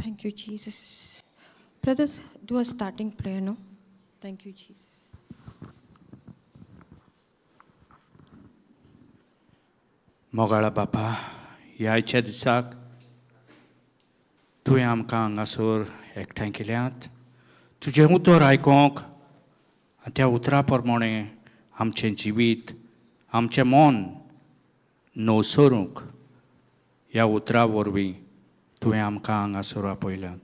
Thank you, Jesus. Brothers, do a starting prayer, no? Thank you, Jesus. मोगाळा बापा, ह्या आयच्या दिसाक तुवें आमकां हांगासर एकठांय केल्यात तुजें उतर आयकोंक आनी त्या उतरा प्रमाणें आमचें जिवीत, आमचें मन नवसरूंक ह्या उतरा वरवीं तुवें आमकां हांगासर आपयल्यात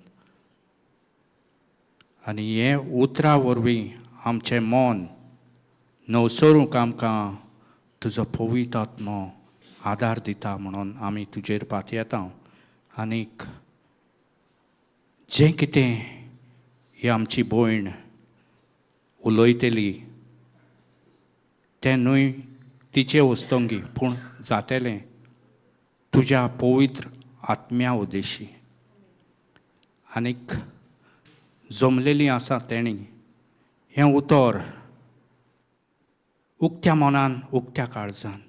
आनी हें उतरा वरवीं आमचें मन नवसरूंक आमकां तुजो पवित्र आत्मो आदार दिता म्हणून आमी तुजेर पातयेता. आनीक जें कितें ही आमची भयण उलयतली तें न्हय तिचे वस्तंगी पूण जातेलें तुज्या पवित्र आत्म्या उद्देशी. आनीक जमलेलीं आसा तेणी हें उतर उक्त्या मनान, उक्त्या काळजान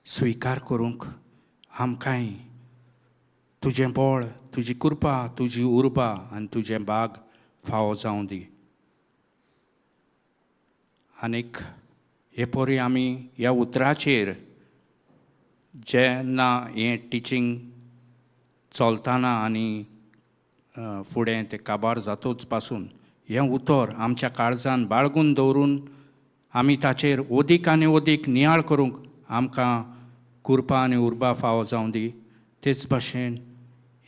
स्विकार करूंक आमकांय तुजें बळ, तुजी कृपा, तुजी उर्बा आनी तुजें भाग फावो जावं दी. आनीक हे परी आमी ह्या उतराचेर जेन्ना हें टिचींग चलतना आनी फुडें तें काबार जातूच पासून हें उतर आमच्या काळजान बाळगून दवरून आमी ताचेर ओदीक आनी ओदीक नियाळ करूंक आमकां कृपा आनी उर्बा फावो जावं दी. तेच भाशेन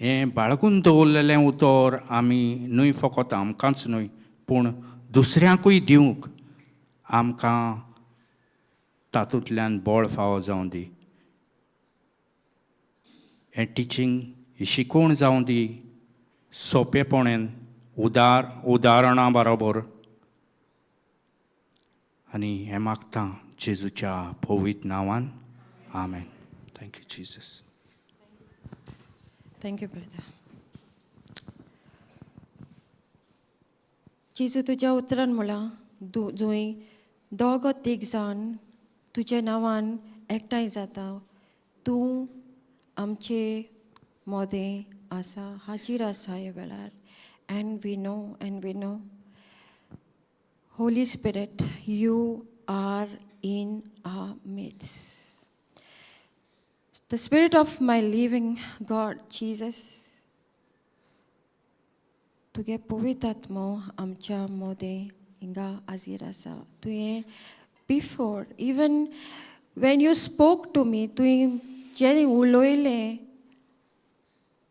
हें बाळगून दवरलेलें उतर आमी न्हय फकत आमकांच न्हय पूण दुसऱ्यांकूय दिवंक आमकां तातूंतल्यान बळ फावो जावं दी. हें टिचींग ही शिकवण जावं दी सोंपेपणान उदाहरणा बरोबर. आनी हें मागता जेजूच्या पवित्र नांवान, आमेन. Thank you Jesus. Thank you, brother. जेजू तुज्या उतरान म्हळां, जंय दोग तीग जाण तुज्या नांवान एकठांय जाता, तूं आमचे मोदें आसा, हाजीर आसा ह्या वेळार. And we know, and we know, Holy Spirit, you are in our midst. The Spirit of my living God, Jesus, तुगे पवित्र आत्मो आमच्या मोदें हिंगा हाजीर आसा. तुवें before even when you spoke to me, तुवें जें उलयलें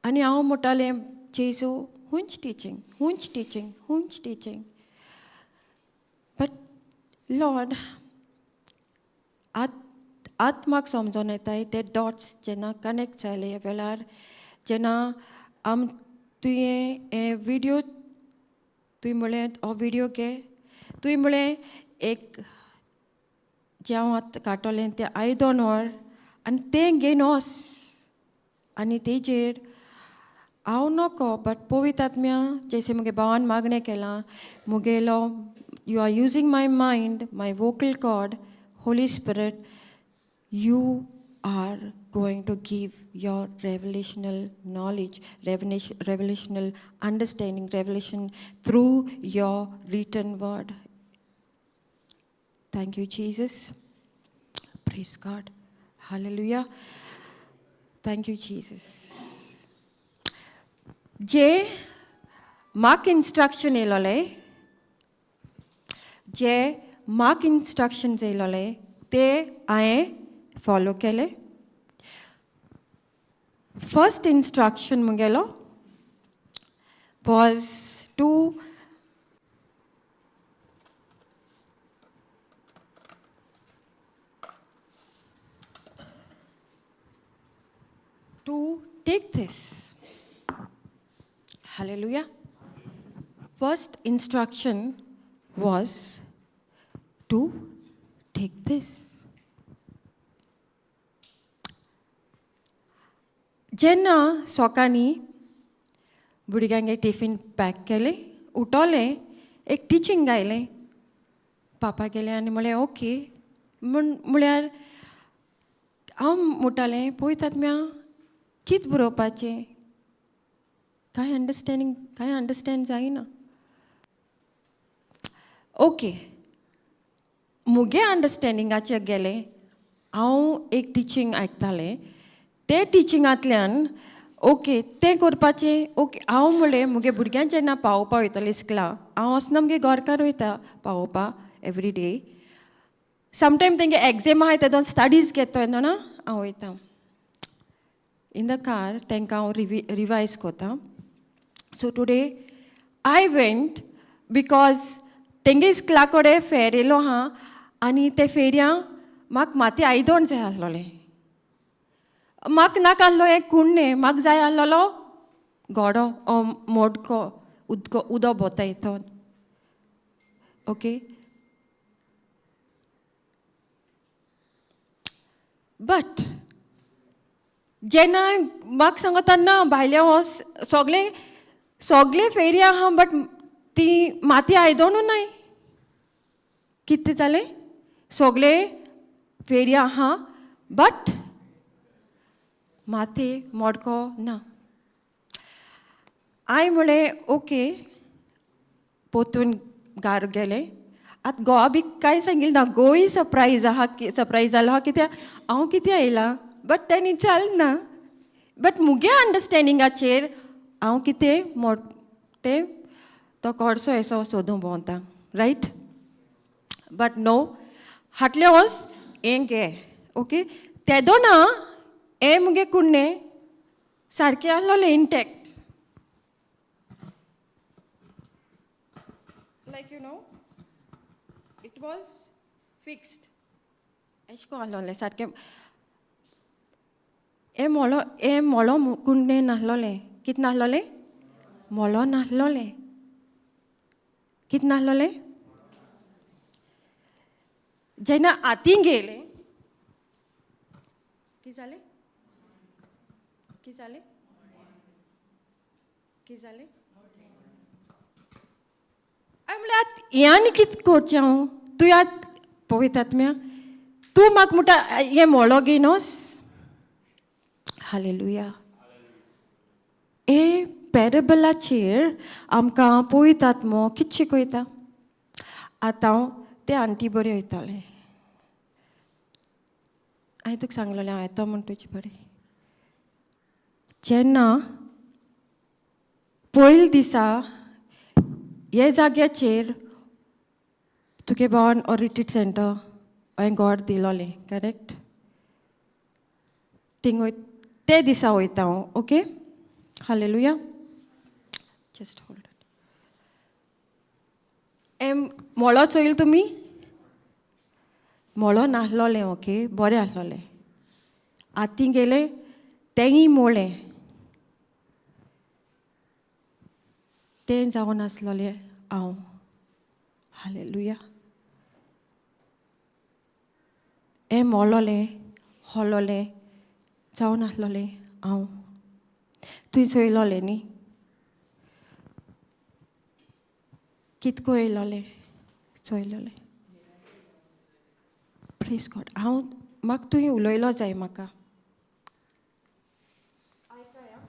आनी हांव म्हणटालें, जेजू हुंच टिचींग, हुंच टिचींग, हुंच टिचींग. बट लॉर्ड, आत्माक समजोन येताय ते डॉट्स जेन्ना कनेक्ट जाले ह्या वेळार, जेन्ना आम तुवें हें विडियो, तुवें म्हळें हो विडियो घे, तुवें म्हळें एक जें हांव आतां काडटलें तें आयदन व्हर आनी तें घेवन वच आनी तेजेर हांव नको बट पवित्र आत्म्या जशें म्हगे भावान मागणें केलां मुगेलो, you are using my mind, my vocal cord, Holy Spirit, you are going to give your revelational knowledge, revelational understanding, revelation through your written word. Thank you, Jesus. Praise God. Hallelujah. Thank you, Jesus. जे म्हाका instruction येयलोलें, जे म्हाका instructions येयलोले ते हांवें follow केले. First instruction मुगेलो was to take this. Hallelujah. First instruction was to take this. जेन्ना सकाळीं भुरग्यांगे tiffin pack केलें, उठोलें, एक teaching आयलें, पापा गेलें आनी म्हळें ओके. म्हण म्हळ्यार हांव म्हणटालें पळयतात म्या कितें बरोवपाचें, कांय अंडरस्टँडींग, कांय अंडरस्टँड जायना. ओके, मुगे अंडरस्टँडिंगाचेर गेलें. हांव एक टिचींग आयकतालें, ते टिचिंगांतल्यान ओके तें करपाचें. ओके, हांव म्हणलें मुगे भुरग्यांक जेन्ना पावोवपा वयतलें इस्कला, हांव वचना, मुगे घरकार वयता पावोवपा एवरी डे. समटायम तेंगे एग्जेम आहाय तेदोन स्टडीज घेता तेन्ना हांव वयता इन the car, तांकां हांव रिवायज करता. So today I went because तेंगे इस्कला कडेन फेर येयलो आहा आनी ते फेरयां म्हाका माती आयदोण जाय आसलोलें. म्हाका नाका आसलो हें कुण्णें, म्हाका जाय आसलेलो गोडो मोडको उदको उदो बोता हितोन. ओके, बट जेन्ना म्हाका सांगता ना भायल्या वच सगळें सगळें फेरी आहा, बट ती माती आयदोनू नाय. कितें जालें? सगळें फेरी आहा बट माती मडको ना. हांवें म्हळें ओके, पोतून घार गेलें. आतां गोवा बी कांय सांगिल्लें ना. गोवय सरप्रायज आहा, सरप्रायज जालो आहा कित्याक हांव कित्याक येयलां, बट तें चाल ना. बट मुगे अंडरस्टँडिंगाचेर हांव कितें मोड तें तो कोडसो येसो सोदूंक भोंवता, रायट? बट नो, हाटलें वच हें घे. ओके, तेदोना हें मुगे कुण्णें सारकें आसलोलें intact, like you know it was fixed एशें कोन्न आसलोलें सारकें. हें मोळो, हें मोळो कुंडें नासलोलें. कितें नासलोलें? मोळो नासलोलें. कितें नासलोलें? जेन्ना आती गेलें, कितें जालें? कितें जालें? कितें जालें? हांवें म्हणलें आतां हें आनी कितें करचें हांव? तूं आतां पवित्र आत्म्या, तूं म्हाका म्हणटा हें मोळो घेनोस. हालेलुया. हे पॅरेबलाचेर आमकां पवित्र आत्मो कितें शिकयता? आतां हांव ते आंटी बरें वयतालें. हांवें तुका सांगलेलें हांव येतो म्हण तुजे बरें. जेन्ना पयले दिसा हे जाग्याचेर तुगे भावान ओ रिट्रीट सेंटर हांवें गॉड दिलोलें, करेक्ट? थिंग वय ते दिसा वयता हांव. Okay, hallelujah. Just hold. हें मोळो चोयल तुमी? मोळो नासलोलें. ओके, बरें आसलोलें. आती गेलें तेंय मोळें, तें जावन आसलोलें हांव. हालेलुया. हें मोलोलें होलोलें जावन आसलोलें हांव. तुवें चोयलोलें न्ही कितको येयलोलें चोयलोलें. प्रेज गॉड. हांव म्हाका तुवें उलयलो जाय म्हाका. आयकय आं.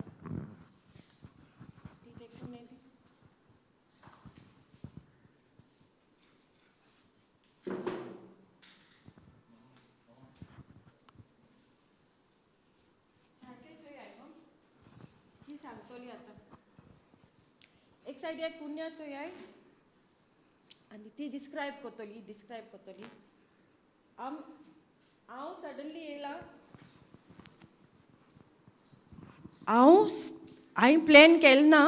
ती देखून येयली. सारकें चोय आं, ही सांगतली आतां. एक सायड एक कुन्या चोयाय आनी ती डिस्क्रायब करतली, डिस्क्रायब करतली. आम हांव सडनली येयला. हांव हांवें प्लॅन केलें ना,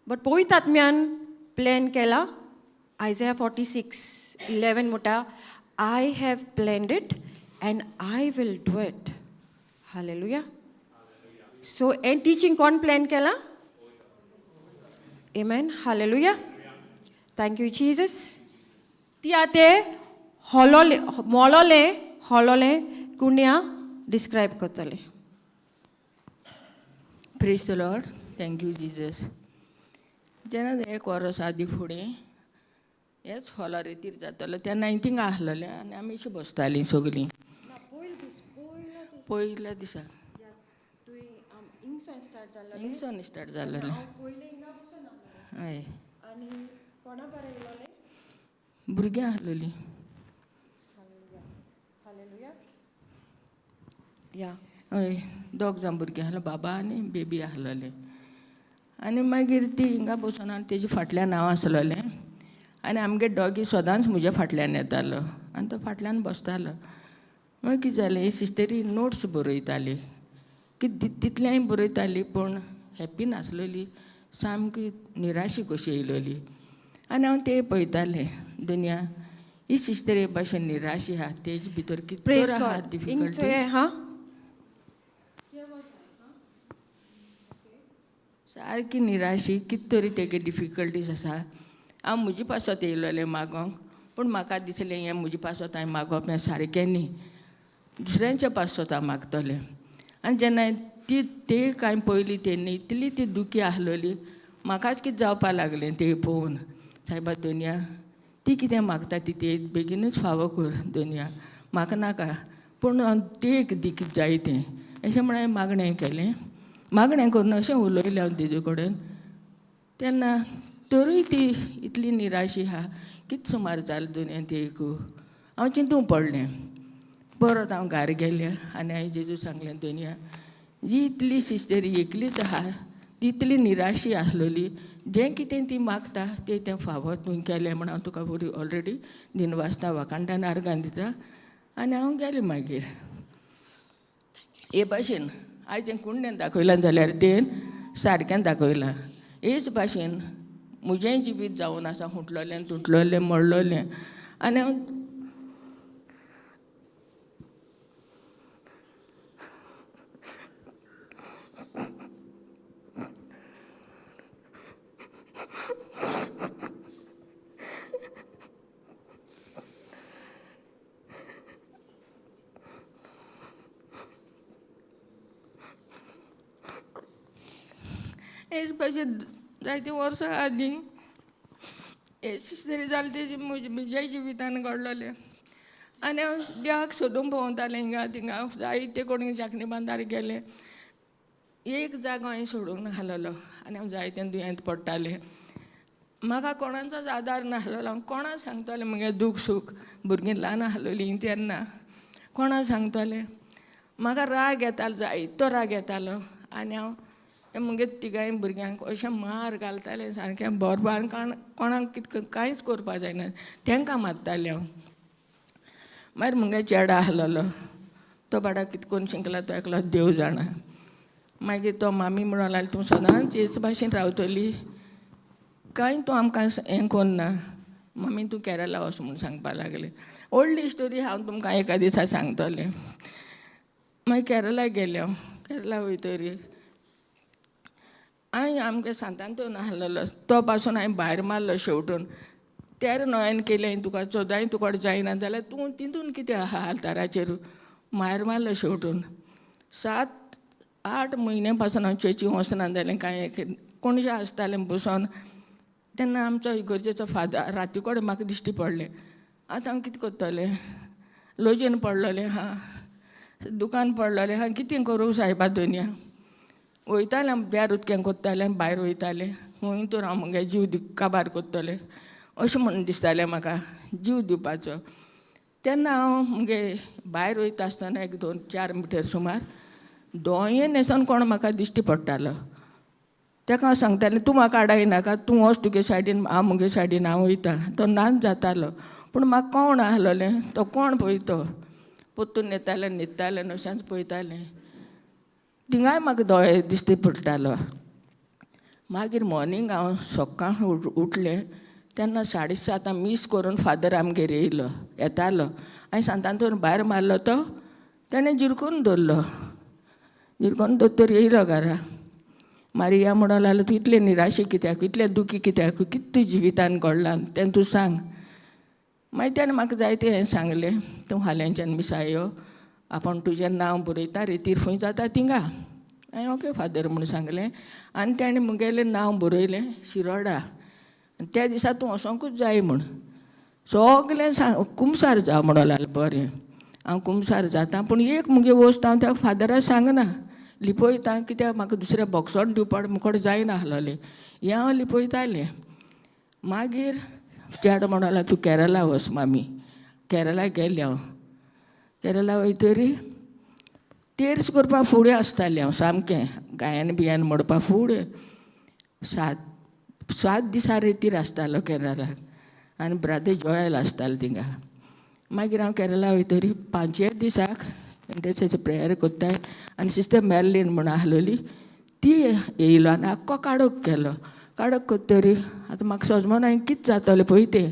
बट पवित्र आत्म्यान प्लॅन केला. आयजया 46:11 म्हणटा, I have planned it and I will do it. Hallelujah. So हें टिचींग कोण प्लॅन केलां? Amen. Hallelujah. Thank you, Jesus. ती आतां होलोले मोलोले होलोले कुण्या डिस्क्रायब करतले. Praise the Lord. Thank you Jesus. जेन्ना एक वर्स आदी फुडें हेच हॉलार रेतीर जातालो तेन्ना हांवें थिंगा आसलेलें आनी आमी अशीं बसतालीं सगलीं पयल्या दिसा. तुवें हिंगसोन स्टार्ट जालो. हिंगसोन स्टार्ट जालेलें. हांव पयलीं हिंगा बसून आसलें. हय. आनी कोणा बरें येयलोलें? भुरगीं आसलेलीं. हालेलुया. या. हय, दोग जाण भुरगीं आसलो, बाबा आनी बेबी आसलेलें. आनी मागीर ती हिंगा बसून आनी तेजे फाटल्यान हांव आसलेलें आनी आमगे डॉगी सदांच म्हज्या फाटल्यान येतालो आनी तो फाटल्यान बसतालो. मागीर कितें जालें, ही सिस्टरी नोट्स बरयताली की तितलेंय बरयताली पूण हॅप्पी नासलेली, सामकी निराशी कशी येयलेली. आनी हांव तें पळयतालें, दुनिया ही सिस्टर हे भाशेन निराशी आहा, तेज भितर कितें प्रेज आहा गॉड. हिंग डिफिकल्टीज. हा. सारकी निराशी, कित तरी तेगे डिफिकल्टीज आसा. हांव म्हजे पासत येयलोलें मागोंक, पूण म्हाका दिसलें हें म्हजे पासत हांवें मागप हें सारकें न्ही, दुसऱ्यांच्या पासत हांव मागतलें. आनी जेन्ना ती ते कांय पयली तेन्ना इतली ती दुखी आसलेली, म्हाकाच कितें जावपा लागलें तें पळोवन. सायबा दोनया, ती कितें मागता ती ते बेगीनूच फावो कर दोनया, म्हाका नाका पूण ती एक दी कितें जाय तें, अशें म्हण हांवें मागणें केलें. मागणें करून अशें उलयलें हांव तेजे कडेन. तेन्ना तरूय ती इतली निराशी आहा, कित सुमार जालें दुनिया ते एक हांव चिंतूंक पडलें. परत हांव घार गेलें आनी हांवें जेजू सांगलें, दोनया जी इतली सिस्टरी एकलीच आहा, ती इतली निराशी आसलेली, जें कितें ती मागता तें तें फावो तूं केलें म्हण हांव तुका ऑलरेडी दिनवासता, वाखाणटान आर्गां दिता. आनी हांव गेलें मागीर. हे भाशेन आयज हें कुंडेन दाखयलां जाल्यार तें सारकें दाखयलां. हेच भाशेन म्हजेंय जिवीत जावन आसा, हुंटलोलें तुटलोलें मोडलोलें. आनी हांव हेच भाशेन जायतीं वर्सां आदीं हेच तरी जालें तेजी म्हज्याय जिवितान घडलोलें. आनी हांव देवाक सोदूंक भोंवतालें हिंगा थिंगा, जायते कोण जाकणी बांदार गेलें, एक जागो हांवें सोडूंक नासलेलो. आनी हांव जायते दुयेंत पडटालें, म्हाका कोणाचोच आदार नासलेलो. हांव कोणाक सांगतालें म्हगे दूख सूख, भुरगीं ल्हान आसलेलीं तेन्ना कोणाक सांगतालें. म्हाका राग येतालो, जायतो राग येतालो. आनी हांव म्हगे तिगांय भुरग्यांक अशें मार घालतालें सारकें बोरबार, कोणाक कितें कांयच करपा जायना, तांकां मारतालें हांव. मागीर म्हगे चेडो आसलेलो, तो बाडा कितें करून शिकला तो एकलो देव जाणा. मागीर तो मामी म्हणून लागली, तूं सदांच हेच भाशेन रावतली कांय, तूं आमकां हें कोन्ना, मामी तूं केरला वच म्हूण सांगपा लागलें. व्हडली स्टोरी हांव तुमकां एका दिसा सांगतलें. मागीर केरला गेलें हांव. केरला वयतरी हांवें आमगे सांतांतोन आसलेलो तो पासून हांवें भायर मारलो शेवटून. तेर नोयन केलें तुका चोदांय तुका जायना जाल्यार तूं तितून कितें आहा आल्ताराचेर, भायर मारलो शेवटून. 7-8 म्हयन्या पासून हांव चर्ची वचना जालें, कांय कोणशें आसतालें बसोन. तेन्ना आमचो इगर्जेचो फादर राती कडेन म्हाका दिश्टी पडलें. आतां हांव कितें करतलें, लजेन पडलोलें आहा, दुकान पडलोलें आहा, कितें करूं सायबा दोनया. वयतालें ब्यार उदकें कोत्तालें, भायर वयतालें, खंय तर हांव म्हगे जीव काबार करतलें अशें म्हूण दिसतालें म्हाका, जीव दिवपाचो. तेन्ना हांव म्हगे भायर वयता आसतना एक 2-4 मिटर सुमार दोंये न्हेसोन कोण म्हाका दिश्टी पडटालो. ताका हांव सांगतालें, तूं म्हाका आडायनाका, तूं वच तुगे सायडीन, हांव म्हगे सायडीन हांव वयता. तो नाच जातालो, पूण म्हाका कोण आसलोलें तो कोण पळय तो परतून येतालें, न्हिदतालें, अशेंच पळयतालें. थिंगाय म्हाका दोळे दिश्टी पडटालो. मागीर मॉर्निंग हांव सकाळ उठलें तेन्ना 7:30 मीस करून फादर आमगेर येयलो, येतालो. हांवें सांतांतून भायर मारलो तो तेणें जिरकून दवरलो. जिरकून दवरतरी येयलो घरा. मारिया म्हणून लागलो, तूं इतलें निराशे कित्याक, इतलें दुखी कित्याक, कितें तुज्या जिवितान घडलां तें तूं सांग. मागीर तेणें म्हाका जायतें हें सांगलें, तूं फाल्यांच्यान मिसा यो, आपूण तुजें नांव बरयता रेतीर खंय जाता थिंगा. हांवें ओके फादर म्हूण सांगलें. आनी तेणें म्हगेलें नांव बरयलें शिरोडा. आनी त्या दिसा तूं वचोंकूच जाय म्हूण सगलें सांग, कुमसार जा म्हणून लागलें. बरें, हांव कुमसार जाता, पूण एक म्हगे वस्त हांव त्या फादराक सांगना, लिपयता कित्याक म्हाका दुसऱ्या बॉक्सान दिवपाक मुकोड जायना आसलोलें हें हांव लिपयतालें. मागीर चेडो म्हणोला तूं केरला वच मामी. केरला गेलें हांव. केरला वयतरी तेर्स करपाक फुडें आसतालें हांव सामकें गायन बियान म्हणपाक फुडें. सात दिसा रेतीर आसतालो केरलाक आनी ब्रादर जॉयल आसतालो थिंगा. मागीर हांव केरला वयतरी पांचव्या दिसाक इंटरसेसर प्रेयर कोत्ताय आनी सिस्टर मेर्लीन म्हूण आसलोली ती येयलो आनी आख्खो काडोक केलो. काडोक कोत्तरी आतां म्हाका सजमोन हांवें कितें जातलें पळय तें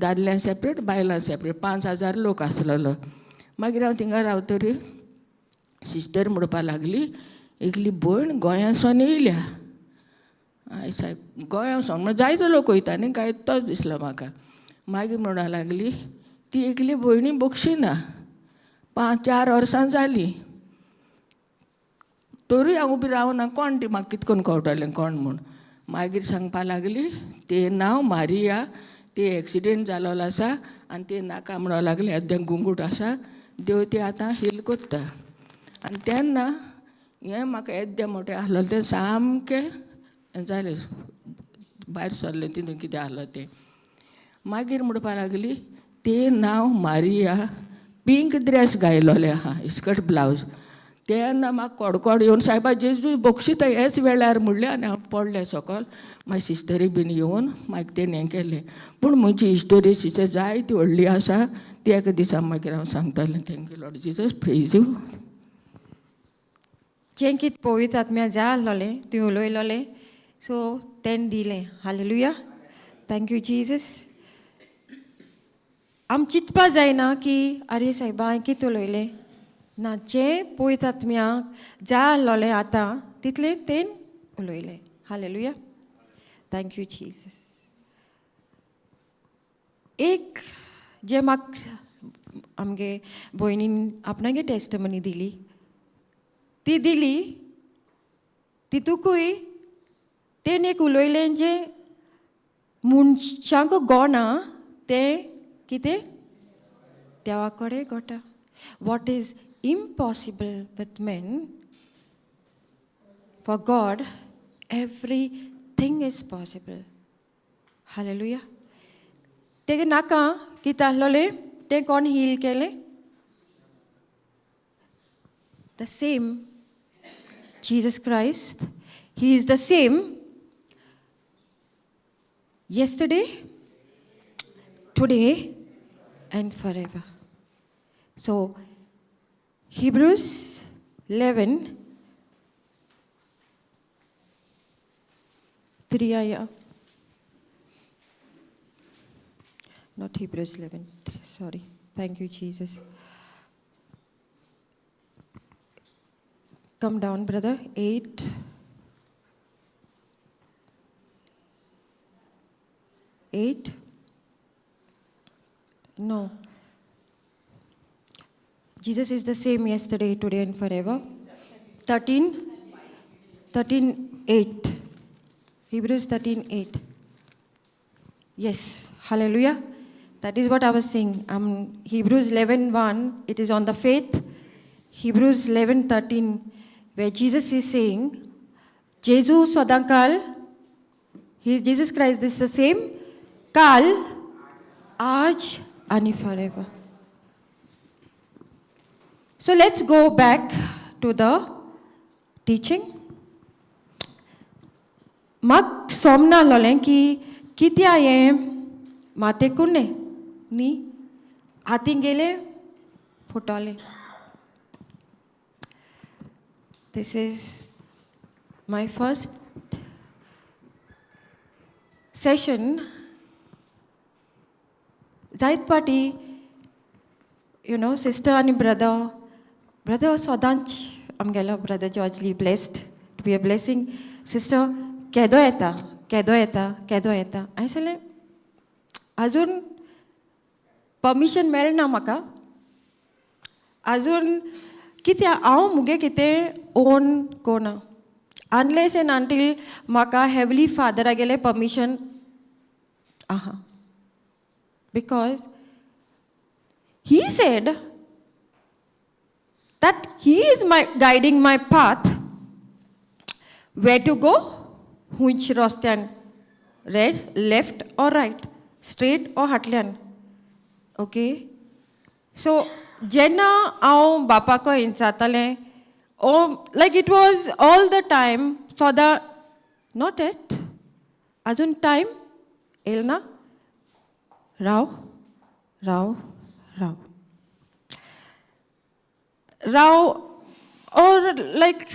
दादल्यां सेपरेट बायलां सेपरेट 5000 लोक आसलेलो. मागीर हांव थिंगा रावतरी सिस्टर म्हणपाक लागली एकली भयण गोंयासून येयल्या. हय सायब गोंया सावन म्हळ्यार जायतो लोक वयता न्ही काय तोच दिसलो म्हाका. मागीर म्हणपाक लागली ती एकली भयणी बक्षिना 5-4 वर्सां जालीं तरूय हांव उबी रावना कोण ती म्हाका कितें करून कळटलें कोण म्हूण. मागीर सांगपाक लागली तें नांव मारिया ती एक्सिडेंट जालोलो आसा आनी तें नाका म्हणपाक लागलें येद्दें गुंगूट आसा देव ती आतां हील कोत्ता. आनी तेन्ना हें म्हाका येद्दें मोठें आसलेलें तें सामकें जालें भायर सरलें तितून कितें आसलो तें. मागीर म्हणपाक लागली तें नांव मारिया पींक ड्रेस घायलोलें आहा इस्कट ब्लावज. तेन्ना म्हाका कोडकोड येवन सायबा जेजू बक्षिता हेच वेळार म्हणलें आनी हांव पडलें सकल. मागीर सिस्टरी बीन येवन मागीर तेणें हें केलें. पूण म्हजी हिस्टोरी सिस्टर जायती व्हडली आसा ती एका दिसा मागीर हांव सांगतलें. Thank you Lord Jesus praise you. जें कितें पवित्र आत्म्या जाय आसलोलें तुवें उलयलोलें सो तेणें दिलें. Hallelujah thank you Jesus. आम चिंतपा जायना की आरे सायबा हांवें कितें उलयलें ना. जें पवित्र आत्म्याक जाय आसलोलें आतां तितलें तें उलयलें. Hallelujah thank you Jesus. एक जें म्हाका आमगे भयणीन आपणागे टेस्टमनी दिली ती दिली तितूकूय तेणें एक उलयलें जें मनशांक गोना तें कितें देवा कडेन गोटा. What is impossible with men for God everything is possible. Hallelujah. तेगे नाका कितें आसलोलें तें कोण हील केलें? The same Jesus Christ. He is the same yesterday, today, and forever. So, Hebrews 11, 3, yeah. Not Hebrews 11, sorry. Thank you, Jesus. Come down, brother. 8. 8. No. Jesus is the same yesterday, today, and forever. 13. 13, 8. Hebrews 13, 8. Yes. Hallelujah. That is what I was saying. Hebrews 11, 1, it is on the faith. Hebrews 11, 13, where Jesus is saying, Jesu Sadankal, he is Jesus Christ, this is the same, Kal, Aaj, ani forever. So let's go back to the teaching. म्हाका सोमना आसलोलें की कित्या हें माते कुन्ने न्ही हातीं गेलें फुटोलें. This is my first session. जायत पाटी you know sister आनी ब्रदर ब्रदर सदांच आमगेलो brother George Lee blessed to be a blessing. Sister केदो येता केदो येता केदो येता. हांवें सांगलें आजून परमिशन मेळना म्हाका आजून कित्याक हांव मुगे कितें ओन कोना अनलेस एंड अंटील म्हाका हेवली फादरागेलें परमिशन आहा. Because he said that he is my guiding my path. Way to go हुंयच रस्त्यान रे left or right straight or हाटल्यान okay so जेन्ना हांव बापाक जातालें ओ like it was all the time सदां not eight आजून time येयल ना राव राव राव राव or लायक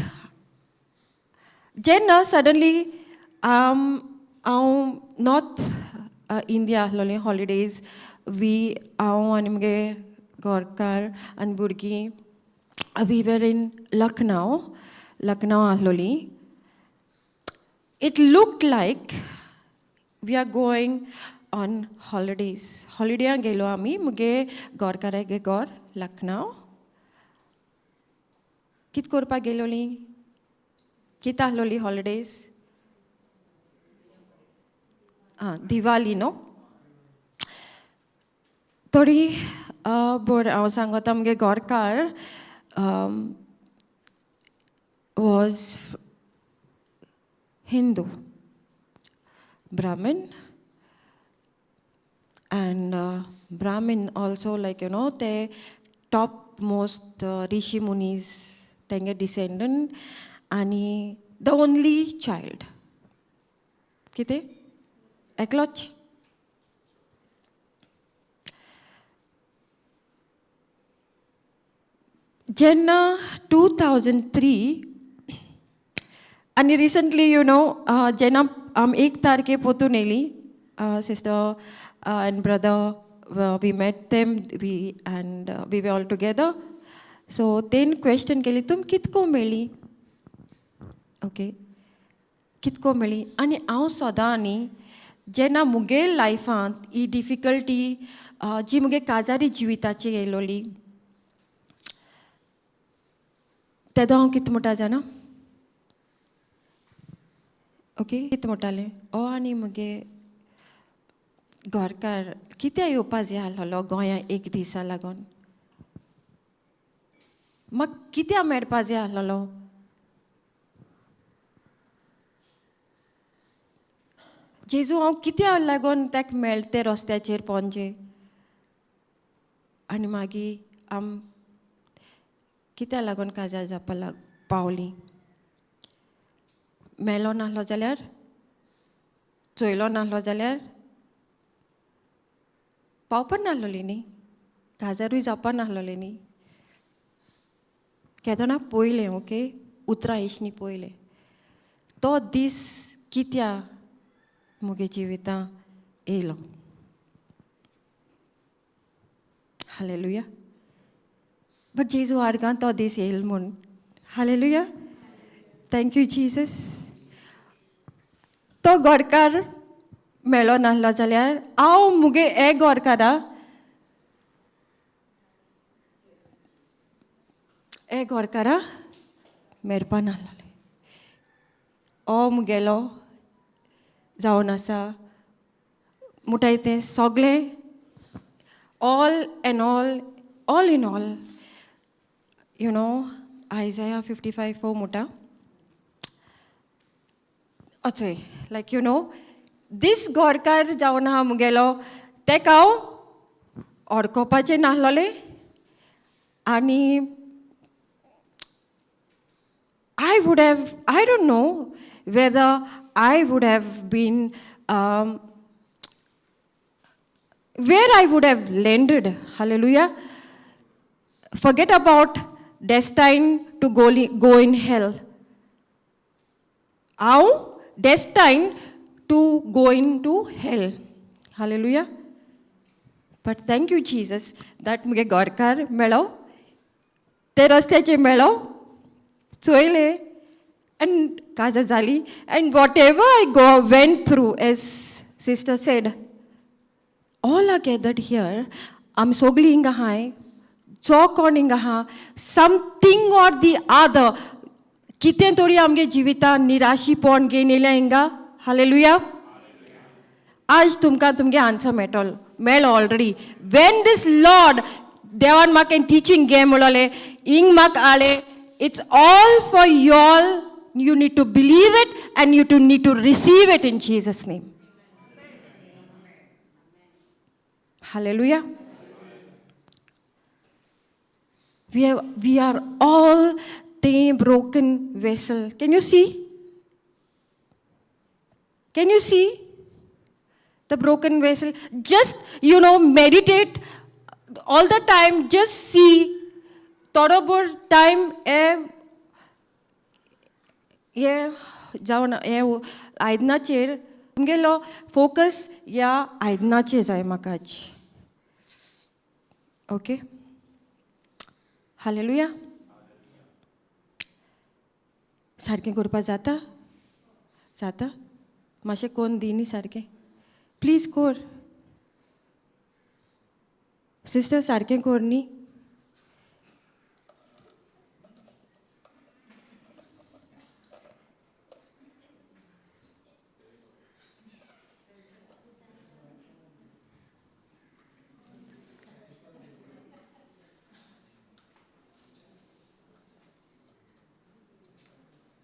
जेन्ना सडनली हांव नॉर्थ इंडिया आसलोलें हॉलिडेज वी हांव आनी मुगे घरकार आनी भुरगीं we were in Lucknow Lucknow आसलोलीं. It looked like we are going on holidays. हॉलिडेयां गेलो आमी मुगे घरकारागे घर लखनौ. कित करपाक गेलोलीं कित आसलोली हॉलिडेज आं दिवाली न्हू थोडी बरें हांव सांगता मुगे घरकार was Hindu Brahmin and Brahmin also like ते टॉप मोस्ट रिशी मुनीज तेंगे डिसेंडंट आनी the only child कितें एकलोच. जेन्ना 2003 आनी रिसंटली you know जेन्ना आमी एक तारखे पोतून येयली sister and brother we met them we and we we all together. So तेन क्वेश्चन केली तुम कितको मेळ्ळी ओके कितको मेळ्ळी. आनी हांव सदां न्ही जेन्ना मुगे लायफांत ही डिफिकल्टी जी मुगे काजारी जिविताची येयलोली तेदो हांव कितें म्हणटा जाणा ओके कितें म्हणटालें ओ आनी मुगे घरकार कित्याक येवपा जाय आसलोलो गोंया एक दिसा लागून म्हाका कित्याक मेळपा जाय आसलोलो. जेजू हांव कित्याक लागून ताका मेळटा ते रस्त्याचेर पोंजे आनी मागीर आम कित्याक लागून काजार जावपा लाग पावली मेलो नासलो जाल्यार चोयलो नासलो जाल्यार पावपा नासलोली न्ही काजारूय जावपा नासलोलें न्ही. केदोना पयलें ओके उतरां एशनी पयलें तो दीस कित्या मुगे जिवितां येयलो. हालेलुया. बट जेजू आर्गां तो दीस येयल म्हूण. हालेलुया. Thank you Jesus. तो घरकार मेळो नासलो जाल्यार हांव मुगे हे घरकारा हे घरकारा मेळपा नासलोलें. हो मुगेलो जावन आसा मुटाय तें सगळें all and all all in all Isaiah 55:4 मुटा अचोय like you know दीस घरकार जावन आहा मुगेलो तेका हांव अडकोवपाचें नासलोलें आनी I would have, I don't know whether I would have been, where I would have landed. Hallelujah. Forget about destined to go in hell. How? Destined to go into hell. Hallelujah. But thank you, Jesus, that मुगे घरकार मेळो ते रस्त्याचेर मेळो चोयले and काजार जाली and whatever I go went through as sister said all are gathered here. आमी सगळीं हिंगा आहाय जो कोण हिंगा आहा समथींग ऑर the other कितें तरी आमगे जिवितान निराशीपण घेवन येयल्या हिंगा. हालेलुया. आज तुमकां तुमगे आन्सर मेळटलो मेळ्ळो ऑलरेडी. When these Lord देवान म्हाका टिचींग घे म्हणलें हिंग म्हाका आलें it's all for y'all You need to believe it and you to need to receive it in Jesus name. Hallelujah. We are all the broken vessel. Can you see? Can you see the broken vessel? Just, you know, meditate all the time. Just see. थोडो भोर time हे जावन हे आयदनाचेर तुमगेलो focus ह्या आयदनाचेर जाय म्हाका आज. Okay, hallelujah. सारकें करपा जाता? जाता? मातशें कोन्न दी न्ही सारकें, प्लीज कोर सिस्टर, सारकें कोर न्ही.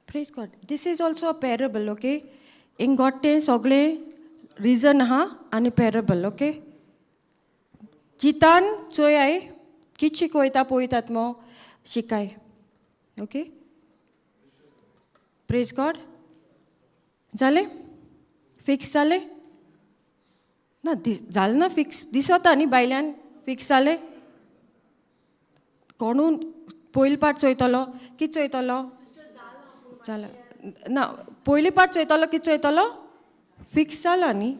Praise God. This is also a parable, okay? In गोट्टें सगळें रिजन आहा आनी पेरेबल, ओके? जितान चोयाय कित शिकयता पळयतात मो शिकाय, ओके? Praise God. जालें? फिक्स जालें? ना दीस जालें ना फिक्स? दिसता न्ही भायल्यान फिक्स जालें? कोणून पयले पाट चोयतलो कित चोयतलो? जालें ना? पयली पाट चोयतलो कित चोयतलो? फिक्स जाला न्ही,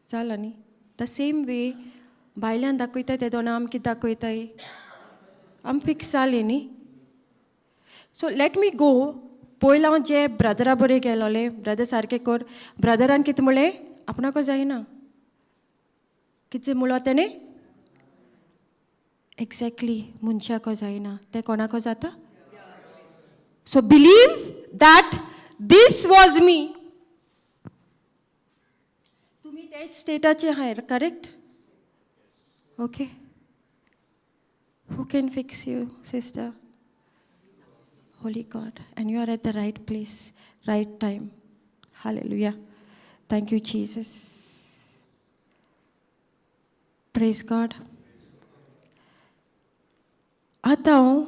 जाला न्ही? The same way भायल्यान दाखयता ते दोन आम कितें दाखयताय? आम फिक्स जाली न्ही? सो let me गो. पयलीं हांव जे ब्रदरा बरें गेलोलें, ब्रदर सारकें कर, ब्रदरान कितें म्हणलें? आपणाको जायना. कितें म्हणलो तेणें? एग्जॅक्टली, मनशाको जायना, तें कोणाको जाता. So believe that this was me. तुमी तेच स्टेटाचे आहाय, correct? Okay, who can fix you, sister? Holy God, and you are at the right place, right time. Hallelujah. Thank you, Jesus. Praise God. आतां हांव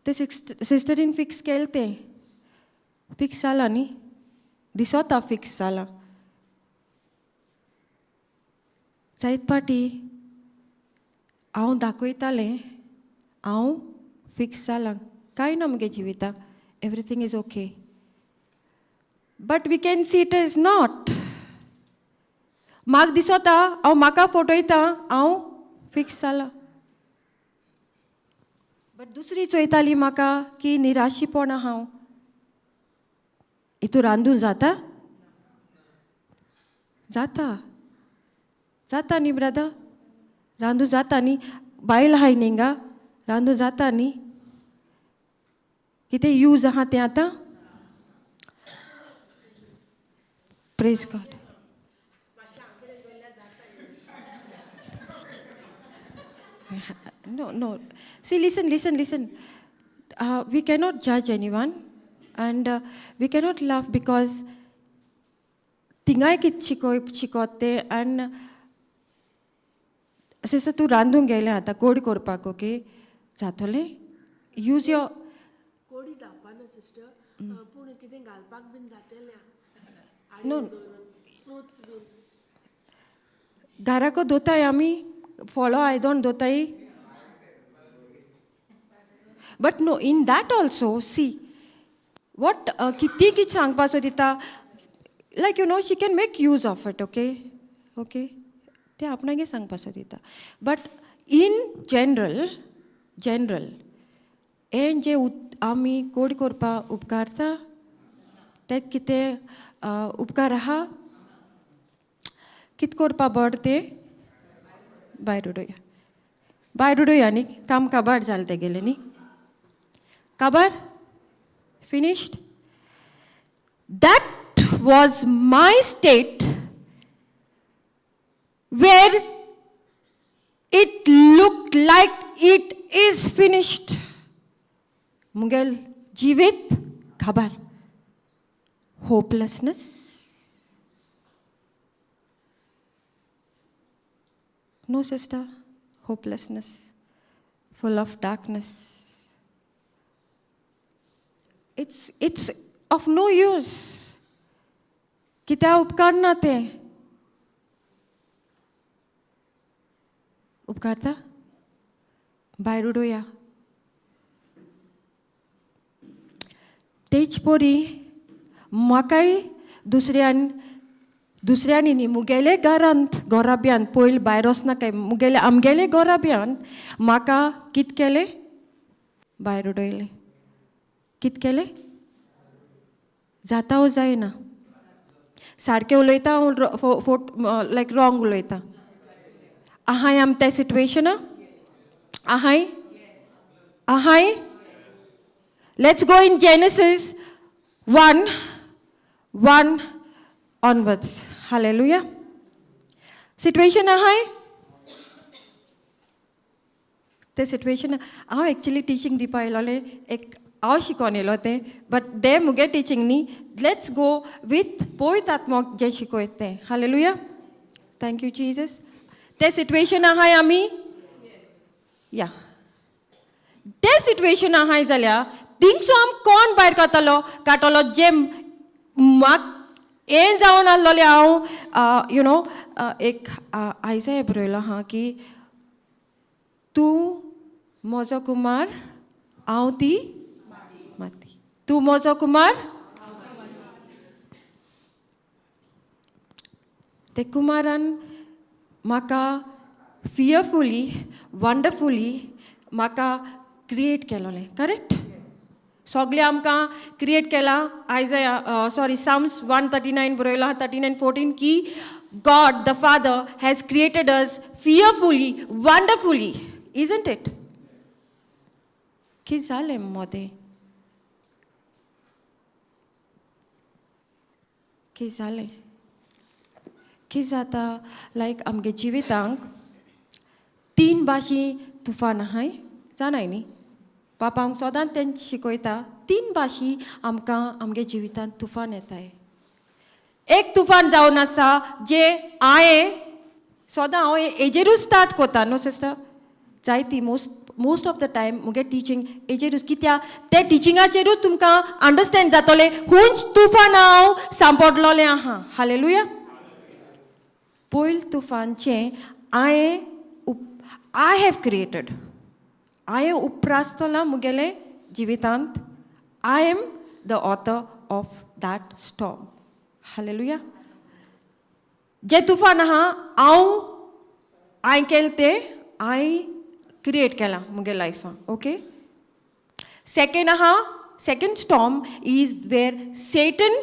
ते सिस्टरीन fix केलें, तें fix जालां न्ही? दिसता फिक्स जालां. जायत पाटी हांव दाखयतालें हांव फिक्स जालां, कांय ना मुगे जिविता, everything is okay, but we can see it is not. म्हाका दिसता हांव म्हाका फटयता, हांव फिक्स जालां, बट दुसरी चोयताली म्हाका की निराशीपणा हांव. हितू रांदून जाता? जाता, जाता न्ही ब्रदर? रांदूं जाता न्ही? बायल आहाय न्ही हिंगा, रांदूं जाता न्ही? कितें यूज आहा तें आतां? Praise God. No, no. See, listen, listen, listen. We cannot judge anyone and we cannot laugh because थिंगाय कितें शिकोय शिकोत तें. आनी सिस्टर, तूं रांदूंक गेलें आतां गोड करपाक, ओके, जातोलें? Use your कोडी जावपा ना सिस्टर, पूण कितें घालपाक बीन जातेलें. नो. फ्रुट्स बीन. घराको दोताय आमी follow आयदोन दोताय. But no, in that also see what कितें कितें सांगपाचो दिता, like she can make use of it, okay? Okay, तें आपणागे सांगपाचो दिता. बट इन जनरल, जनरल हें जें आमी गोड करपाक उपकारता, तें कितें उपकार आहा? कितें करपा बरें तें भायर उडोया, भायर उडोया न्ही? काम काबार जालें तेगेलें न्ही? काबार, finished. That was my state where it looked like it is finished. मुगेल जिवीत खबर. Hopelessness. No sister, hopelessness, full of darkness. It's of no use. कित्याक उपकारना तें? उपकारता? भायर उडोवया. तेच परी म्हाकाय दुसऱ्यांनी न्ही मुगेले घरांत घराब्यांत पयल भायर वचनाकाय मुगेले आमगेले घराब्यांत म्हाका कित केलें? भायर उडयलें. कित केलें? जाता वो जायना? सारकें उलयता हांव फोट लायक रॉंग उलयता? आहाय आम त्या सिट्युएशना? आहाय आहाय? Let's go in Genesis 1:1 onwards. Hallelujah. Situation आहाय ते सिट्युएशन. हांव एक्चुली टिचींग दिवपा येयलोलें एक हांव शिकोन येयलो तें, बट they मुगे टिचींग न्ही. Let's go with पवित्र आत्मोक जें शिकयत तें. हालेलुया. Thank you Jesus. ते सिट्युएशन आहाय आमी या ते सिट्युएशन आहाय जाल्यार थिंगसो आम कोण भायर काडटलो काडटलो जे म्हाक हें जावन आहलोलें. हांव you know एक आयजाय बरयलो आहा की तूं म्हजो कुमार, हांव ती माती. तूं म्हजो कुमार. ते कुमारान म्हाका फियरफुली वंडरफुली म्हाका क्रिएट केलोलें. करेक्ट? सगळें आमकां क्रिएट केलां. आयज सॉरी साम्स 139 बरयलां, 39:14 की God the Father has created us fearfully, wonderfully, isn't it? कितें जालें मोदें? कितें जालें? कितें जाता लायक आमगे जिवितांक तीन भाशी तुफान आहाय, जाणाय न्ही? पापा आमकां सदांच तेंच शिकयता, तीन भाशी आमकां आमगे जिवितांत तुफान येताय. एक तुफान जावन आसा जे हांवें सदां हांव हेजेरूच स्टार्ट करता. न्हू सिस्टर, जायती most of the time मुगे टिचींग हेजेरूच, कित्याक ते टिचिंगाचेरूच तुमकां अंडरस्टँड जातलें खूंच तुफान हांव सांपडलोलें आहा. हालेलुया. पयल तुफानचें हांवें I have created, हांवें उप्रासतलां मुगेलें जिवितांत. I am the author of that storm. Hallelujah. जें तुफान आहा हांव हांवें केलें तें हांवें क्रिएट केलां मुगे लायफान. ओके, सेकेंड आहा, second storm is where Satan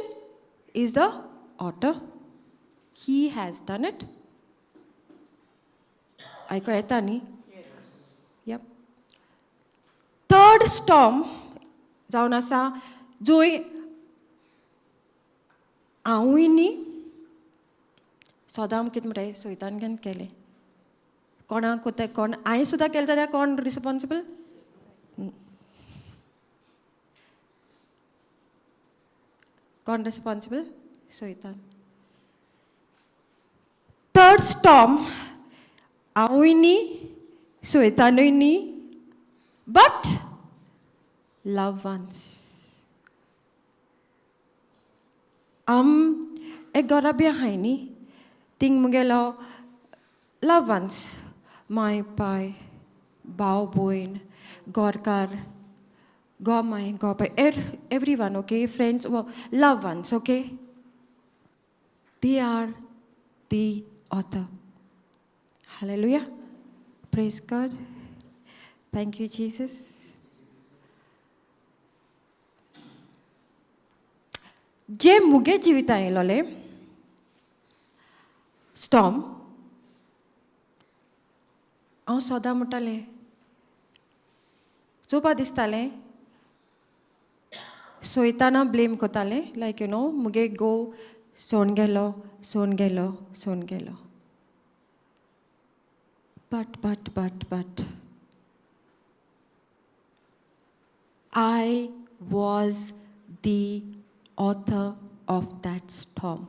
is the author. He has done it. आयको येता न्ही? यप. थर्ड स्टॉर्म जावन आसा जंय हांवूय न्ही सदां कितें म्हणटाय सैतान केलें कोणाक तें कोण हांवें सुद्दां केलें जाल्यार कोण रिस्पोन्सिबल? कोण रिस्पोन्सिबल? सैतान. थर्ड स्टॉर्म हांवूय न्ही, सैतानूय न्ही, बट लव्ड वन्स. आम एक घराबी आहाय न्ही, थिंग मुगेलो लव्ड वन्स, माय पाय, भाव भयण, घरकार, गो माय गो पाय, every one, okay, friends, loved ones, okay, they are the author. Hallelujah. Praise God. Thank you Jesus. जे मुगे जिवितां येयलोलें स्टॉर्म, हांव सदां म्हणटालें, चोवपा दिसतालें सोयताना ब्लेम करतालें, लायक you know मुगे घोव सोण गेलो, सोण गेलो, सोण गेलो. But I was the author of that storm.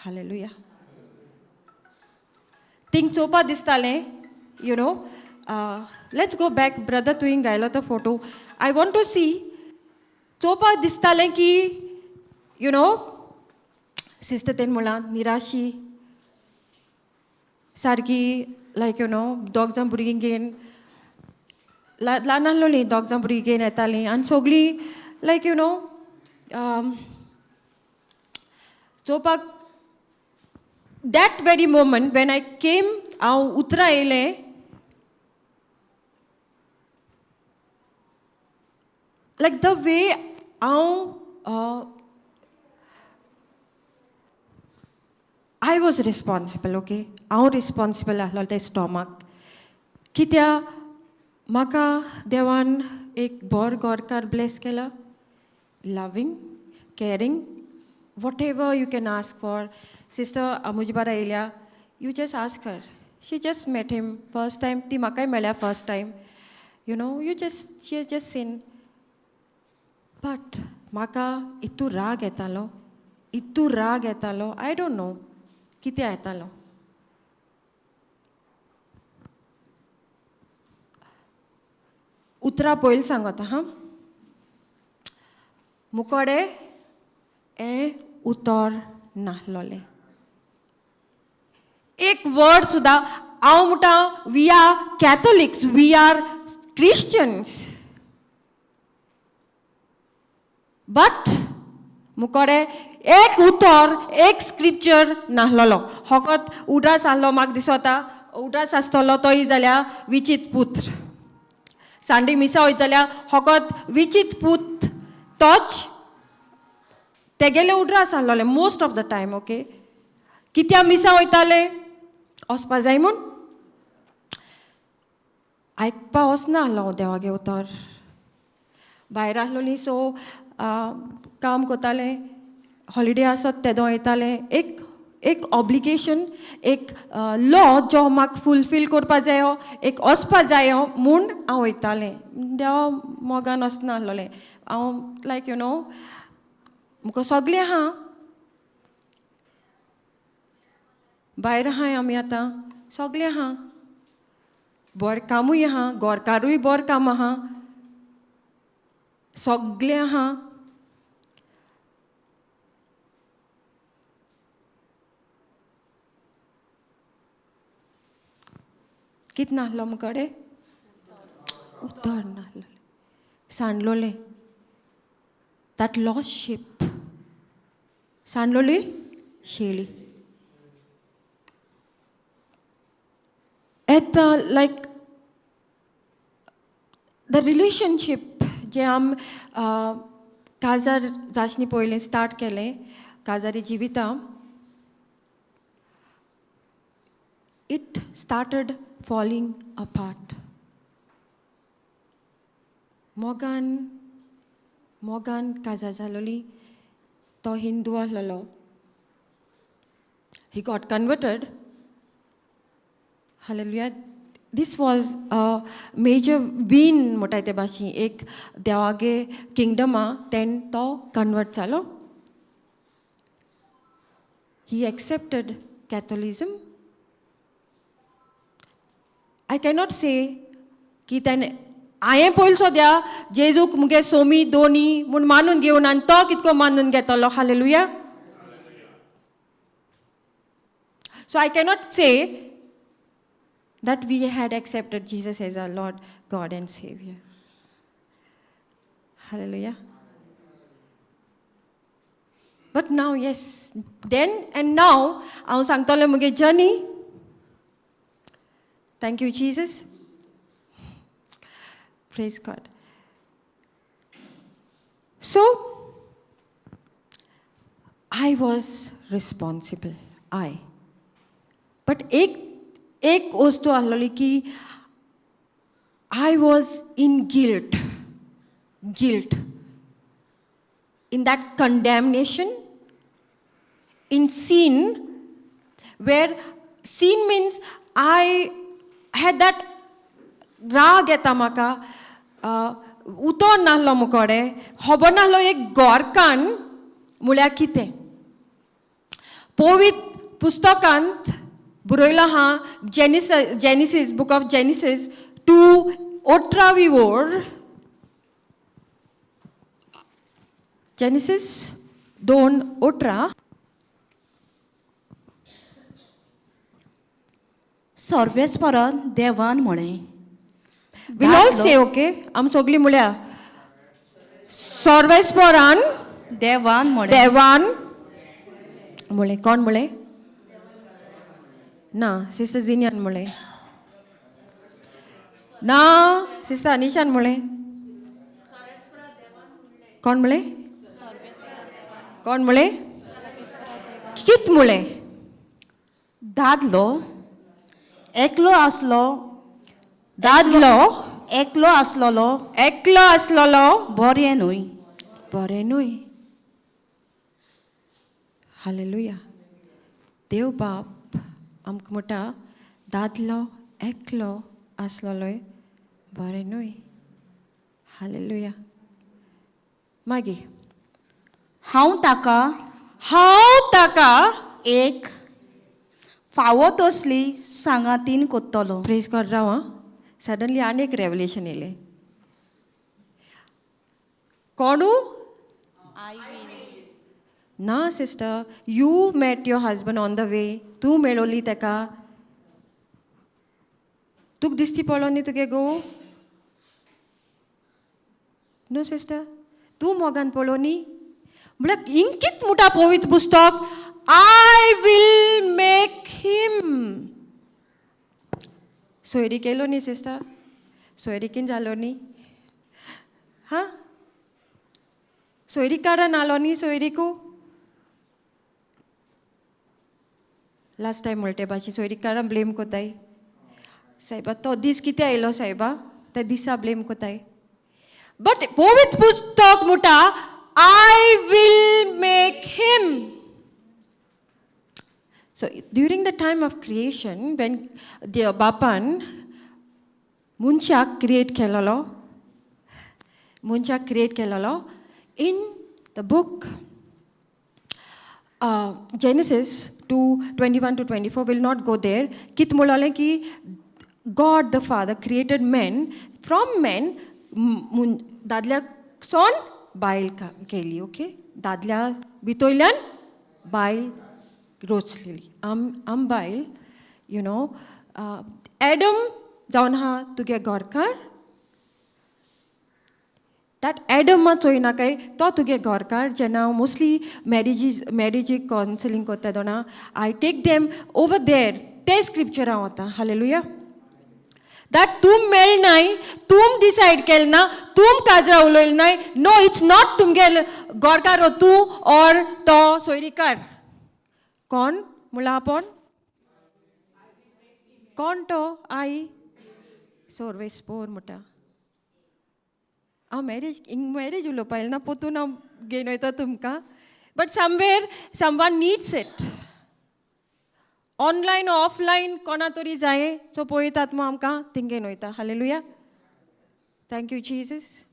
Hallelujah. Thing चोवपा दिसतालें, you know, let's go back brother, तुवें घायलो तो photo, I want to see. चोवपाक दिसतालें की, you know, sister तेन म्हळां निराशी सारकी, लायक you know, दोग जाण भुरगीं घेवन, ल्हान आसलोलीं, दोग जाण भुरगीं घेवन येतालीं आनी सगळीं लायक you know चोवपाक. That very moment when I came, हांव उतरां येयलें, लायक the way हांव, I was responsible, okay. हांव रिस्पॉन्सिबल आसलो त्या स्टॉमाक, कित्या म्हाका देवान एक बरो घरकार ब्लेस केला, loving, caring, whatever you can ask for. Sister म्हजे बारा येयल्या, you just ask her, she just met him first time, ती म्हाकाय मेळ्ळ्या first time, you just she just seen. But म्हाका इतू राग येतालो, इतू राग येतालो, I don't know कितें येतालो. उतरां पयलीं सांगता हां, मुकोडे हें उतर नासलोलें, एक वर्ड सुद्दां. हांव म्हणटा, we are Catholics, we are Christians, but मुकोडे एक उतर, एक स्क्रिप्चर नासलोलो. फकत उडास आहलो, म्हाका दिसता उडास आसतलो तोय जाल्यार विचीत पुत्र. सांडे मिसा वयत जाल्यार फकत विचीत पूत तोच तेगेले उड्रास आहलोले most of the time, okay. कित्या मिसा वयताले? वचपा जाय म्हूण. आयकपा वचना आहलो हांव देवागे उतर. भायर आसलोली, सो काम करतालें, हॉलिडे आसत तेदो वयतालें. एक एक ऑब्लिगेशन, एक लॉ जो म्हाका फुलफील करपा जायो, एक वचपा जायो म्हूण हांव वयतालें. देवा मोगान वचना आसलोलें हांव. लायक you know, म्हाका सगळें आहा, भायर आहाय आमी आतां, सगळें आहा, बरें कामूय आहा, गोरकारूय बरें काम आहा, सगळें आहा. कित नासलो मुकडे? उतर नासलोलें, सांडलोलें. That lost ship, सांडलोली शेळी. येता लायक the relationship जें आम काजार जाशनी पयलें स्टार्ट केलें, काजारी जिवितां, it started falling apart. मोगान मोगान काजार जालोली. तो हिंदू आसलेलो, he got converted. Hallelujah. This was a major win म्हणटाय ते भाशेन, एक देवागे किंगडमा तेन तो कन्वर्ट जालो. He accepted Catholicism. I cannot से की तेणें, हांवें पयलीं सोद्या जेजूक मुगे सोमी दोनी म्हूण मानून घेवन आनी तो कितको मानून घेतलो. Hallelujah. So I cannot say that we had accepted Jesus as our Lord, God and Savior. Hallelujah. But now, yes, then and now, हांव सांगतलें मुगे journey. Thank you, Jesus. Praise God. So, I was responsible. I. But एक एक वस्तू आसलोली की I was in guilt, guilt, in that condemnation, in sin, where sin means I had that राग येता म्हाका. उतर नासलो मुकोडे, खबर नासलो एक गोरकान म्हळ्यार कितें. पवित्र पुस्तकांत बरयलां आहा, Genesis, book of Genesis 2:18 or, Genesis 2:18. सर्वेस्परान देवान म्हळें. We'll all say, okay, आम सगळीं म्हळ्या सर्वेस्परान देवान म्हळें. देवान म्हळें. कोण म्हळें? ना सिस्टर जिनियान म्हळें ना, सिस्टर अनिशान म्हळें. कोण म्हळें? कोण म्हळें? कित म्हळें? दादलो एकलो आसलो. दादलो एकलो आसलेलो एकलो आसलेलो बरें न्हय. बरें न्हय. हालेलुया. देव बाप आमकां म्हणटा, दादलो एकलो आसलेलोय बरें न्हय. हालेलुया. मागीर हांव ताका हांव ताका एक फावो तसली सांगातीन कोत्तलो. प्रेज गॉड. राव आं, सडनली आनी एक रेवलेशन येयलें. कोणू ना sister, you met your husband on the way. तूं मेळोली ताका, तुका दिसती पडलो न्ही तुगे घोव? न्हू सिस्टर, तूं मोगान पळो न्ही. म्हळ्यार इंकीत मुठा पवित्र पुस्तक, I will make him. सोयरी केलो न्ही सिस्टर? सोयरिकीन जालो न्ही? हा, सोयरीकारान आलो न्ही सोयरिकू? लास्ट टायम म्हणटे भाशेन सोयरीकारान ब्लेम कोताय. सायबा, तो दीस कितें आयलो सायबा, त्या दिसा ब्लेम कोताय. बट पवित्र पुस्तक म्हणटा, I will make him. So during the time of creation, when the बापान मनशाक क्रिएट केलेलो, मनशाक क्रिएट केलेलो, in the book Genesis 2:21 to 24, will not go there. कित म्हणलें की God the Father created man. From man दादल्याक सोन बायल केली. ओके, दादल्या भितरल्यान बायल रोचलेली. आम आम बायल, you know, Adam जावन आहा तुगे घरकार. That Adam मात चोयनाकाय, तो तुगे घरकार. जेन्ना हांव मोस्टली मॅरेजीज मॅरेजीक कावन्सिलींग कोत्ता तेन्ना I take them over there. ते स्क्रिप्चरां वता. हालेलुया. That तूं मेळनाय, तूं डिसायड केलें ना, तूं काजरा उलयलें नाय. नो, it's not तुमगे घरकार हो तूं ऑर तो सोयरीकार. कोण म्हणला आपूण? कोण तो? आई सोर्वेस्पोर म्हणटा. हांव मॅरेज हिंग मॅरेज उलोवपा येयलें ना, पोतून हांव घेवन वयता तुमकां. But somewhere someone needs it, online, offline कोणा तरी जाय. सो पळयतात मग आमकां थिंग घेवन वयता. Hallelujah. Thank you Jesus.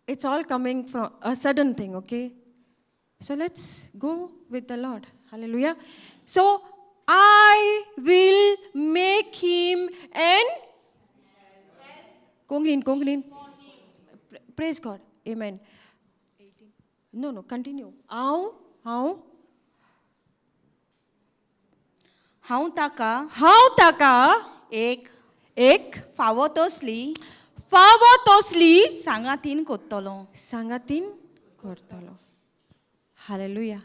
It's all coming from a sudden thing, okay? So let's go with the Lord. Hallelujah. So I will make him an Konkani, Konkani. Praise God. Amen. No, continue. हांव हांव हांव ताका हांव ताका एक एक फावो तसली फावो तसली सांगातीन कोत्तलो. सांगातीन करतलो. हालेलुया.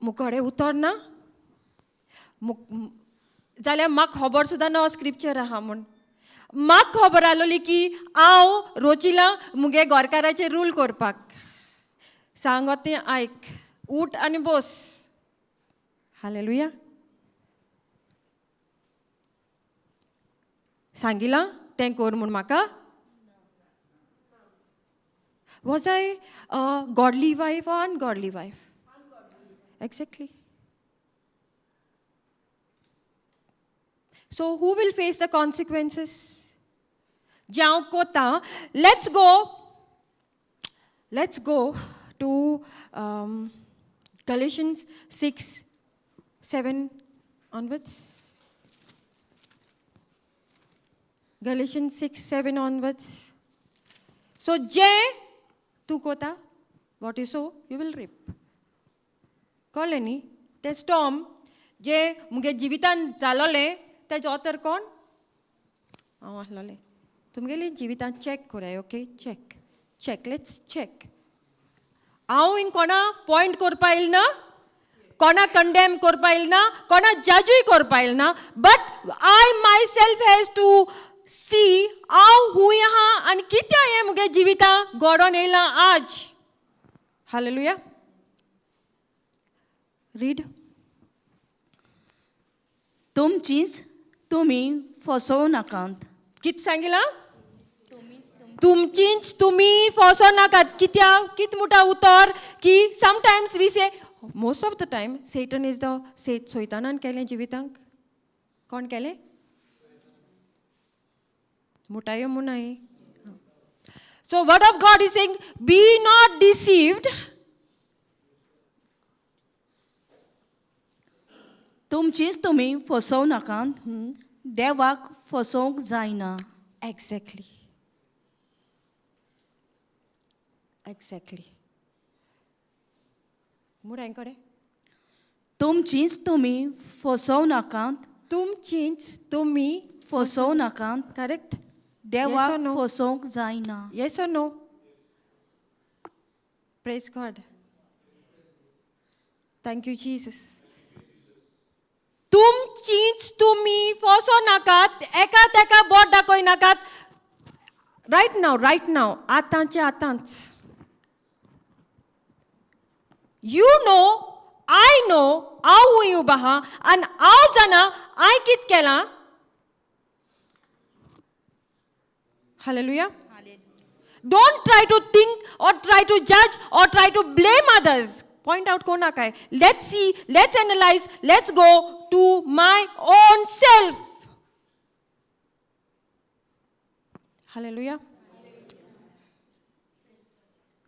मुकोडे उतर ना मुक जाल्यार म्हाका खबर सुद्दां ना स्क्रिप्चर आहा म्हूण. म्हाका खबर आसलोली की हांव रोचिलां मुगे गोरकाराचेर रूल करपाक. सांगत तें आयक, उठ आनी बोस. हालेलुया. सांगिलां तें कर म्हूण म्हाका. Was I a godly wife or ungodly wife? Exactly. So, who will face the consequences? जें हांव कोतां, let's go to Galatians 6:7 onwards. Galatians 6:7 onwards. So जें तूं कोता, what you sow you will reap. कळ्ळें न्ही? तें स्टॉर्म जें मुगे जिवितान जालोलें तेजो ऑथर कोण? हांव आसलोलें. तुमगेली जिवितान चॅक कराय. Okay, check, check, let's check. हांव हिंग कोणा पॉयंट करपा येयल ना, कोणा कंडेम करपा येयल ना, कोणा जजूय करपा येयल ना, but I myself has to see हांव हूंय आहा आनी कितें हें मुगे जिवितां घडोवन येयलां आज. हालेलुया. रीड. तुमचीच तुमी फसोवं नाकात. कित सांगिलां? तुमचीच तुमी फसो नाकात. कित्याक? कित म्हणटा उतर की sometimes we say, most of the time Satan is the सैतानान केलें जिवितांक. कोण केलें मुटायो मुनाय. So word of God is saying, be not deceived. तुमचीच तुमी फसोवं नाकात, देवाक फसोवंक जायना. एक्झॅक्टली. मुडाय कडे. तुमचीच तुमी फसोवं नाकात. तुमचीच तुमी फसोवं नाकात. करेक्ट. देवाक Yes or no? फसोवंक जायना. Yes or no? Praise God. Thank you, Jesus. तुमचीच तुमी फसो नाकात, एका तेका बोट दाखय नाकात. रायट नाव, रायट नाव, आतांचे आतांच. You know, I know, हांव हूंय उबो आहा आनी हांव जाणा हांवें कितें केलां. Hallelujah. Don't try to think or try to judge or try to blame others. Point out कोणा काय. Let's see, let's analyze, let's go to my own self. Hallelujah.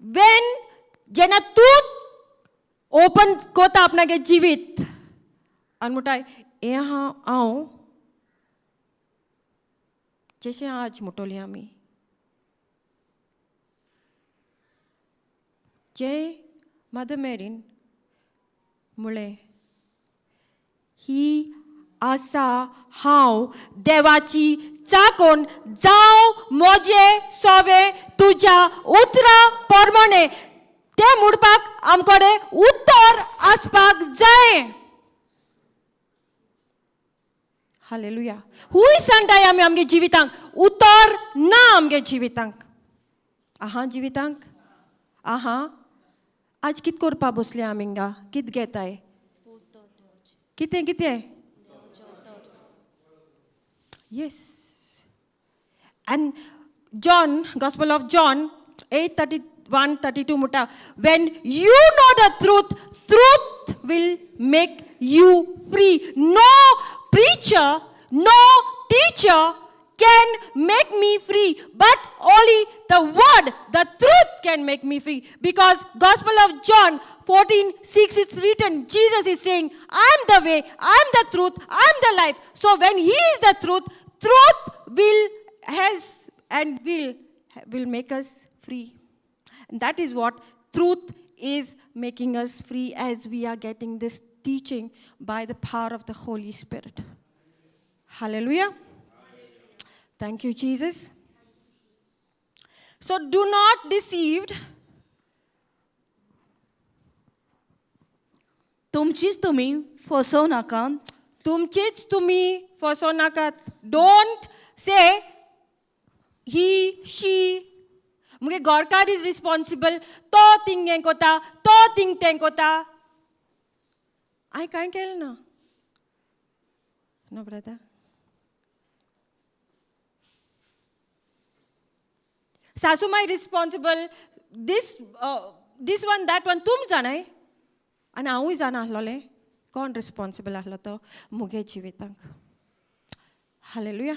When जेन्ना तूं ओपन कोता आपणागे जिवीत आनी म्हणटाय हें आहा हांव, जशें आज म्हणटली आमी जें मदर मेरीन म्हळें, ही आसा हांव देवाची चाकोन, जावं मोजे सोवे तुज्या उतरा प्रमाणे. तें म्हणपाक आमकडे उतर आसपाक जाय. हालेलुया. हूय सांगताय आमी आमगे जिवितांक उतर ना. आमगे जिवितांक आहा, जिवितांक आहा. आज कित करपा बसले आमी हिंगा? कित घेताय? कितें कितें? Yes. And John, Gospel of John 8:31-32 म्हणटा, when you know the truth, truth will make you free. No preacher, no teacher can make me free, but only the word, the truth can make me free. Because Gospel of John 14:6, it's written, Jesus is saying, "I am the way, I am the truth, I am the life." So when he is the truth, truth will has and will make us free. And that is what truth is making us free as we are getting this teaching by the power of the Holy Spirit. Hallelujah. Thank you, Jesus. So do not deceived. तुमचीच तुमी फसोवं नाकात. तुमचीच तुम्ही फसो नाकात. Don't say he, she, मुगे गोरकार is responsible, तो thing हें कोता, तो थिंग तें कोता. हांवें कांय केलें ना. No brother. सासू my responsible, this one, that one. तुम जाणाय आनी हांवूय जाणा आसलोलें कोण रिस्पॉन्सिबल आसलो तो मुगे जिवितांक. हालेलुया.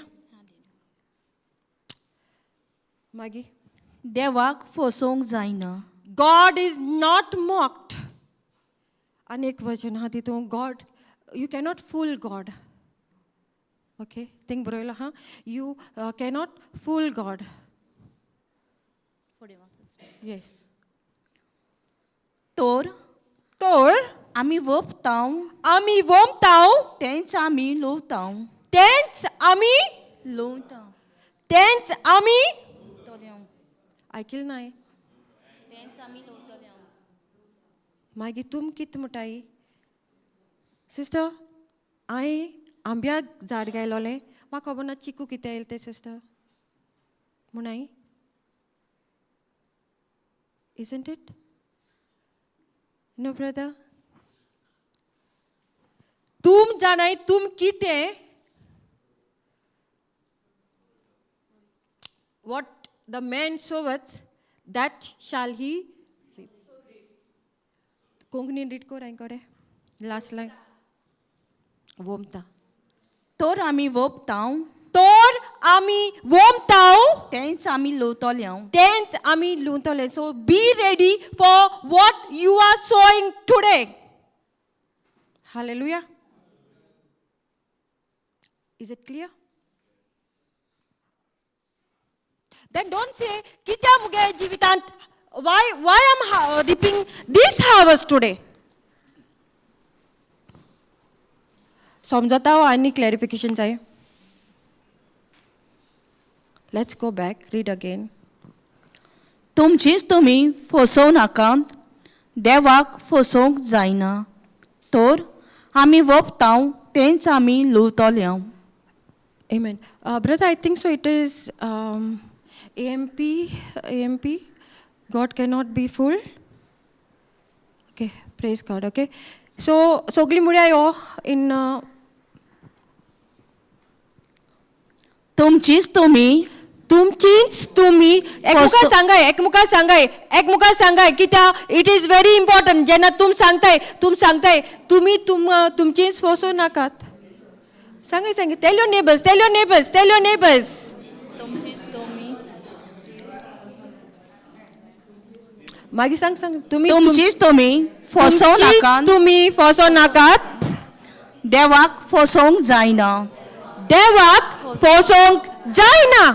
मागीर देवाक फसोवंक जायना. God is not mocked. आनी एक वचन आहा तितून, God, you cannot fool God. Okay, thing बरयलो आहा, you cannot fool God. Yes. तर तर आमी वपताव आमी वोमताव तेंच आमी लोवताव. तेंच आमी लोवताव. तेंच आमी लोवतल्यांव. आयकिल नाय. तेंच आमी लोवतल्यांव. मागीर तुम कित म्हणटाय सिस्टर? हांवें आंब्याक झाड गायलोलें, म्हाका खबर ना चिकू कितें येयलें तें सिस्टर म्हणाय. Isn't it? No, brother? तुम जाणाय तुम कितें. What the man soweth, that shall he reap. कोंकणीन रीड कोर हांवें लास्ट लायन. वोमता. तर आमी वपताव तर आमी वोमताव तेंच आमी लोवतल्यांव. तेंच आमी लुंवतले. So be ready for what you are sowing today. Hallelujah. Is it clear? Then don't say, कित्या मुगे जिवितांत, why I'm reaping this harvest today? समजता हो आनी क्लॅरिफिकेशन जाय? Let's go back, read again. तुमचीच तुमी फसोवं नाकात. देवाक फसोवंक जायना. तर आमी वपताव तेंच आमी लुवतल्यांव. Amen. Brother, I think so. It is AMP. AMP. God cannot be fooled. Okay, praise God. Okay. So, सगळी मुळ्या यो in तुमचीच तुमी तुमचीच तुमी एकमुखार सांगाय, एकमुखार सांगाय, एकमुखार सांगाय, कित्याक it is very important. जेन्ना तुम सांगताय, तुम सांगताय, तुमी तुमचीच फसोवं नाकात. सांगाय, सांगाय. Tell your neighbours, tell your neighbours, tell your neighbours. तुमचीच तुमी मागीर सांग, सांग तुमी. तुमचीच तुमी फसोवं तुमचीच नाकात. तुमी फसोवं नाकात. देवाक फसोवंक जायना. देवाक फसोवंक जायना.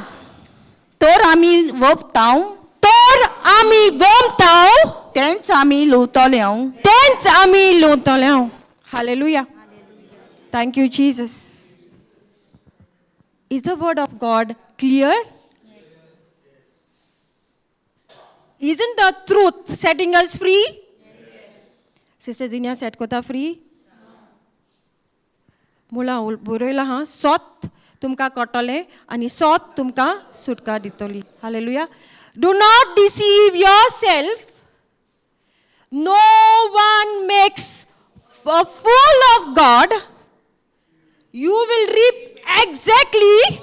तर आमी वपताव तर आमी वोमताव तेंच आमी लुवतल्यांव. तेंच आमी लुवतले. Hallelujah. Thank you, Jesus. Is the word of God clear? Isn't the truth setting us free? Sister Zinia set कोता फ्री? मुळां बरयलां आहा, सोत तुमकां कळटलें आनी सोत तुमकां सुटका दितली. Hallelujah. Do not deceive yourself. No one makes a fool of God. You will reap exactly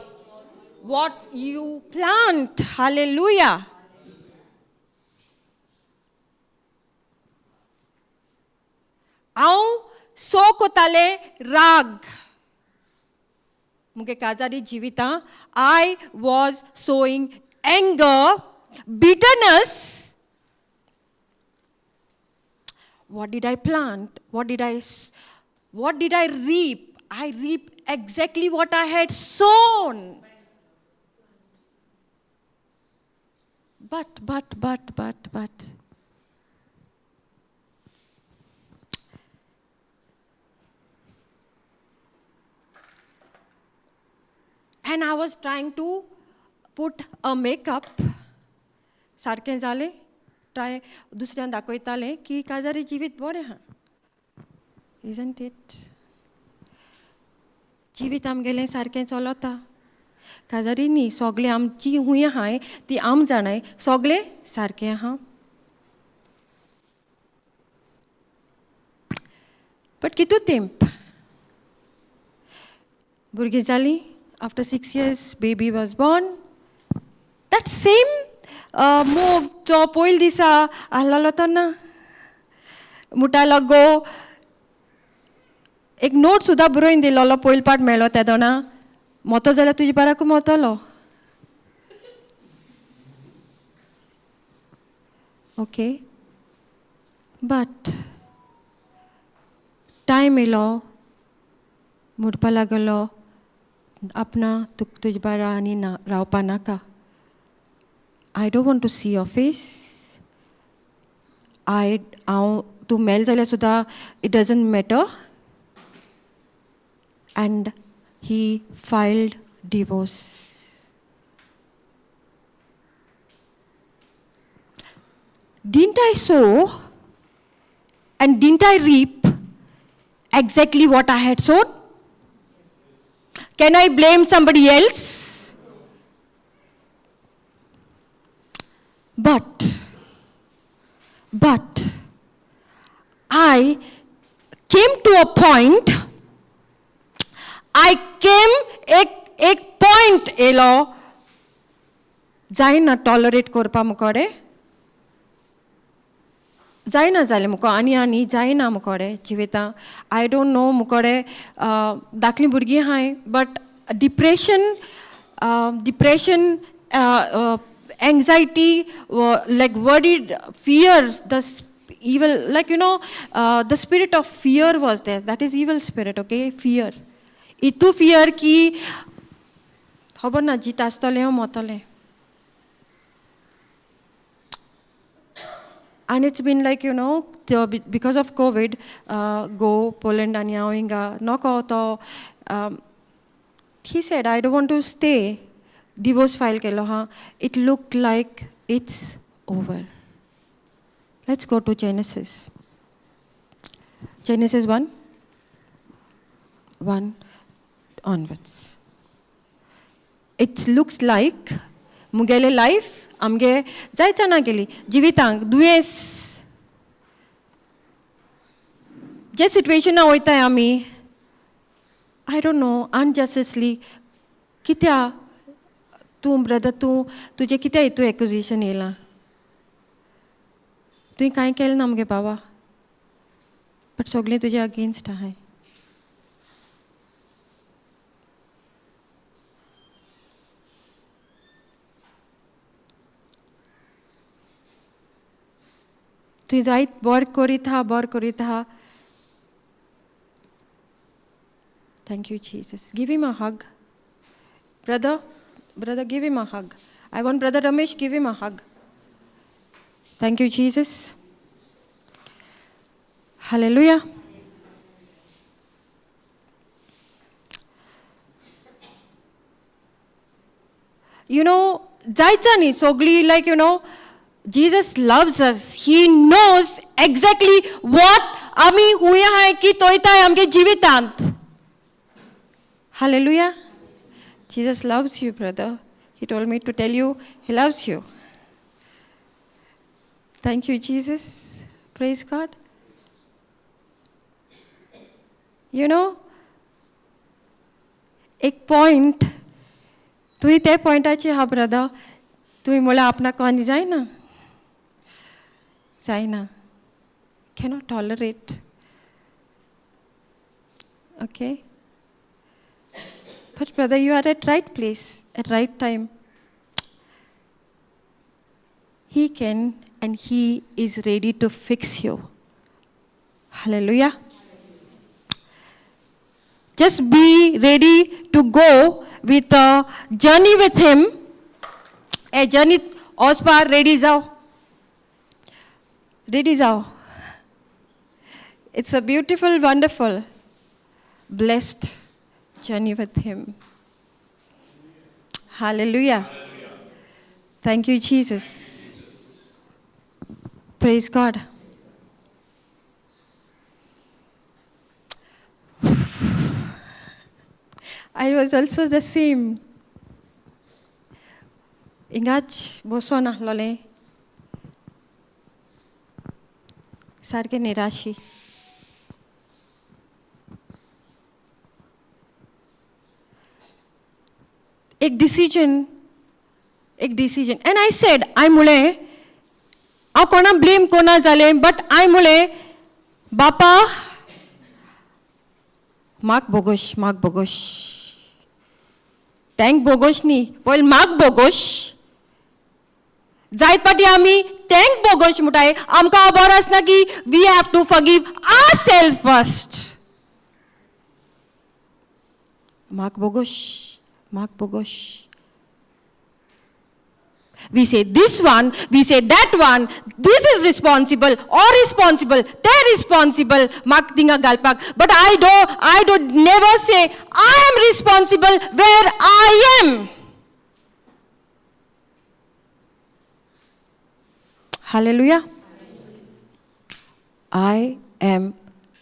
what you plant. Hallelujah. हांव सो कोतालें राग मुगे काजारी जिवितां. I was sowing anger, bitterness. What did I plant? What did I reap? I reap exactly what I had sown. But and I was trying to put a makeup. सारकें जालें, try दुसऱ्यान दाखयतालें की काजारी जिवीत बरें आहा. Isn't it? जिवीत आमगेलें सारकें चलता काजारी न्ही. सगळें आमची हूंय आहाय ती आम जाणाय, सगळें सारकें आहा. बट कितू तेंप भुरगीं जालीं. After 6 years, baby was born. That same मोग जो पयले दिसा आहलोलो तो ना. मुटालो गो एक नोट सुद्दां बरोवन दिलोलो पयले पाट मेळ्ळो तेदोना, मोतो जाल्यार तुजे बाराकू मोतलो. ओके, बट टायम येयलो, म्हणपा लागलो आपणा तुका तुजे बारा आनी ना रावपा नाका. I don't want to see your face. I हांव तूं मेल जाल्यार सुद्दां it doesn't matter. And he filed divorce. Didn't I sow and didn't I reap exactly what I had sown? Can I blame somebody else? But I came to a point, I came एक एक point येयलो जायना tolerate करपा मुकोडे, जायना जालें मुको आनी आनी जायना मुकोडे जिविता. I don't know मुकोडे धाकलीं भुरगीं आहाय, but depression, anxiety, like worried, fear, the evil, like you know, the spirit of fear was there. That is evil spirit, okay? Fear. इतू फियर की खबर ना जीत आसतलें हांव मोतलें. And it's been like, you know, because of COVID, go Poland आनी हांव हिंगा नको तो. He said, I don't want to stay. Divorce file केलो हा. It looked like it's over. Let's go to Genesis. Genesis 1, 1 onwards. It looks like मुगेले life आमगे जायचा ना गेली जिवितांक दुयेंस जे सिट्युएशना वयताय आमी, I don't know, अनजस्टिसली कित्या तूं ब्रदर तूं तुजें कित्या हितू एक्युजेशन येयलां, तुवें कांय केलें ना मुगे बाबा, बट सगळें तुजे अगेन्स्ट आहाय. तुवें जायत बरें करीत आहा, बरें करीत आहा. Thank you, Jesus. Give him a hug. Brother, brother, give him a hug. I want Brother Ramesh, give him a hug. Thank you, Jesus. Hallelujah. You know, जायचा न्ही सगळी, like you know, Jesus loves us. He knows exactly what आमी हुंय आहाय की तोयताय आमगे जिवितांत. Hallelujah. Jesus loves you, brother. He told me to tell you he loves you. Thank you, Jesus. Praise God. You know, एक point तुवें त्या पॉयंटाचे हा brother, तुवें म्हळ्यार आपणाक आनी जायना जायना, cannot tolerate. Okay, but brother, you are at right place at right time. He can and he is ready to fix you. Hallelujah. Just be ready to go with a journey with him. A journey वचपा ready जाव, ready जाव. It's a beautiful, wonderful, blessed journey with him. Hallelujah. Thank you, Jesus. Praise God. I was also the same. हिंगाच बसोन आसलोलें सारकें निराशी. एक decision, एक decision, and I said, हांवें म्हणलें हांव कोणा ब्लेम कोना जालें, बट हांवें म्हणलें बापा म्हाक बोगोश, म्हाक बोगोश, thank बोगोश न्ही, पयलीं म्हाक बोगोश. जायत पाटी आमी तेंक बोगोश म्हणटाय, आमकां खबर आसना की we have to forgive our self first. म्हाक बोगोश, म्हाक बोगोश. We say this one, we say that one, this is responsible or responsible, they're responsible, म्हाक थिंगा घालपाक. But I don't never say I am responsible where I am. Hallelujah. I am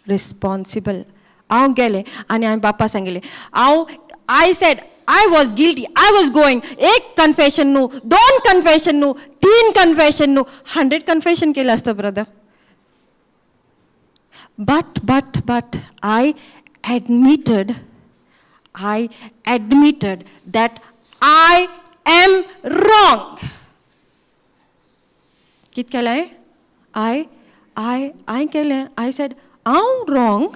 responsible. हांव गेलें आनी हांवें बाप्पा सांगिल्लें, हांव, I said I was guilty, I was going. एक कन्फेशन न्हू, दोन कन्फेशन न्हू, तीन कन्फेशन न्हू, 100 कन्फेशन केलें आसता brother. But I admitted that I am wrong. कित केलें I I हांवें केलें, I said हांव wrong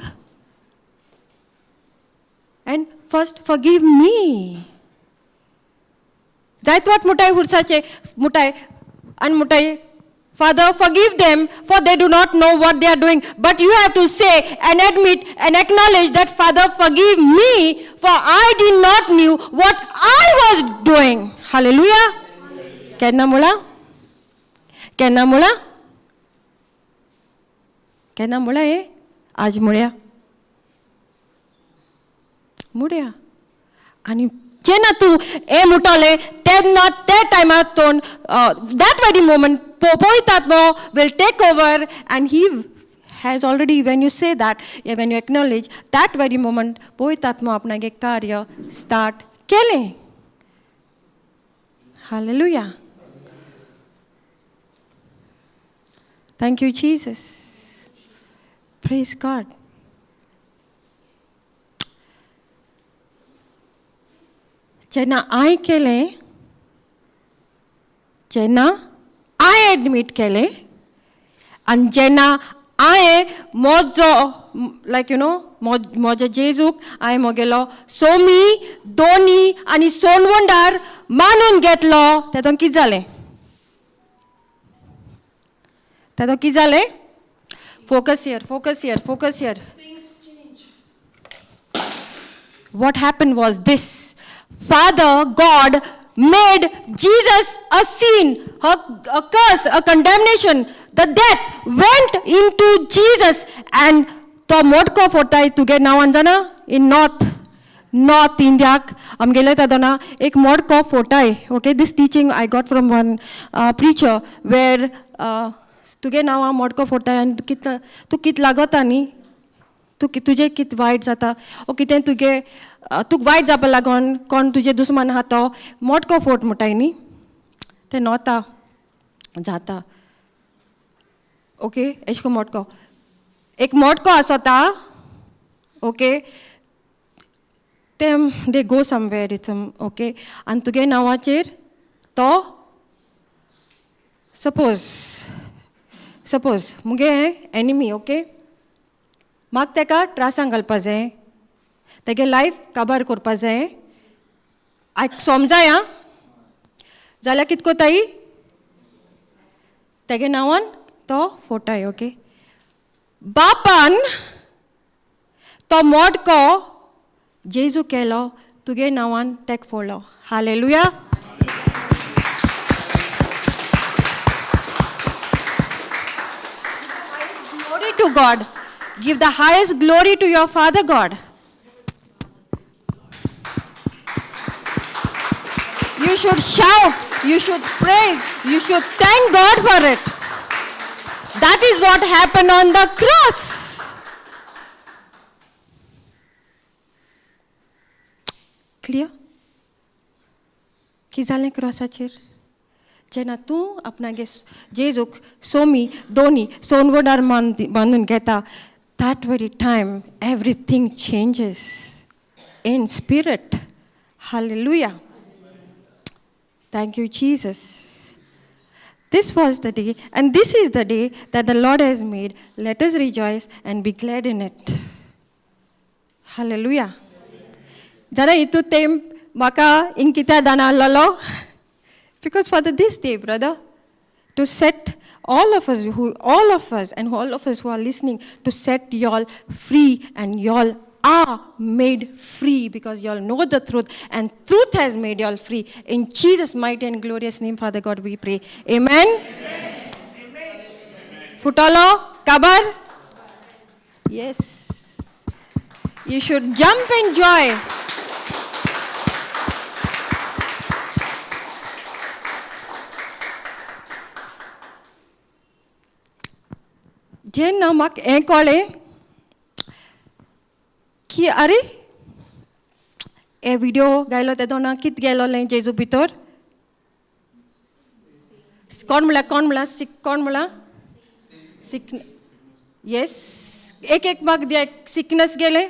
and first forgive me. जायत वाट मुठाय हुरसाचे मुठाय आनी मुठाय, Father, forgive them, for they do not know what they are doing. But you have to say and admit and acknowledge that, Father, forgive me, for I did not knew what I was doing. Hallelujah. केन्ना मुळा, केन्ना मुळा, केन्ना मुळा हे आज मुळ्या मुड्या. आनी जेन्ना तूं हें म्हणटलें तेन्ना ते टायमार तोंड, that very moment पवित्र आत्मो will take over and he has already, when you say that, when you acknowledge, that very moment पवित्र आत्मो आपणागे कार्य स्टार्ट केलें. Hallelujah. Thank you, Jesus. Praise God. जेन्ना हांवें केलें, जेन्ना हांवें एडमीट केलें आनी जेन्ना हांवें म्हजो, लायक you know, म्हज्या जेजूक हांवें म्हगेलो सोमी, दोनी आनी सोनवंडार मानून घेतलो, तेतून कितें जालें? तेतून कितें जालें? Focus here, focus here, focus here. What happened was this: Father God made Jesus a sin, a curse, a condemnation. The death went into Jesus and तो मोटको फोडटाय तुगे नांवान जाणा. इन नॉर्थ इंडियाक आमगेले तेदोना एक मोडको फोटाय. Okay, this teaching I got from one preacher where तुगे नांवां मोडको फोडटाय आनी कित तूं कित लागता न्ही, तूं तुजें कित वायट जाता ओ कितें तुगे तुका वायट जावपा लागोन कोण तुजे दुस्मान आहा तो मोटको फोट म्हणटाय न्ही, तें नोता जाता. ओके, एशें कोन्न मोटको, एक मोटको आसोता. ओके, तें they go somewhere, it's okay. आनी तुगे नांवाचेर तो सपोज मुगे एनिमी, ओके, म्हाका तेका त्रासांक घालपा जाय, तेगे लायफ काबार करपा जाय, आयक समजाय आं, जाल्यार कित कोताय? तेगे नांवान तो फोटाय. ओके, बापान तो मोडको जेजू केलो, तुगे नांवान तेक फोडलो. Hallelujah. Glory to God. Give the highest glory to your Father God. You should shout, you should praise, you should thank God for it. That is what happened on the cross. Clear? की जालें क्रॉसाचेर? जेन्ना तूं आपणागे जेजूक सोमी, दोनी, सोनवडार मान बांदून घेता, that very time everything changes in spirit. Hallelujah. Thank you, Jesus. This was the day, and this is the day that the Lord has made. Let us rejoice and be glad in it. Hallelujah. जरा हितू तेम म्हाका इंग कित्याक दान आहलोलो? Because for this day, brother. To set all of us who all of us and all of us who are listening to set y'all free, and y'all are made free because y'all know the truth, and truth has made y'all free. In Jesus' mighty and glorious name, Father God, we pray. Amen. Futalo, kabar? Yes. You should jump in joy. जेन्ना म्हाका हें कळ्ळें की आरे हे video गायलो तेदोना कित गेलोलें जेजू भितर कोण म्हळ्यार कोण म्हळ्यार सिक कोण म्हळ्यार सिक येस एक एक म्हाका दिया सिकनस गेलें.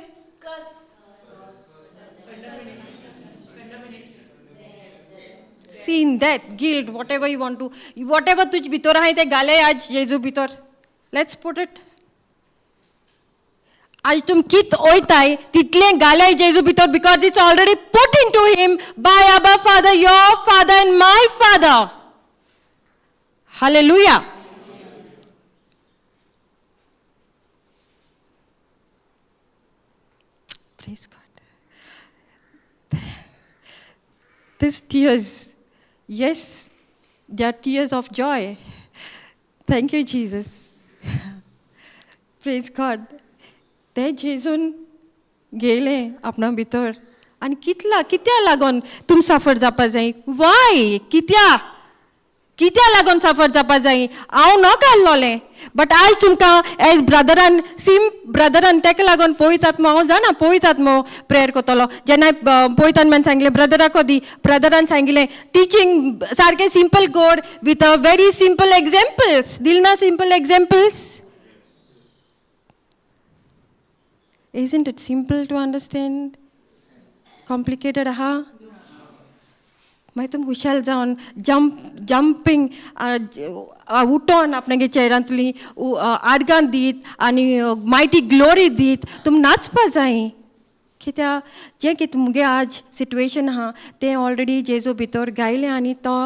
Sin, death, guilt, whatever you want to, whatever तुज भितर आहाय ते घाले आज जेजू भितर. Let's put it. आज तुम कित ओयताय तितलें घाले जेजू भितर because it's already put into him by Abba Father, your father and my father. Hallelujah. Praise God. These tears, yes, they are tears of joy. Thank you, Jesus. Praise God. ते जेजून गेले आपणा भितर आनी कितला कित्या लागून तुम साफर जावपा जाय वाय कित्या कित्या लागून साफर जावपा जाय हांव नोका आसलोलें बट आयज तुमकां एज ब्रदरान सिम ब्रदरान तेका लागून पळयतात मो हांव जाणा पळयतात मो प्रेयर करतलो जेन्ना पळयतात man सांगलें ब्रदराक दी ब्रदरान सांगिलें टिचींग सारकें simple core with a very simple examples दिल ना simple examples. Isn't it simple to understand? Complicated आहा मागीर तुमी हुशार जावन जंप जंपींग उठोन आपणागे चेहऱ्यांतली आर्गां दीत आनी मायटी ग्लोरी दीत तुमी नाचपा जाय कित्याक जें कितें मुगे आज सिट्युएशन आहा तें ऑलरेडी जेजू भितर गायलें आनी तो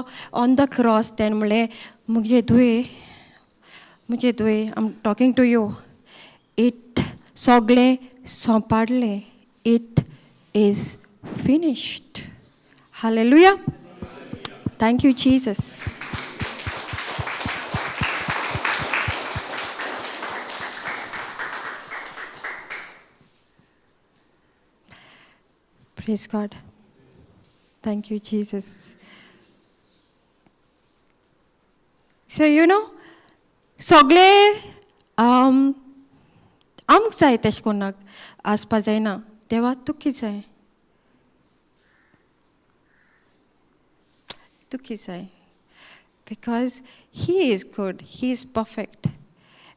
ऑन the cross तेणें म्हणलें मुगे धुये मुजे धुये I am talking to you, it सगळें सोंपाडलें. It is finished. Hallelujah. Thank you, Jesus. Praise God. Thank you, Jesus. So, सगळे आमकां जाय तेशें कोन्नाक आसपा जायना देवा तुकी जाय तुकी जाय because he is good, he is perfect,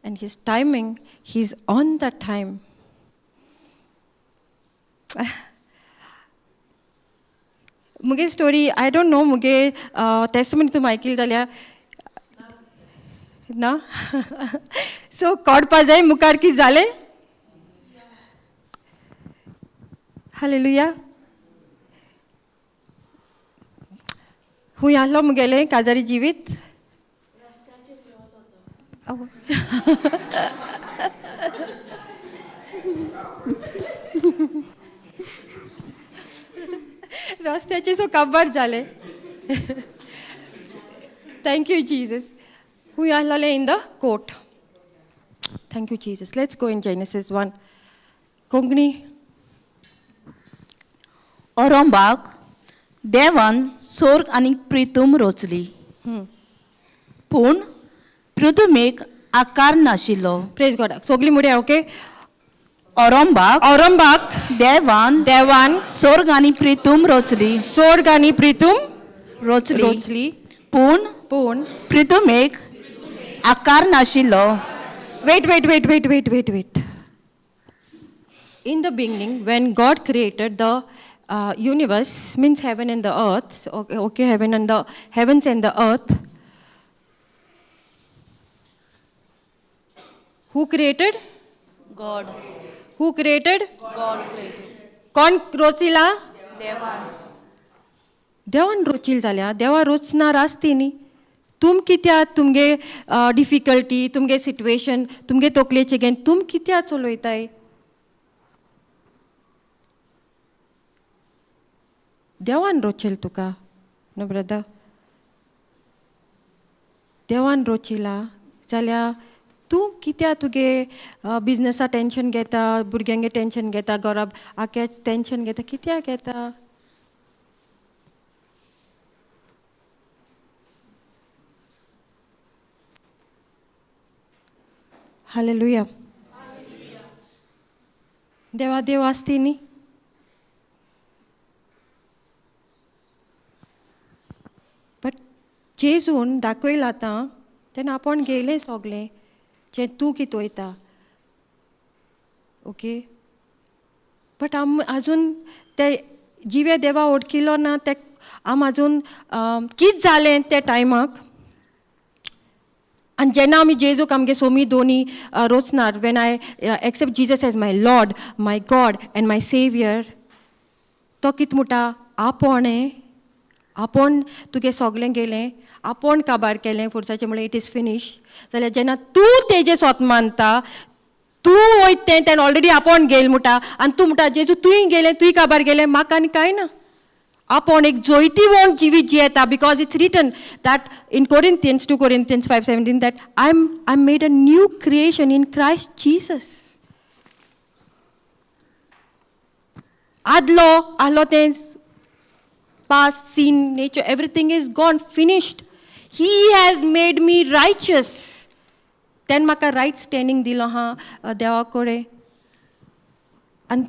and his timing, he is on the time. मुगे स्टोरी I don't know मुगे टेस्टमनी तुमी आयकली जाल्यार ना सो कोडपा जाय मुखार कितें जालें. हालेलुया. खूंय आहलो मुगेलें काजारी जिवीत. आवय. रस्त्याचे सो काबार जालें. Thank you Jesus. खूंय आहलोलें in the court. Thank you Jesus. Let's go in Genesis 1. Konkani. औरंबाक देवान सोर्ग आनी प्रितूम रोचली पूण पृथुमेक आकार नाशिल्लो. प्रेज गॉड. सगळी मुड्या ओके. औरंबाक औरंबाक देवान देवान सोर्ग आनी प्रितूम रोचली सोर्ग आनी प्रितूम रोचली रोचली पूण पूण प्रितुमेक आकार नाशिल्लो. Wait, wait, wait, wait, wait, wait, wait. In the beginning, when God created the universe, means heaven and the earth, okay, heaven and the heavens and the earth. Who created? God. Who created? God created. कोण रोचिला? देवान. देवान रोचील जाल्यार देवा रोचणार आसती न्ही. तुम कित्याक तुमगे डिफिकल्टी, तुमगे सिट्युएशन, तुमगे तकलेचे घेवन तुम कित्याक चलयताय? देवान रोचेल तुका न्हू ब्रदर, देवान रोचिला जाल्यार तूं कित्याक तुगे बिजनसा टेंशन घेता, भुरग्यांगे टेंशन घेता, घरा आख्या टेंशन घेता, कित्याक घेता? हालेलुया. देवा देव आसती न्ही. बट जेजून दाखयलां आतां तेन्ना आपूण गेलें सगलें जें तूं कितें वयता. ओके, बट आम आजून ते जिवे देवा ओळखिलो ना, ते आम आजून कितें जालें त्या टायमाक. आनी जेन्ना आमी जेजूक आमगे सोमी दोनी रोचनार, when I accept Jesus as my Lord, my God and my saviour, तो कितें म्हणटा, आपोणें आपोण तुगे सगलें गेलें, आपोण काबार केलें फोर्साचें, म्हणलें it is finish. जाल्यार जेन्ना तूं तेजें स्वत मानता, तूं वयता तें तेणें ऑलरेडी आपोण गेल म्हणटा, आनी तूं म्हणटा जेजू तुंय गेलें, तुंय काबार गेलें, म्हाका आनी कांय ना. आपोण एक जोयतीवण जिवीत जियेता, because it's written that in Corinthians 2 Corinthians 5:17 that I am made a new creation in Christ Jesus. आदलो आहलो तें past sin, nature, everything is gone, finished. He has made me righteous. तेन्ना म्हाका रायट स्टँडींग दिलो आहा देवा कडेन. आनी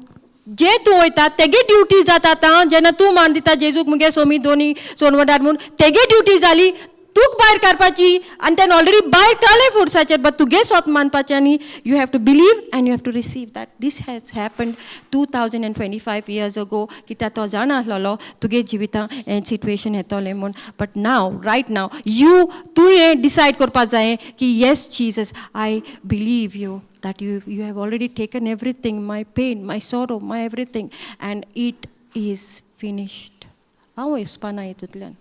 जे तूं वयता तेगे ड्युटी जाता आतां, जेन्ना तूं मान दिता जेजूक मुगे सोमी दोनी सोनवडार म्हूण, तेगे ड्युटी जाली तुक भायर काडपाची, आनी तेणें ऑलरेडी भायर काडलें फोर्साचेर, बट तुगे स्वत मानपाचें आनी you have to believe and you have to receive that this has happened 2025 years ago. कित्याक तो जाणा आसलेलो तुगे जिवितां हें सिट्युएशन येतलें म्हूण. But now, right now, you तूं हें डिसायड करपा जाय की yes Jesus, I believe you that you have already taken everything, my pain, my sorrow, my everything, and it is finished. हांव वचपाना हितूंतल्यान.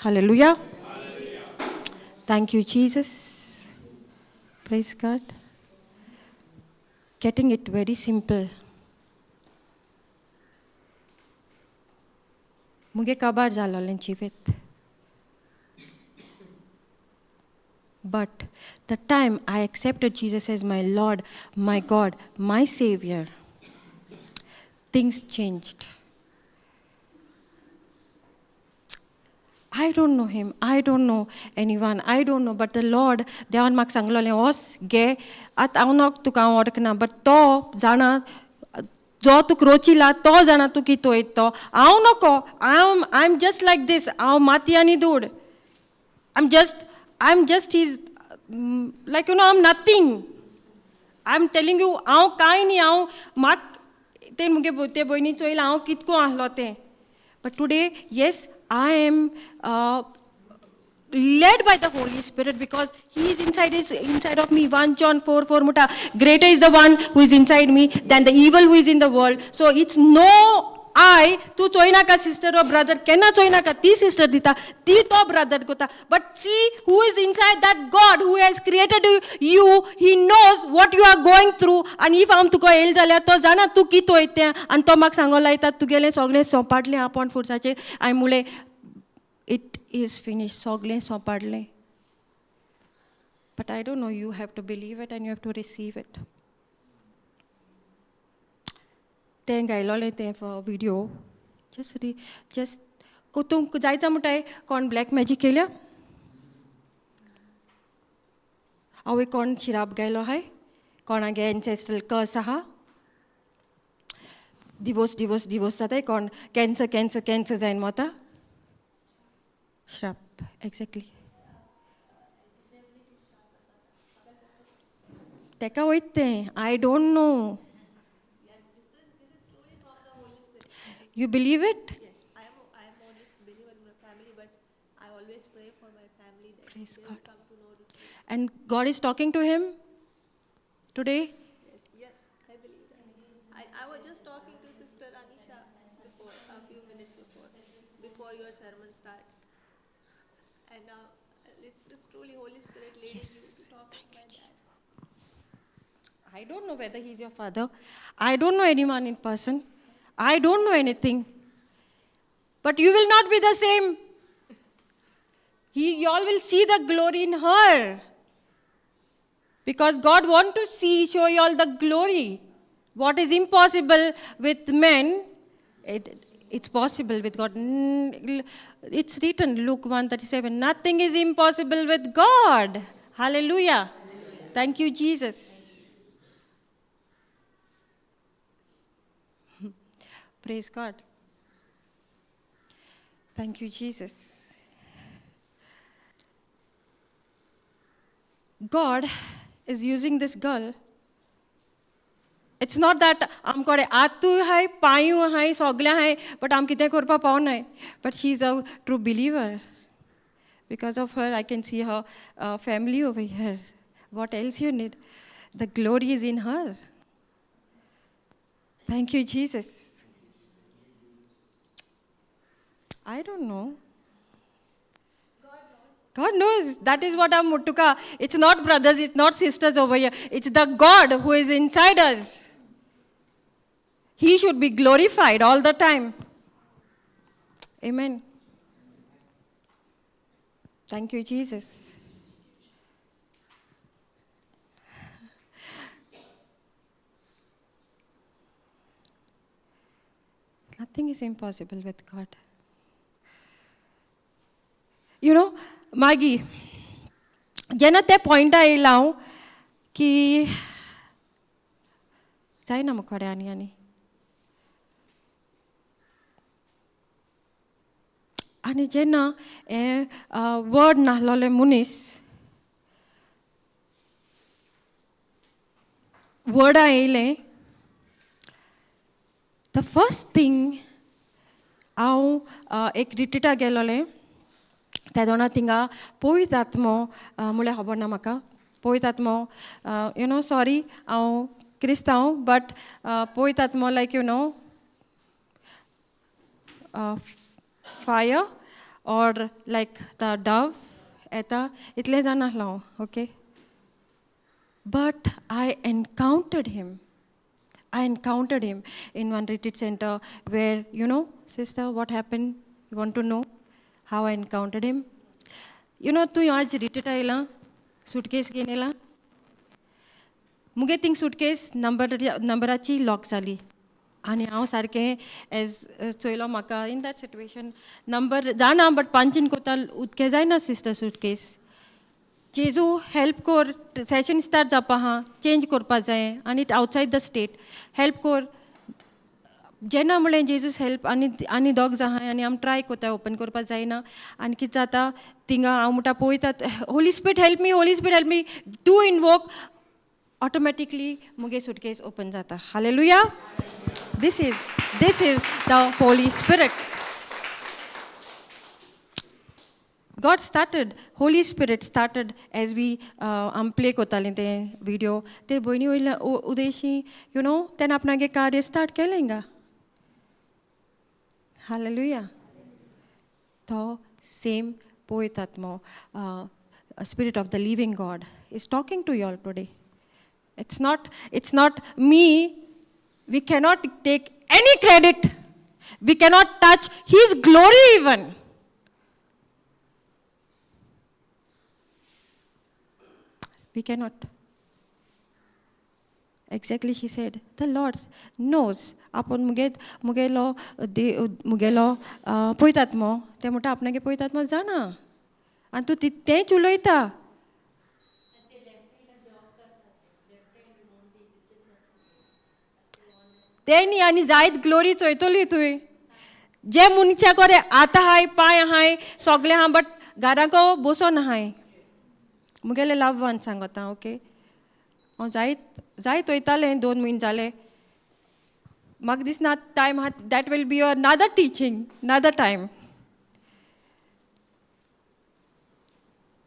Hallelujah. Thank you, Jesus. Praise God. Getting it very simple. मुगे काबार जालोलें जिवीत. But the time I accepted Jesus as my Lord, my God, my Savior, things changed. I don't know him. I don't know anyone. I don't know. But the Lord, देवान म्हाका सांगलोलें, वच गे, आतां हांव नक तुका हांव वळखना, बट तो जाणा, जो तुका रोचिला तो जाणा तूं कितें वयता तो. हांव नको, I am just like this. हांव माती आनी धूळ. I am just his, like you know, I am nothing. I am telling you, हांव कांय न्ही. हांव म्हाका ते मुगे ते भयणी चोयलां हांव कितको आहलो तें. But today, yes, I am led by the Holy Spirit because He is inside of me. 1 John 4:4 म्हणटा, greater is the one who is inside me than the evil who is in the world. So it's no I, तूं चोयनाका sister or brother, केन्ना चोयनाका, ती sister दिता, ती तो brother कोता. But see who is inside, that God who has created you, he knows what you are going through. आनी if हांव तुका येयलें जाल्यार तो जाणा तूं कितें वयता तें, आनी तो म्हाका सांगो लायता तुगेलें सगळें सोंपाडलें आपोण फोर्साचेर. हांवें म्हणलें it is finish, सगळें सोंपाडलें. But I don't know, you have to believe it and you have to receive it. तें गायलोलें तें विडियो जस्ट जस्ट तुमकां जायचा म्हणटाय कोण ब्लॅक मॅजीक केल्या, आवय कोण शिराप गायलो आहाय, कोणागे एन्सेस्ट्रल कर्स आहा, डिवोर्स डिवोर्स डिवोर्स जाताय, कोण कॅन्सर कॅन्सर कॅन्सर जायन वता, श्राप. एग्जॅक्टली तेका वयता तें. I don't know. You believe it? Yes, I am only believer in my family, but I always pray for my family that Praise they God. will come to know the truth. And God is talking to him today? Yes, yes, I believe that. I was just talking to Sister Anisha before, a few minutes before your sermon start. And now it's truly Holy Spirit leading you to talk with my dad. I don't know whether he's your father. I don't know anyone in person. I don't know anything. But you will not be the same. You all will see the glory in her. Because God wants to show you all the glory. What is impossible with men, it's possible with God. It's written, Luke 1:37, nothing is impossible with God. Hallelujah. Thank you, Jesus. Praise God. Thank you, Jesus. God is using this girl. It's not that आमकडे आतूय आहाय, पांयूय आहाय, सगळें आहाय, but आम कितें करपाक पावनाय. But she is a true believer. Because of her, I can see her family over here. What else you need? The glory is in her. Thank you, Jesus. I don't know. God knows. That is what I'm Muttuka. It's not brothers, it's not sisters over here. It's the God who is inside us. He should be glorified all the time. Amen. Thank you, Jesus. Nothing is impossible with God. You know, मागीर जेन्ना ते पॉयंटा येयला हांव की जायना मुखार आनी आनी आनी जेन्ना हें वर्ड नासलोलें मनीस वर्डां येयलें, the first thing हांव एक रिट्रिटा गेलोलें. त्या दोना थिंगा पवित्र आत्मो म्हळ्यार खबर ना म्हाका पवित्र आत्मो, you know, sorry, हांव क्रिस्तांव, बट पवित्र आत्मो like you know fire or like the dove येता, इतलें जाणा आसलो हांव, okay. But I encountered him. I encountered him in one retreat center where, you know, sister, what happened? You want to know how I encountered him? You know, तूं आज retreat आयला, suitcase घेवन येयला. मुगे थिंग सुटकेस नंबर नंबराची लॉक जाली आनी हांव सारकें एज चोयलो म्हाका इन that situation number जाणा, बट पंचीन कोता उदकें जायना. सिस्टर, सुटकेस, जेजू हेल्प कर, सेशन स्टार्ट जावपा आहा, चेंज करपा जाय आनी outside the state, help कर. जेन्ना म्हणलें जेजूस हेल्प, आनी आनी दोग जाण आहाय आनी आमी ट्राय कोत्ता ओपन करपा जायना. आनी कितें जाता थिंगा, हांव म्हणटा पळयता, Holy Spirit, help me, Holy Spirit, help me to invoke. Automatically मुगे सुटकेस ओपन जाता. Hallelujah. This is the Holy Spirit. God started, Holy Spirit started as we आम प्ले कोतालीं ते विडियो, ते भयणी वयल्या उदेशी, you know, तेन्ना आपणागे कार्य स्टार्ट केलें हिंगा. हालेलुया. तो सेम पवित्र आत्मो, Spirit of the living God is talking to you all today. It's not me. We cannot take any credit. We cannot touch His glory even. We cannot. Exactly, she said, the Lord knows. आपूण मुगे मुगेलो दे मुगेलो पवित्र आत्मो, ते म्हणटा आपणागे पवित्र आत्मो जाणा आनी तूं तेंच उलयता. तें न्ही, आनी जायत ग्लोरी चोयतली तुवें. जे मनशा कोरे आतां आहाय, पांय आहाय, सगळें आहा, बट घराको बसोन आहाय. मुगेले लव्ड वन सांगता, ओके. हांव जायत जायत वयतालें, 2 म्हयने जाले. म्हाका दिसना टायम आहा. That will be another teaching, another time.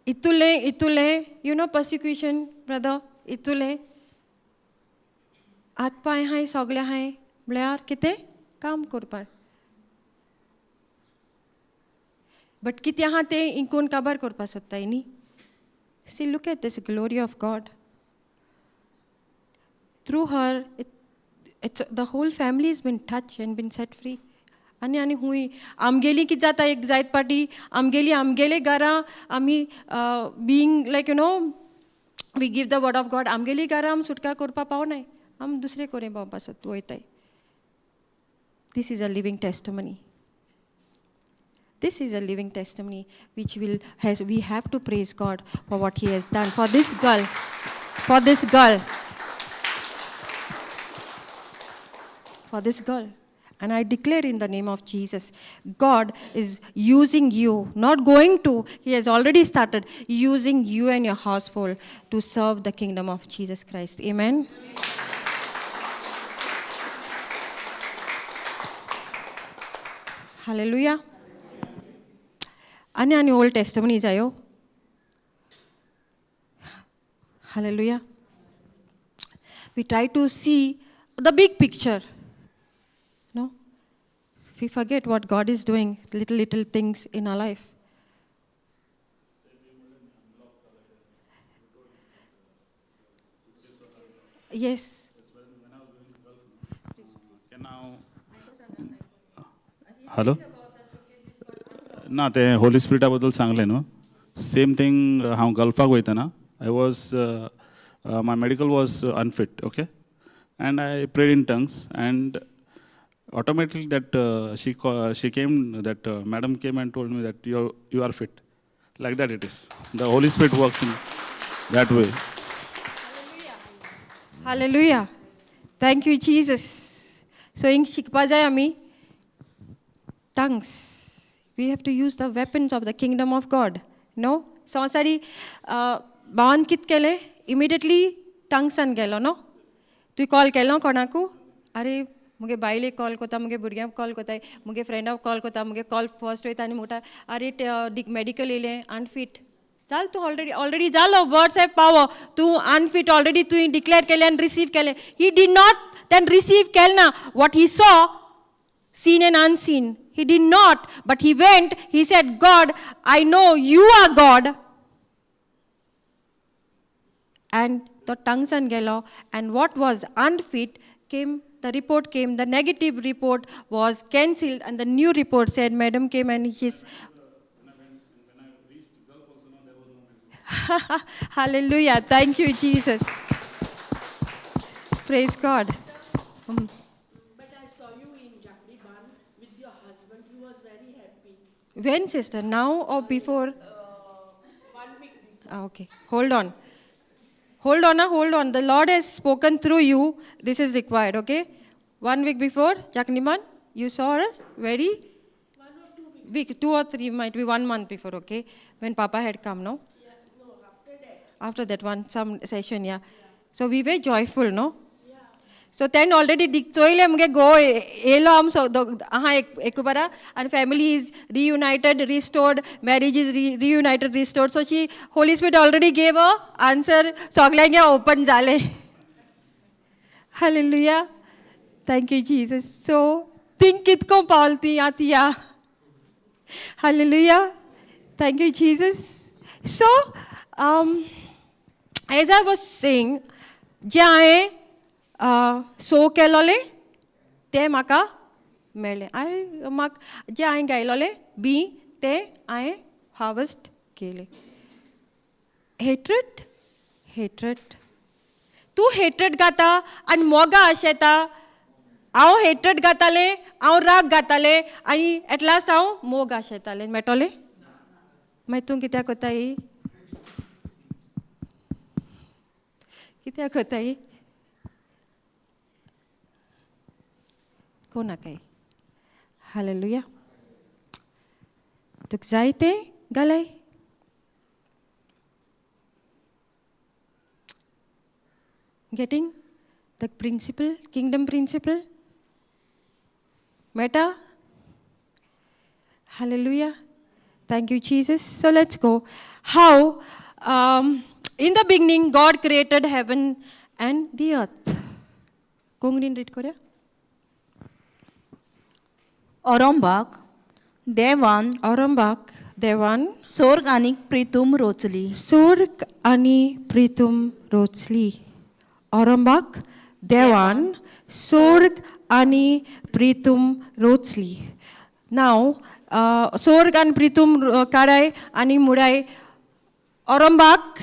इतुलें इतुलें, you know, persecution, brother, इतुलें हात पांय आहाय, सगळें आहाय, म्हळ्यार कितें काम करपाक. बट कितें आहा तें इंकून काबार करपा सोदताय न्ही. See, look at this glory of God. Through her, it's the whole family has been touched and been set free. आनी आनी हुंय आमगेली कितें जाता एक जायत पाटी आमगेली आमगेले घरां आमी being like you know we give the word of God, आमगेली घरां आमी सुटका करपा पावनाय, आमी दुसरे कडेन भोंवपा सोद वयताय. This is a living testimony. This is a living testimony which will has we have to praise God for what He has done for this girl, for this girl, for this girl. And I declare in the name of Jesus, God is using you, not going to, He has already started using you and your household to serve the kingdom of Jesus Christ. Amen. Hallelujah. आनी आनी old testimony जायो. Hallelujah. We try to see the big picture. No? We forget what God is doing, little, little things in our life. Yes. Hello. ना तें होली स्पिरिटा बद्दल सांगलें न्हू, same thing. हांव गल्फाक वयतना I was my medical was unfit, okay, and I prayed in tongues and automatically that she came, that madam came and told me that you are fit. Like that it is. The Holy Spirit works in that way. Hallelujah. Thank you, Jesus. So हिंग शिकपा जाय आमी tongues. We have to use the weapons of the kingdom of God. No? संवसारी भावान कितें केलें, immediately टंग्सान गेलो न्हू. तुवें कॉल केलो कोणाकू, आरे मुगे बायलेक कॉल कोता, मुगे भुरग्यांक कॉल कोताय, मुगे फ्रेंडाक कॉल कोता, मुगे कॉल फर्स्ट वयता आनी म्हणटा आरे मेडिकल येयलें अनफीट. चाल तूं ऑलरेडी ऑलरेडी जालो, वर्ड्स have power. तूं अनफीट ऑलरेडी तुवें डिक्लेअर केलें आनी रिसीव केलें. He did not then receive केलें ना. What he saw, seen and unseen. He did not, but he went, he said, God, I know you are God. And the tongues and gelo, and what was unfit came, the report came, the negative report was cancelled, and the new report said, Madam came and she's... Hallelujah, thank you, Jesus. Praise God. But I saw you in Jakriban with your husband. He was very happy. When, sister? Now or before? 1 week before. Ah, okay. Hold on. Hold on, hold on. The Lord has spoken through you. This is required, okay? 1 week before, Jakniman, you saw us very... 1 or 2 weeks. Week, 2 or 3, might be 1 month before, okay? When Papa had come, no? Yeah, no, after that. After that one, some session, yeah. So we were joyful, no? Yeah. So then already चोयलें मुगे गो येयलो आम आहा एकबारा आनी family is reunited, restored, marriage is reunited, restored. So she Holy Spirit already gave a answer, सगल्यांगे open जालें. Hallelujah, thank you Jesus. So think कितको पावल ती आतां या. Hallelujah, thank you Jesus. So as I was saying, जें हांवें so केलोलें तें म्हाका मेळ्ळें. हांवें म्हाका जें हांवें गायलोलें बी तें हांवें हार्वस्ट केलें. हेट्रेट, हेट्रेट, तूं हेट्रेट गाता आनी मोगा आशेता. हांव हेट्रेट गातालें, हांव राग गातालें आनी एट लास्ट हांव मोग आशेतालें. मेळटलें? मागीर तूं कित्याक कोताय, कित्याक कोताय? कोणाकय. हालेलुया. तुका जाय तें घालय. Getting the principle, kingdom principle? Meta? Hallelujah. Thank you, Jesus. So let's go. How in the beginning God created heaven and the earth. Konganin read Korea? औरंबाक देवान औरंबाक देवान सोर्ग आनी प्रितूम रोचली. सोर्ग आनी प्रितूम रोचली. औरंबाक देवान सोर्ग आनी प्रितूम रोचली. नाव सोर्ग आनी प्रितूम काडाय आनी मुडाय औरंबाक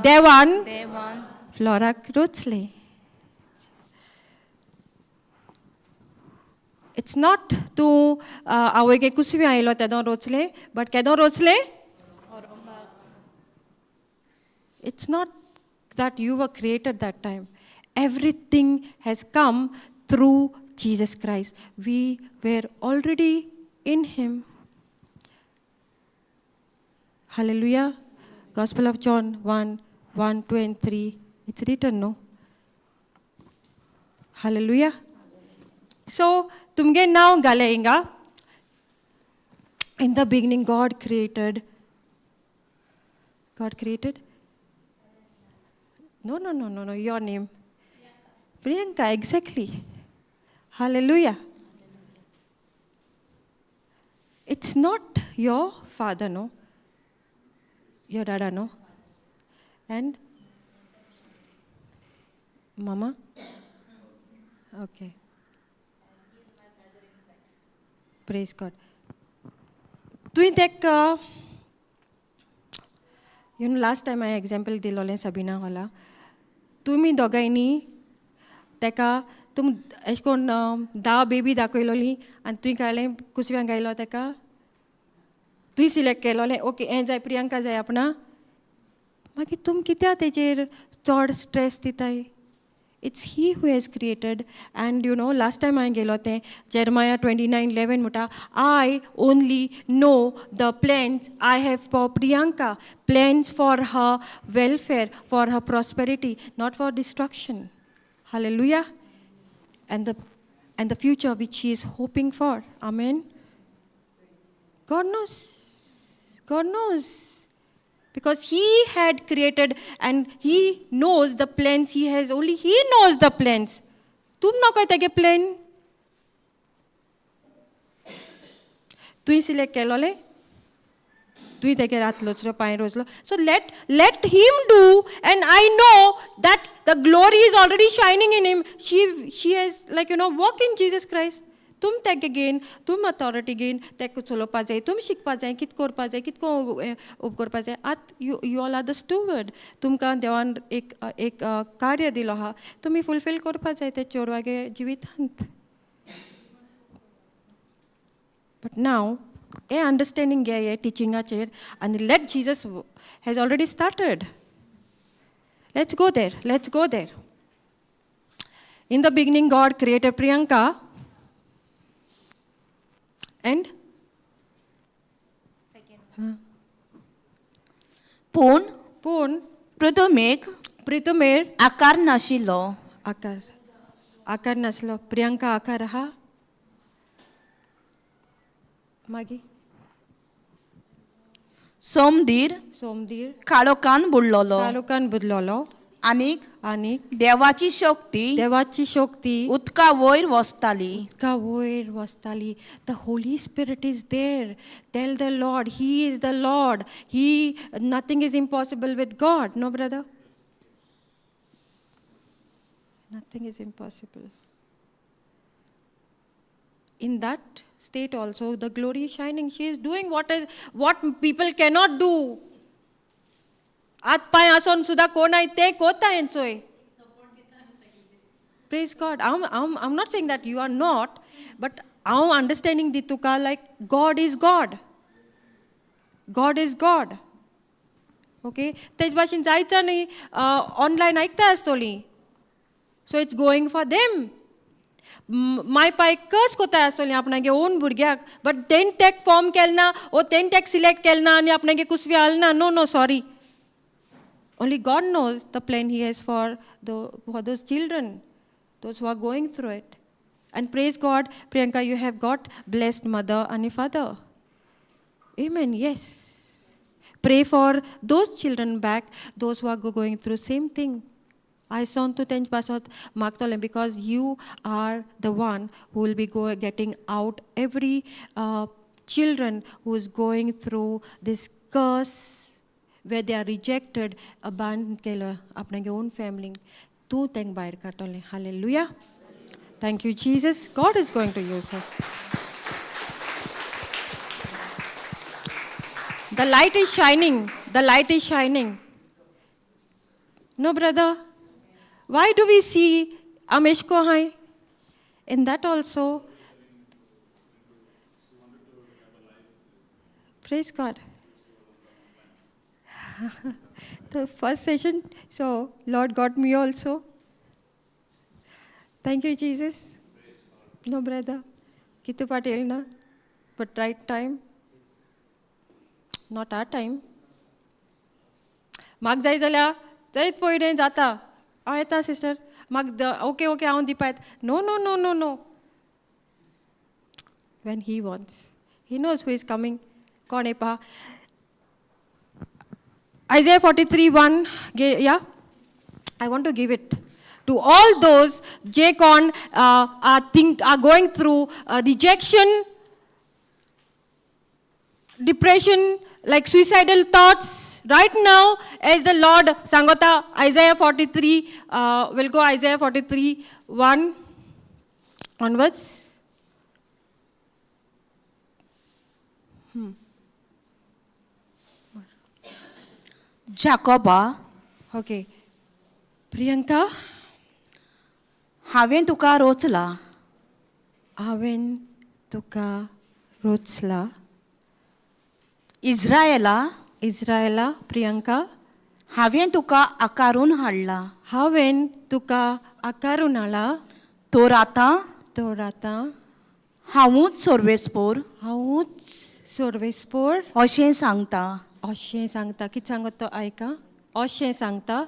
देवान देवान फ्लोराक रोचलें. It's not तूं आवयगे कुसवी आयलो तेदो रोचलें, बट केदो रोचलें. It's not that you were created that time. Everything has come through Jesus Christ. We were already in Him. Hallelujah. Gospel of John 1 1, 2, and 3. It's written, no? Hallelujah. So, तुमगे नांव घालें हिंगा. In the beginning, God created. God created? No, no, no, no, no, your name. Priyanka, exactly. Hallelujah. It's not your father, no? Your dada, no? And? Mama? Okay. Praise God. तुवें तेका, you know, last time हांवें example दिलोलें Sabina हॉला. तुमी दोगांयनी तेका तुम एशें कोन्न 10 baby दाखयलोली आनी तुवें काडलें कुसव्यांक गायलो तेका, तुवें सिलेक्ट केलोलें, ओके हें जाय प्रियंका जाय आपणा. मागीर तुम कित्याक तेजेर चड स्ट्रेस दिताय? It's he who has created. And you know, last time हांवें गेलो तें जेरमाया 29:11 म्हणटा, I only know the plans I have for Priyanka, plans for her welfare, for her prosperity, not for destruction. Hallelujah. And the future which she is hoping for. Amen. God knows. God knows. Because he had created and he knows the plans he has. Only he knows the plans. तुम नकोय तेगे plan. तुवें select केलोलें, तुवें तेगे हात लोचलो, पांय रोजलो. So let him do, and I know that the glory is already shining in him. She has like you know walk in Jesus Christ. तुम तेगे घेन, तुम अथॉरिटी घेन तेका चलोवपा जाय, तुम शिकपा जाय, कित करपा जाय, कित उब करपा जाय. आतां you all are the steward. तुमकां देवान एक एक कार्य दिलो आहा, तुमी फुलफील करपा जाय ते चेडवागे जिवितांत. बट नाव हें अंडरस्टँडींग घे हे टिचिंगाचेर आनी let Jesus has already started. Let's go there, let's go there. In the beginning God created Priyanka and पूण पूण पृथुमेक प्रितुमेर आकार नाशिल्लो. आकार आकार नासलो. प्रियंका आकार आहा. मागीर सोमदीर सोमदीर काळोखान बुडलोलो कालोकान बुदलोलो आनीक आनी देवाची शक्ती देवाची शक्ती उदका वयर वसताली. उदका वयर वसताली. The Holy Spirit is there. Tell the Lord, he is the Lord. He nothing is impossible with God. No brother, nothing is impossible. In that state also the glory is shining. She is doing what people cannot do. हात पांय आसोन सुद्दां कोण I ते कोता हेंचोय. Praise God. I'm not saying that you are not, but हांव understanding दी तुका, like God is God. God is God. Okay, तेज भाशेन जायचो न्ही, ऑनलायन आयकता आसतोली. So it's going for them. My पाय कस कोताय आसतोली आपणागे ओन भुरग्याक, बट तेण तेक फॉर्म केलें ना, ओ तेण तेक सिलेक्ट केलें ना आनी आपणागे कुसवी हाल ना. No, no, sorry. Only God knows the plan He has for those children, those who are going through it. And praise God, Priyanka, you have got blessed mother and father. Amen. Yes. Pray for those children back, those who are going through same thing. I saw to तेंचे पासत मागतलें, because you are the one who will be getting out every children who is going through this curse where they are rejected, abandoned केलो आपणागे own family. तूं तांकां भायर काडटलें. Hallelujah. Thank you Jesus. God is going to use her. The light is shining. The light is shining. No, brother. Why do we see Amish Kohai? In that also, praise God. The first session, so Lord got me also. Thank you, Jesus. No, brother. Kitu Patel na, but right time. Not our time. म्हाका जाय जाल्यार जायत पयलें जाता हांव येता sister म्हाका okay okay हांव दिवपा येता. No no no no no. When he wants, he knows who is coming. कोण येपा. Isaiah 43:1, yeah, I want to give it to all those जे कोण are going through rejection, depression, like suicidal thoughts. Right now, as the Lord sangota, Isaiah 43, we'll go Isaiah 43:1 onwards. जाकोबा, Okay. Priyanka, हांवें तुका रोचला, हांवें तुका रोचला. इज्रायला, इज्रायला. प्रियंका, हांवें तुका आकारून हाडला, हांवें तुका आकारून हाडला, तर आतां तर आतां हांवूच सर्वेस्पोर हांवूच सर्वेस्पोर अशें सांगता. अशें सांगता. कितें सांगता तो आयका. अशें सांगता,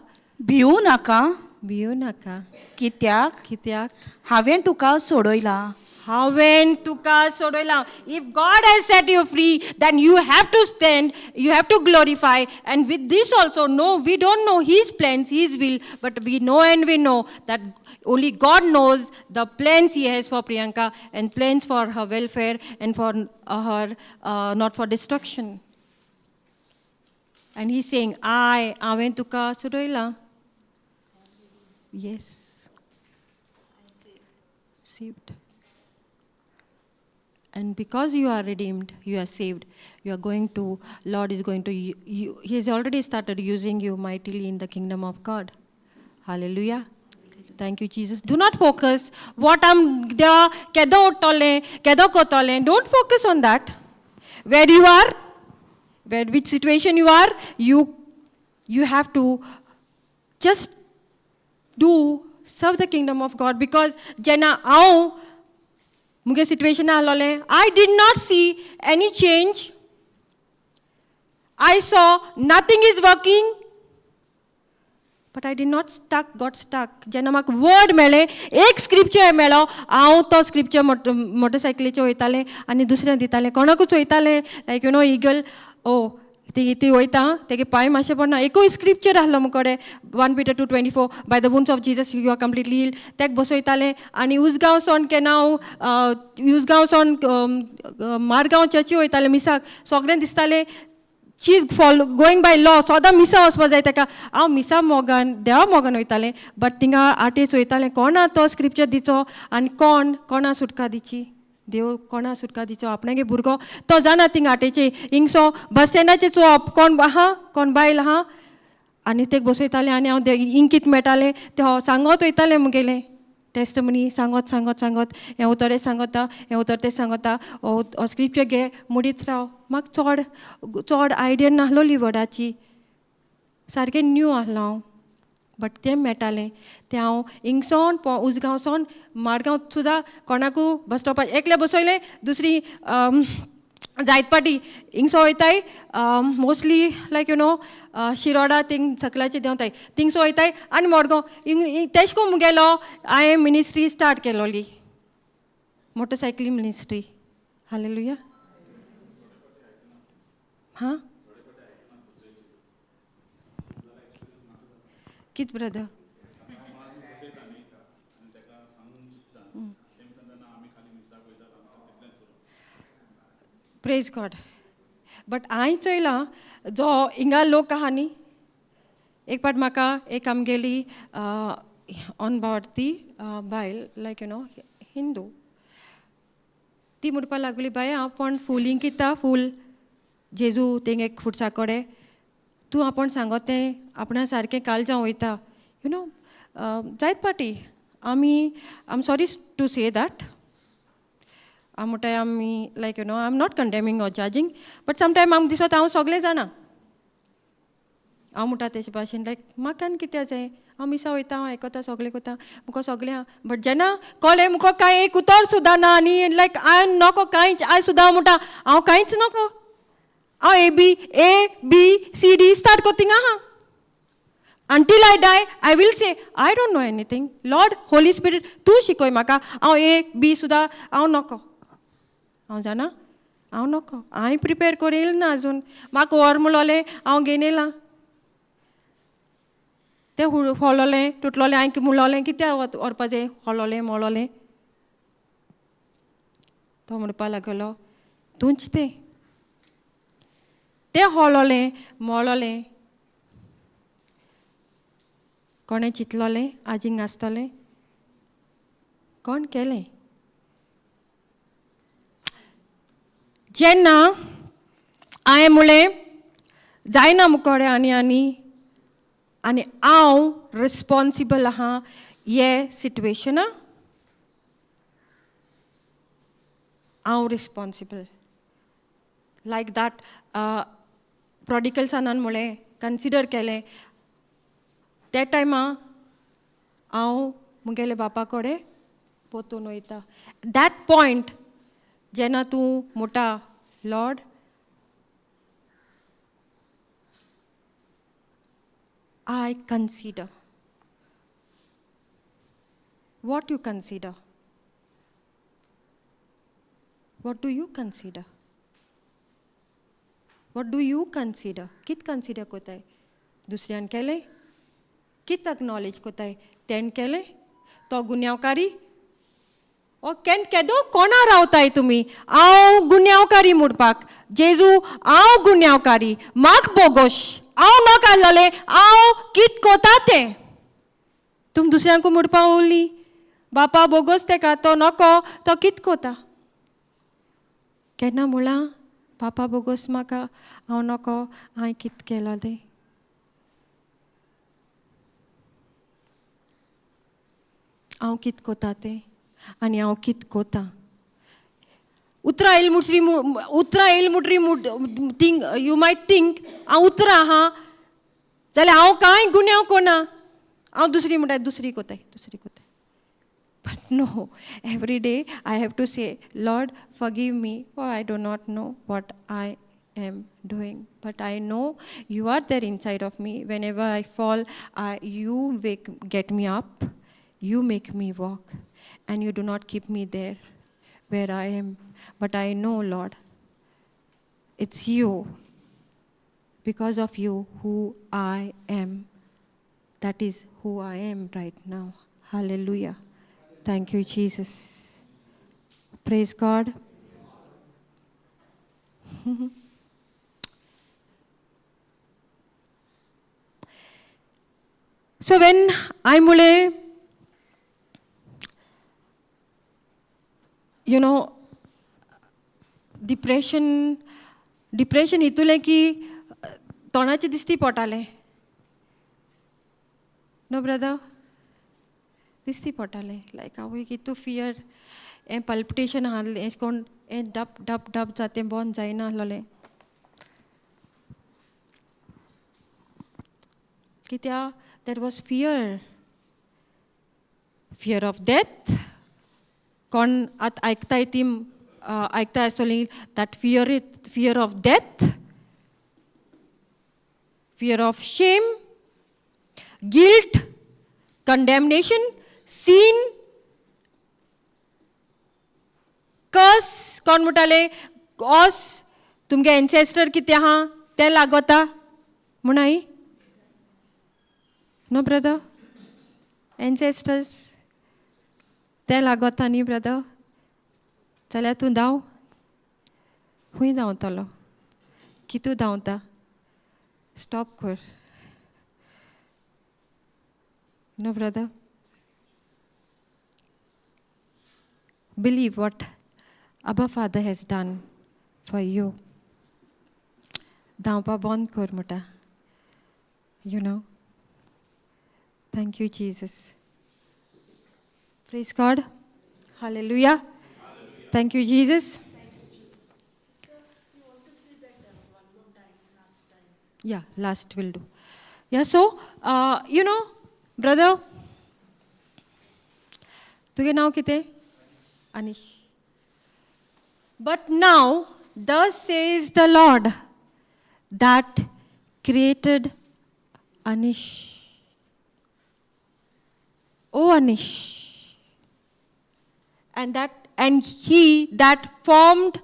भिवू नाका, भिवू नाका, कित्याक कित्याक हांवें तुका सोडयला. हांवें तुका सोडयला. If God has set you free, then you have to stand, you have to glorify. And with this also, no, we don't know his plans, his will, but we know and we know that only God knows the plans he has for Priyanka and plans for her welfare and for her, not for destruction. And he's saying, I, हांवें तुका सोडयला. Yes. Saved. And because you are redeemed, you are saved, you are going to, Lord is going to, you, He has already started using you mightily in the kingdom of God. Hallelujah. Thank you, Jesus. Do not focus what I'm there, kedo uttole, kedo kotole. Don't focus on that. Where you are, where which situation you are, you have to just do, serve the kingdom of God. Because jena aao, मुगे situation आहलोलें, I did not see any change. I saw nothing is working, but I did not stuck, got stuck. जेन्ना म्हाका word मेळ्ळें, एक scripture मेळ्ळो, हांव तो scripture मोटरसायकलीचेर वयतालें आनी दुसऱ्यांक दितालें, कोणाकूच वयतालें, लायक you know eagle, ओ ती ती वयता तेगे पांय मातशें पडना. एकूय स्क्रिप्चर आहलो मुकोडे, 1 Peter 2:24, by the wounds of Jesus you are completely healed. तेक बसयतालें आनी उसगांव सोन केन्ना हांव उसगांव सोन मारगांव चर्ची वयतालें मिसाक, सगळें दिसतालें she is follow going by law, सदां मिसा वचपा जाय ताका. हांव मिसा मोगान देवा मोगान वयतालें, बट थिंगा आटेच वयतालें, कोणा तो स्क्रिप्चर दिचो आनी कोण कोणा सुटका दिची, देव कोणा सुटका दिचो. आपणागे भुरगो तो जाणा थिंगा आटेचे हिंगसो बस स्टँडाचेर चोवप कोण आहा कोण बायल आहा, आनी तेक बसयतालें आनी हांव इंकीत मेळटालें, तें सांगत वयतालें मुगेलें टेस्टमनी, सांगत सांगत सांगत, हें उतर हें सांगता, हें उतर तें सांगता, हो स्क्रिप्चर घे मुडीत राव. म्हाका चड चड आयडिया नासलोली वर्डाची, सारकें न्यू आहलो हांव, बट तें मेळटालें तें हांव हिंगसोन उसगांवसोन मारगांव सुद्दां कोणाकू बस स्टॉपार एकलें बसयलें, दुसरी जायत पाटी हिंगसो वयताय, mostly like you know Shiroda thing सकलाचे देंवताय, थिंगसो वयताय आनी मडगांव हिंग तेश कोन्न मुगेलो हांवें मिनिस्ट्री स्टार्ट केलोली, मोटरसायकली मिनिस्ट्री. हालेलुया. हां कित ब्रदर? Praise God. But हांवें चोयलां जो हिंगा लोक आहा न्ही, एक पाट म्हाका एक आमगेली ऑन ती बायल, लायक you know Hindu, ती म्हणपा लागली, बाय हांव पण फुलीं किता फूल जेजू तेंगे फुडसा कडेन तूं आपूण सांगत तें आपणा सारकें काळजां वयता. You know जायत पाटी आमी, I am sorry to say that, हांव म्हणटाय आमी like you know I am not condemning or judging, but sometime आमकां दिसता हांव सगळें जाणा. हांव म्हणटा तेजे भाशेन लायक म्हाका आनी कित्याक जाय, हांव मिसा वयता, हांव आयकता, सगळें करता, मुको सगळें आहा. बट जेन्ना कळ्ळें मुको कांय एक उतर सुद्दां ना आनी लायक हांव नको कांयच, आयज सुद्दां हांव म्हणटा हांव कांयच नको, हांव A B C D start करता थिंगा आहा. Until I die, I will say, I don't know anything. Lord, Holy Spirit, तूं शिकय म्हाका. हांव ए बी सुद्दां हांव नको, हांव जाणा हांव नको, हांवें प्रिपेर करून ना अजून, म्हाका व्हर म्हणलोलें हांव घेवन येयलां, तें फोलोलें तुटलोलें, हांवें म्हणलोलें कित्याक व्हरपाचें, फोलोलें मोळोलें. तो म्हणपा लागलो तूंच तें, तें होलोलें मोळोलें, कोणें चिंतलोलें आज हिंगा आसतलें, कोण केलें. जेन्ना हांवें म्हणलें जायना मुकोडे आनी आनी आनी हांव रिस्पोन्सिबल आहा हे सिट्युएशना, हांव रिस्पोन्सिबल. लायक that prodigal सनान म्हणलें, कन्सिडर केलें, त्या टायमा हांव मुगेले बापा कडेन पोतून वयता. That point जेन्ना तूं म्हणटा Lord I consider. What you consider? What do you consider? What do you consider? कित कन्सिडर कोताय? दुसऱ्यान केलें? कित अक्नॉलेज कोताय? तेण केलें? तो गुन्यांवकारी? ओ can केदो कोणा रावताय तुमी? हांव गुन्यांवकारी म्हणपाक, जेजू हांव गुन्यांवकारी, म्हाक बोगोश, हांव नाका आहलोलें, हांव कित कोता तें. तुमी दुसऱ्यांकू म्हणपा उरली, बापा बोगोस तेका, तो नको, तो कित कोता. केन्ना म्हळां बापा बोगोस म्हाका, हांव नको, हांवें कित केलां तें. हांव कित कोता तें आनी हांव कित कोता. उतरां येयल मुटरी, उतरां येयल मुटरी think you might think हांव उतरां आहा जाल्यार हांव कांय गुन्यांव कोना, हांव दुसरी म्हणटा, दुसरी कोताय, दुसरी कोताय. But no, every day I have to say, Lord, forgive me, for I do not know what I am doing. But I know you are there inside of me. Whenever I fall, you get me up, you make me walk, and you do not keep me there where I am. But I know, Lord, it's you, because of you, who I am. That is who I am right now. Hallelujah. Thank you, Jesus. Praise God. So when I mule, you know, depression, depression हितुलें की तोंडाचे दिसती पोटालें. No brother, दिसती पोटालें. लायक आवय कितू fear, हें palpitation आहलें, एशें कोन्न हें डप डप डप जातें, बंद जायना आहलोलें. कित्याक there was fear, fear of death. कोण आतां आयकताय ती आयकताय आसतली, that fear, fear of death, fear of shame, guilt, condemnation, sin, curse. कोण म्हणटाले ओस तुमगे एन्सेस्टर कितें आहा तें लागता म्हूण. नो ब्रदर, एन्सेस्टर्स तें लागता न्ही ब्रदर, जाल्यार तूं धांव. खूंय धांवतलो? कितू धांवता? स्टॉप कर. No brother, believe what Abba Father has done for you. धांवपा बंद कर म्हणटा. You know. Thank you Jesus. Praise God. Hallelujah. Thank you Jesus. Yeah, last will do. Yeah, so, you know, brother, तुगे नांव कितें? Anish. But now, thus says the Lord that created Anish. O Anish. And he that formed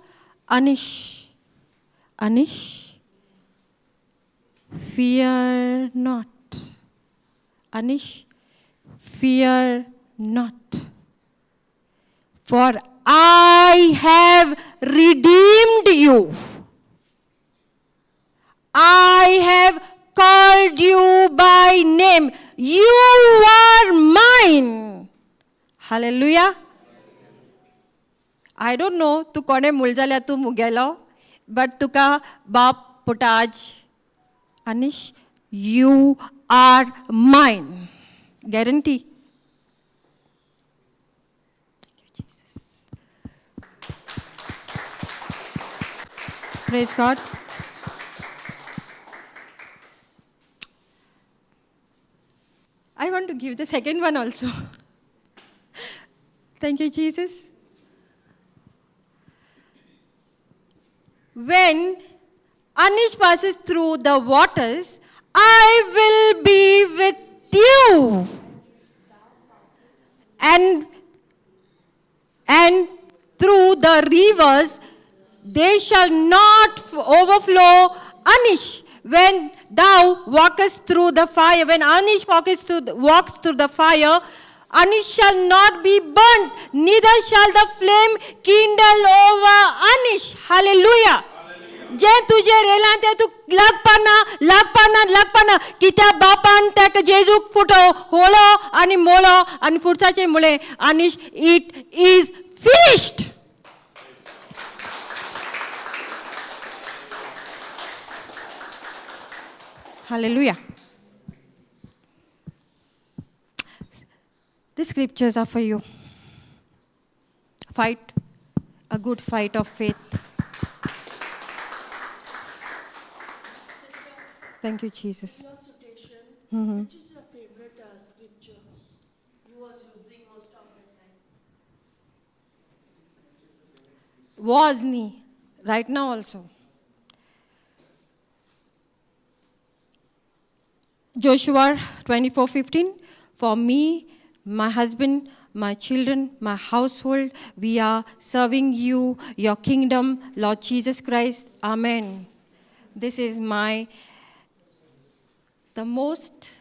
Anish. Anish, fear not. Anish, fear not. For I have redeemed you. I have called you by name. You are mine. Hallelujah. I don't know तूं कोणें म्हूण जाल्यार तूं मुगेलो, but तुका बाप पुता आज, Anish, you are mine. Guarantee. Praise God. I want to give the second one also. Thank you, Jesus. When Anish passes through the waters, I will be with you. And through the rivers, they shall not overflow. Anish, when thou walkest through the fire, when Anish walks through the fire, Anish shall not be burnt, neither shall the flame kindle over Anish. Hallelujah. जे तुजेर येयलां तें तूं लागपाना लागपाना लागपाना, कित्याक बापान ताका जेजूक फुटो होळो आनी मोळो आनी फुडसाचें म्हळें, Anish, it is finished. Hallelujah. The scriptures are for you. Fight a good fight of faith. Thank you, Jesus. Your situation, which is your favorite scripture you was using most of the time? Was me, right now also. Joshua 24:15, for me, my husband, my children, my household, we are serving you, your kingdom, Lord Jesus Christ. Amen. This is my, the most,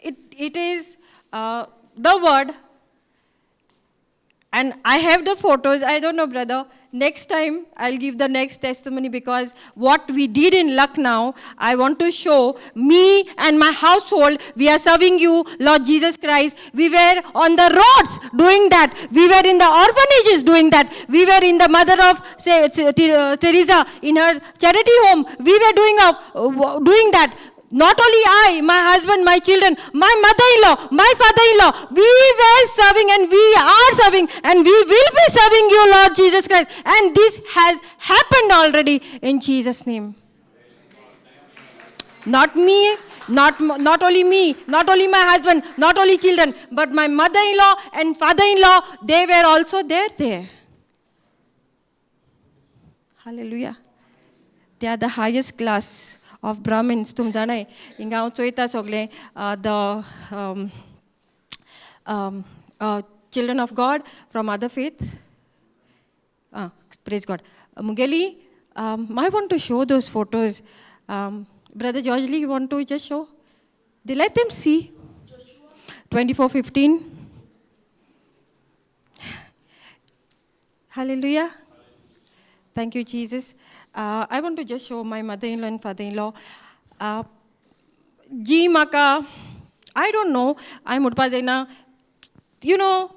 it is the word, and I have the photos. I don't know, brother. Next time, I'll give the next testimony, because what we did in Lucknow, I want to show me and my household, we are serving you, Lord Jesus Christ. We were on the roads doing that. We were in the orphanages doing that. We were in the mother of Teresa, in her charity home. We were doing that. Not only I, my husband, my children, my mother-in-law, my father-in-law, we were serving and we are serving and we will be serving you, Lord Jesus Christ. And this has happened already in Jesus' name. Not me, not only me, not only my husband, not only children, but my mother-in-law and father-in-law, they were also there. Hallelujah. They are the highest class of Brahmins. तुम जाणाय हिंगा हांव चोयता सगळें, the children of God from other faith. Praise God. Mungeli, I want to show those photos. Brother George Lee, you want to just show? They let them see. 24:15. Hallelujah. Thank you, Jesus. I want to just show my mother-in-law and father-in-law. जी म्हाका I don't know, हांवें म्हणपा जायना, you know,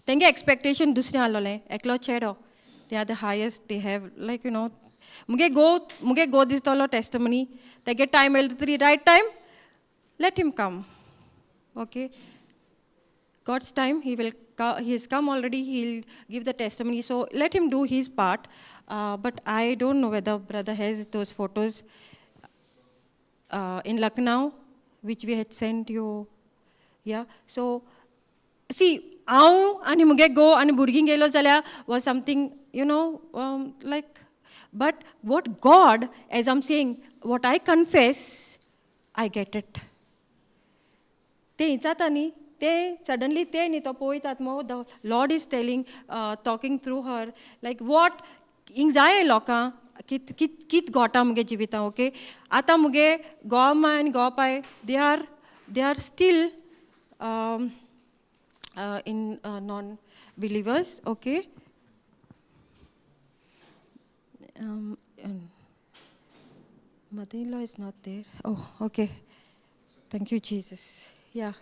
तेंगे expectation दुसरें आहलोलें, एकलो चेडो, they are the highest they have, like you know, मुगे गो दिसतलो टेस्टमनी. तेगे टायम येयलो तरी, right time, let him come, okay? God's time, he will he has come already, he'll give the testimony. So let him do his part. But I don't know whether brother has those photos in Lucknow, which we had sent you. Yeah, so see, हांव आनी मुगे घोव आनी भुरगीं गेलो जाल्यार was something like, but what God, as I'm saying, what I confess, I get it. ते विचारता न्ही, ते सडनली ते न्ही तो पळयतात मो, the Lord is telling, talking through her, like what हिंग जाय लोकां, कित कित कित घोटा मुगे जिवितां. ओके, आतां मुगे घोव माय आनी घोव पाय, they are still in non believers, okay? Mother-in-law is not there. Oh, okay. Thank you, Jesus. Yeah.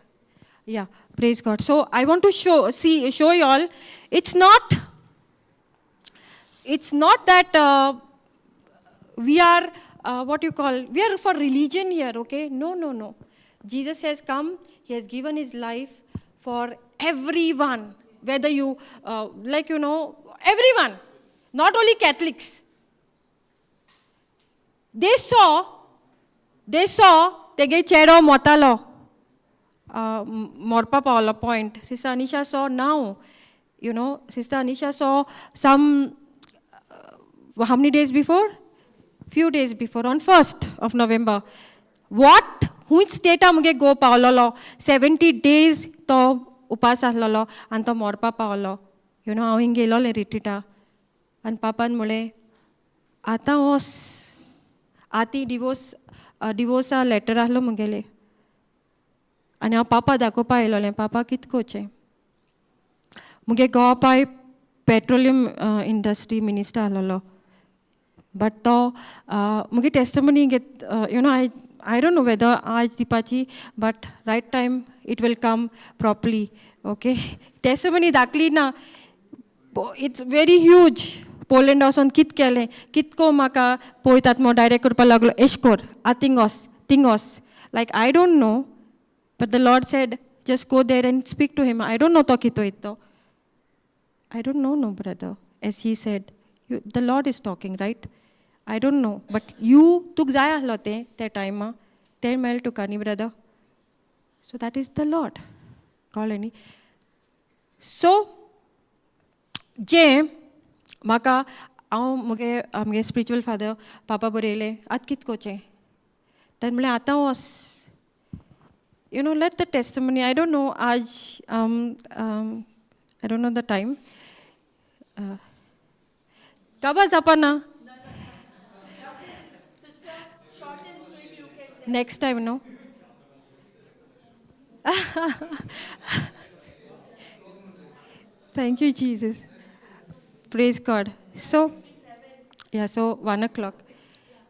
Praise God. So I want to show you all. It's not. It's not that we are what you call, we are for religion here. Okay? No, no, no. Jesus has come. He has given his life for everyone. Whether you like, everyone, not only Catholics. They saw तेगे चेडो मोतालो, मोरपा पावलो point. Sister Anisha saw now, Sister Anisha saw some, how many days before? Few days before, on 1st of November. What? खूंयच स्टेटा मुगे घोव पावलोलो, 70 days तो उपास आसलेलो आनी तो मोरपा पावलो. You know, हांव हिंग गेलोलें रिट्रिटा आनी पापान म्हळें, आतां वोस. आतां डिवोर्सा लेटर आहलो मुगेलें आनी हांव पापा दाखोवपा येयलोलें, पापा कित कोचें? मुगे घोव पाय पेट्रोलियम इंडस्ट्री मिनिस्टर आहलोलो, बट तो मुगे टेस्टमनी घेत, I don't know whether आज दिवपाची, but right time it will come properly, okay? Testimony Dakhli ना, it's very huge. Poland वचोन कित केलें, कितको म्हाका पळयतात मो डायरेक्ट करपाक लागलो, एश कोर, आं थिंग वोस, थिंग वोस. Like, I don't know, but the Lord said, just go there and speak to him. I don't know तो कित वयता तो. I don't know, no, brother. As he said, you, the Lord is talking, right? I don't know. But you तुक जाय आसलो तें त्या टायमा तें मेळ्ळें तुका न्ही, brother. So that is the Lord. कळ्ळें न्ही? सो जें म्हाका हांव मुगे आमगे स्पिरिच्युअल फादर पापा बरयलें, आतां कित कोचें? ताणें म्हणलें, आतां वोस. Let the testimony, I don't know, आज I don't know the time. काबार जावपा ना. Sister, short and sweet, you can. Next time, no? Thank you, Jesus. Praise God. So, yeah, so 1 o'clock.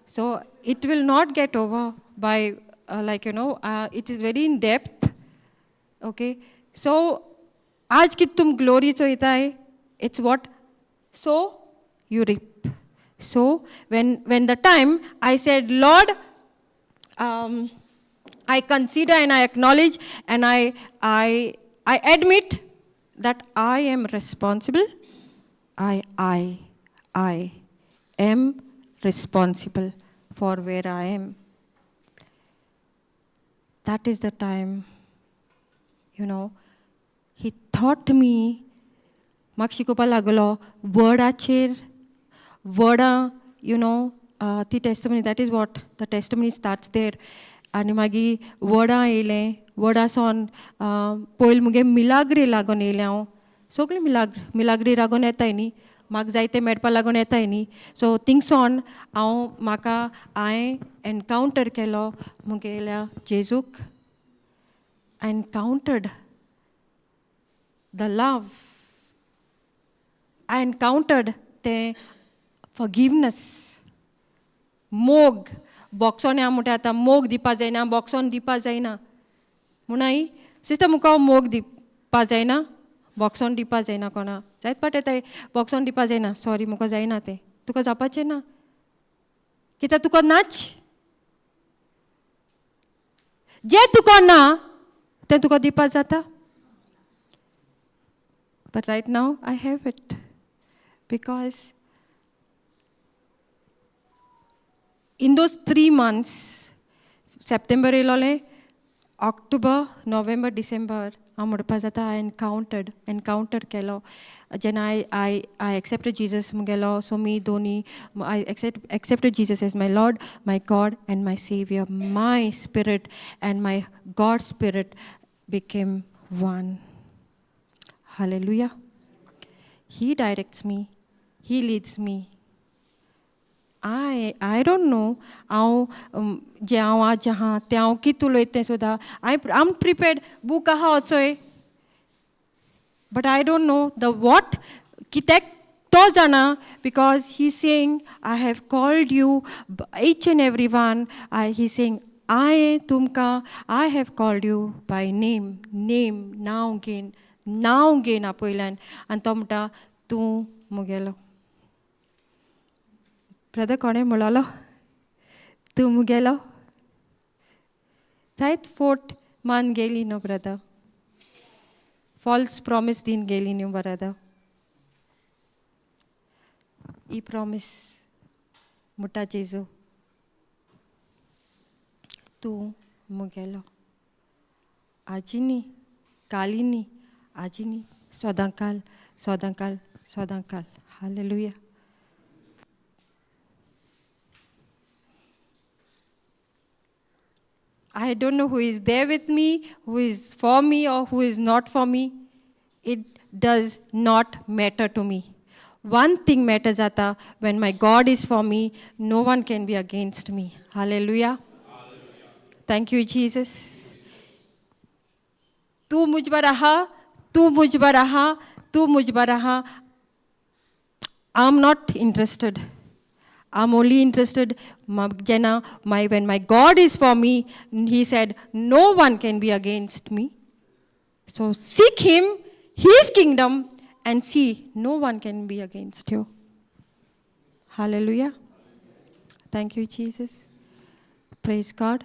So it will not get over by, like, it is very in depth. Okay. So, आज की तुम glory चोयताय, it's what sow you reap. So, when the time I said, Lord, I consider and I acknowledge and I admit that I am responsible. I am responsible for where I am. That is the time, he taught me, म्हाका शिकोवपा लागलो वर्डाचेर, वर्डां, you know, ती testimony, that is what the testimony starts there. आनी मागीर वर्डां येयलें, वर्डां सावन पयलीं मुगे मिलाग्री लागून येयलें. हांव सगळीं मिलाग्री लागून येताय न्ही, म्हाका जाय तें मेळपा लागून येताय न्ही. सो थिंगसोन हांव म्हाका हांवें एनकावंटर केलो मुगेल्या जेजूक. I encountered the love. I एनकावंटर्ड तें फॉरगिवनस, मोग. बॉक्सोन हांव म्हणटा आतां मोग दिवपा जायना, बॉक्सोन दिवपा जायना म्हणून सिस्टर मुका मोग दिवपा जायना, बॉक्सोन दिवपा जायना कोणा जायत पाट येताय बॉक्सोन दिवपा जायना, सॉरी मुका जायना तें, तुका जावपाचें ना कित्याक तुका नाच, जें तुका ना तें तुका दिवपा जाता. But right now I have it because in those 3 months, September येयलोलें, October, November, December, हांव म्हणपा जाता I encounter केलो. जेन्ना I accepted Jesus मुगेलो, सो मी दोनी I accepted Jesus as my Lord, my God and my saviour. My spirit and my God spirit became one. Hallelujah. He directs me, he leads me. I don't know हांव जें हांव आज आहा तें हांव कितें उलयता तें सुद्दां I am prepared book आहा वचोय, but I don't know the what कित्याक तो जाणा, because he saying I have called you each and every one. I he saying I तुमकां I have called you by name, name नांव घेन, नांव घेन आपयल्यान, आनी तो म्हणटा तूं मुगेलो. ब्रदर कोणें म्हणलो तूं मुगेलो, जायत फोट मान गेली न्हू ब्रदर, फॉल्स प्रॉमीस दीन गेली न्हू ब्रदर. ही प्रॉमीस म्हणटा जेजू तूं मुगेलो, आजी न्ही, काली न्ही, आजी न्ही, सदांकाल सदांकाल सदांकाल. Hallelujah. I don't know who is there with me, who is for me or who is not for me. It does not matter to me. One thing matters ata, when my God is for me, no one can be against me. Hallelujah. Thank you, Jesus. तू मुझ पर रहा, तू मुझ पर रहा, तू मुझ पर रहा. I am not interested. I'm only interested, Jenna, when my God is for me, he said, no one can be against me. So seek him, his kingdom, and see, no one can be against you. Hallelujah. Thank you, Jesus. Praise God.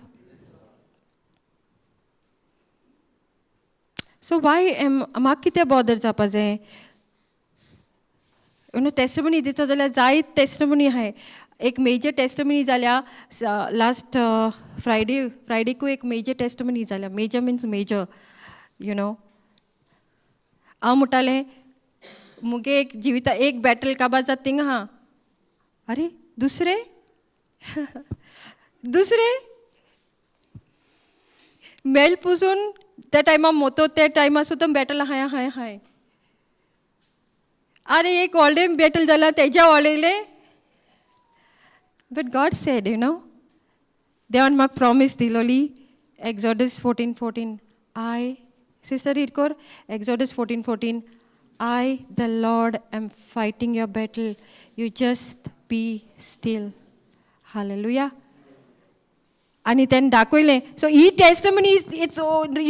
So why am म्हाका कितें bother जावपा जाय? You know testimony दितो जाल्यार जायत testimony आहाय. एक major testimony जाल्या last Friday, फ्रायडेकूय एक मेजर टेस्टमनी जाल्या. Major means major, you know. हांव म्हणटालें मुगे एक जिविता एक बॅटल काबार जाता थिंगा आहा, अरे दुसरें दुसरें मेल पुसून त्या टायमा मोतो त्या टायमा सुद्दां बॅटल हाय हाय हाय. अरे एक व्हडलें बॅटल जालां तेज्या व्हडलें. But God said, you know, देवान म्हाका promise दिलोली, Exodus 14:14. I sister read कर Exodus 14:14. I the Lord am fighting your battle, you just be still. Hallelujah. आनी तेणें दाखयलें. सो ही testimony it's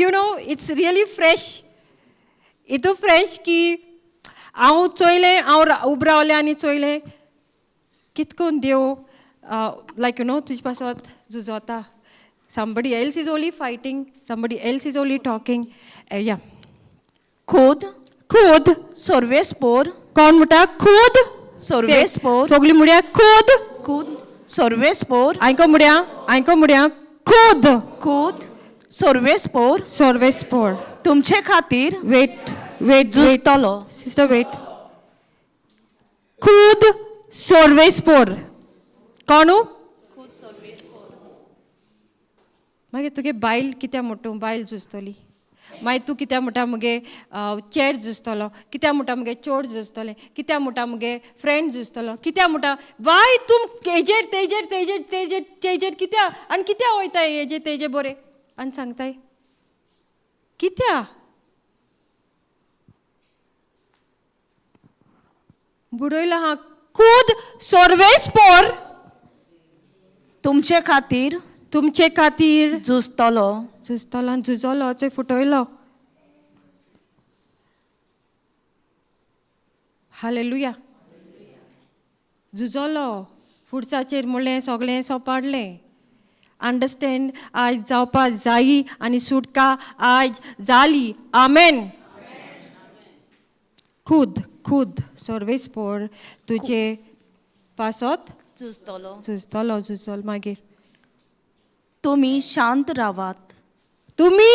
you know it's really fresh, इतू fresh की हांव चोयलें, हांव उब रावलें आनी चोयलें कितकोन देव लायक you know तुजे पासत झुजोता. Somebody else is only fighting, somebody else is only talking. Yeah. खुद खुद सर्वेस्पोर. कोण म्हणटा खुद? सर्वेस्पोर. सगळीं म्हणया खुद. खुद सर्वेस्पोर. आयको म्हणया, आयको म्हणया खुद. खुद सर्वेस्पोर. सर्वेस्पोर तुमचे खातीर वेट वेट झुजतलो. Sister wait. खुद सर्वेस्पोर कोणू? मागीर तुगे बायल कित्याक म्हणटा बायल झुजतली, मागीर तूं कित्याक म्हणटा मुगे चेर झुजतलो, कित्याक म्हणटा मुगे चोड झुजतलें, कित्याक म्हणटा मुगे फ्रेंड झुजतलो, कित्याक म्हणटा वाय तूं हेजेर तेजेर तेजेर तेजेर तेजेर कित्याक आनी कित्याक वयताय हेजेर तेजेर बरें आनी सांगताय कित्याक? बुडयलो आहा खूद सर्वेस्पोर तुमचे खातीर तुमचे खातीर झुजतलो. झुजतलो आनी झुजलो, चोय फुटयलो. हालेलुया. झुजलो फुडसाचेर म्हणलें सगळें सोपाडलें. अंडरस्टँड आयज जावपा जायी आनी सुटका आयज जाली. आमेन. खुद खुद सर्वेस्पोर तुजे पासत झुजतलो. झुजतलो, झुजल मागीर. तुमी शांत रावात. तुमी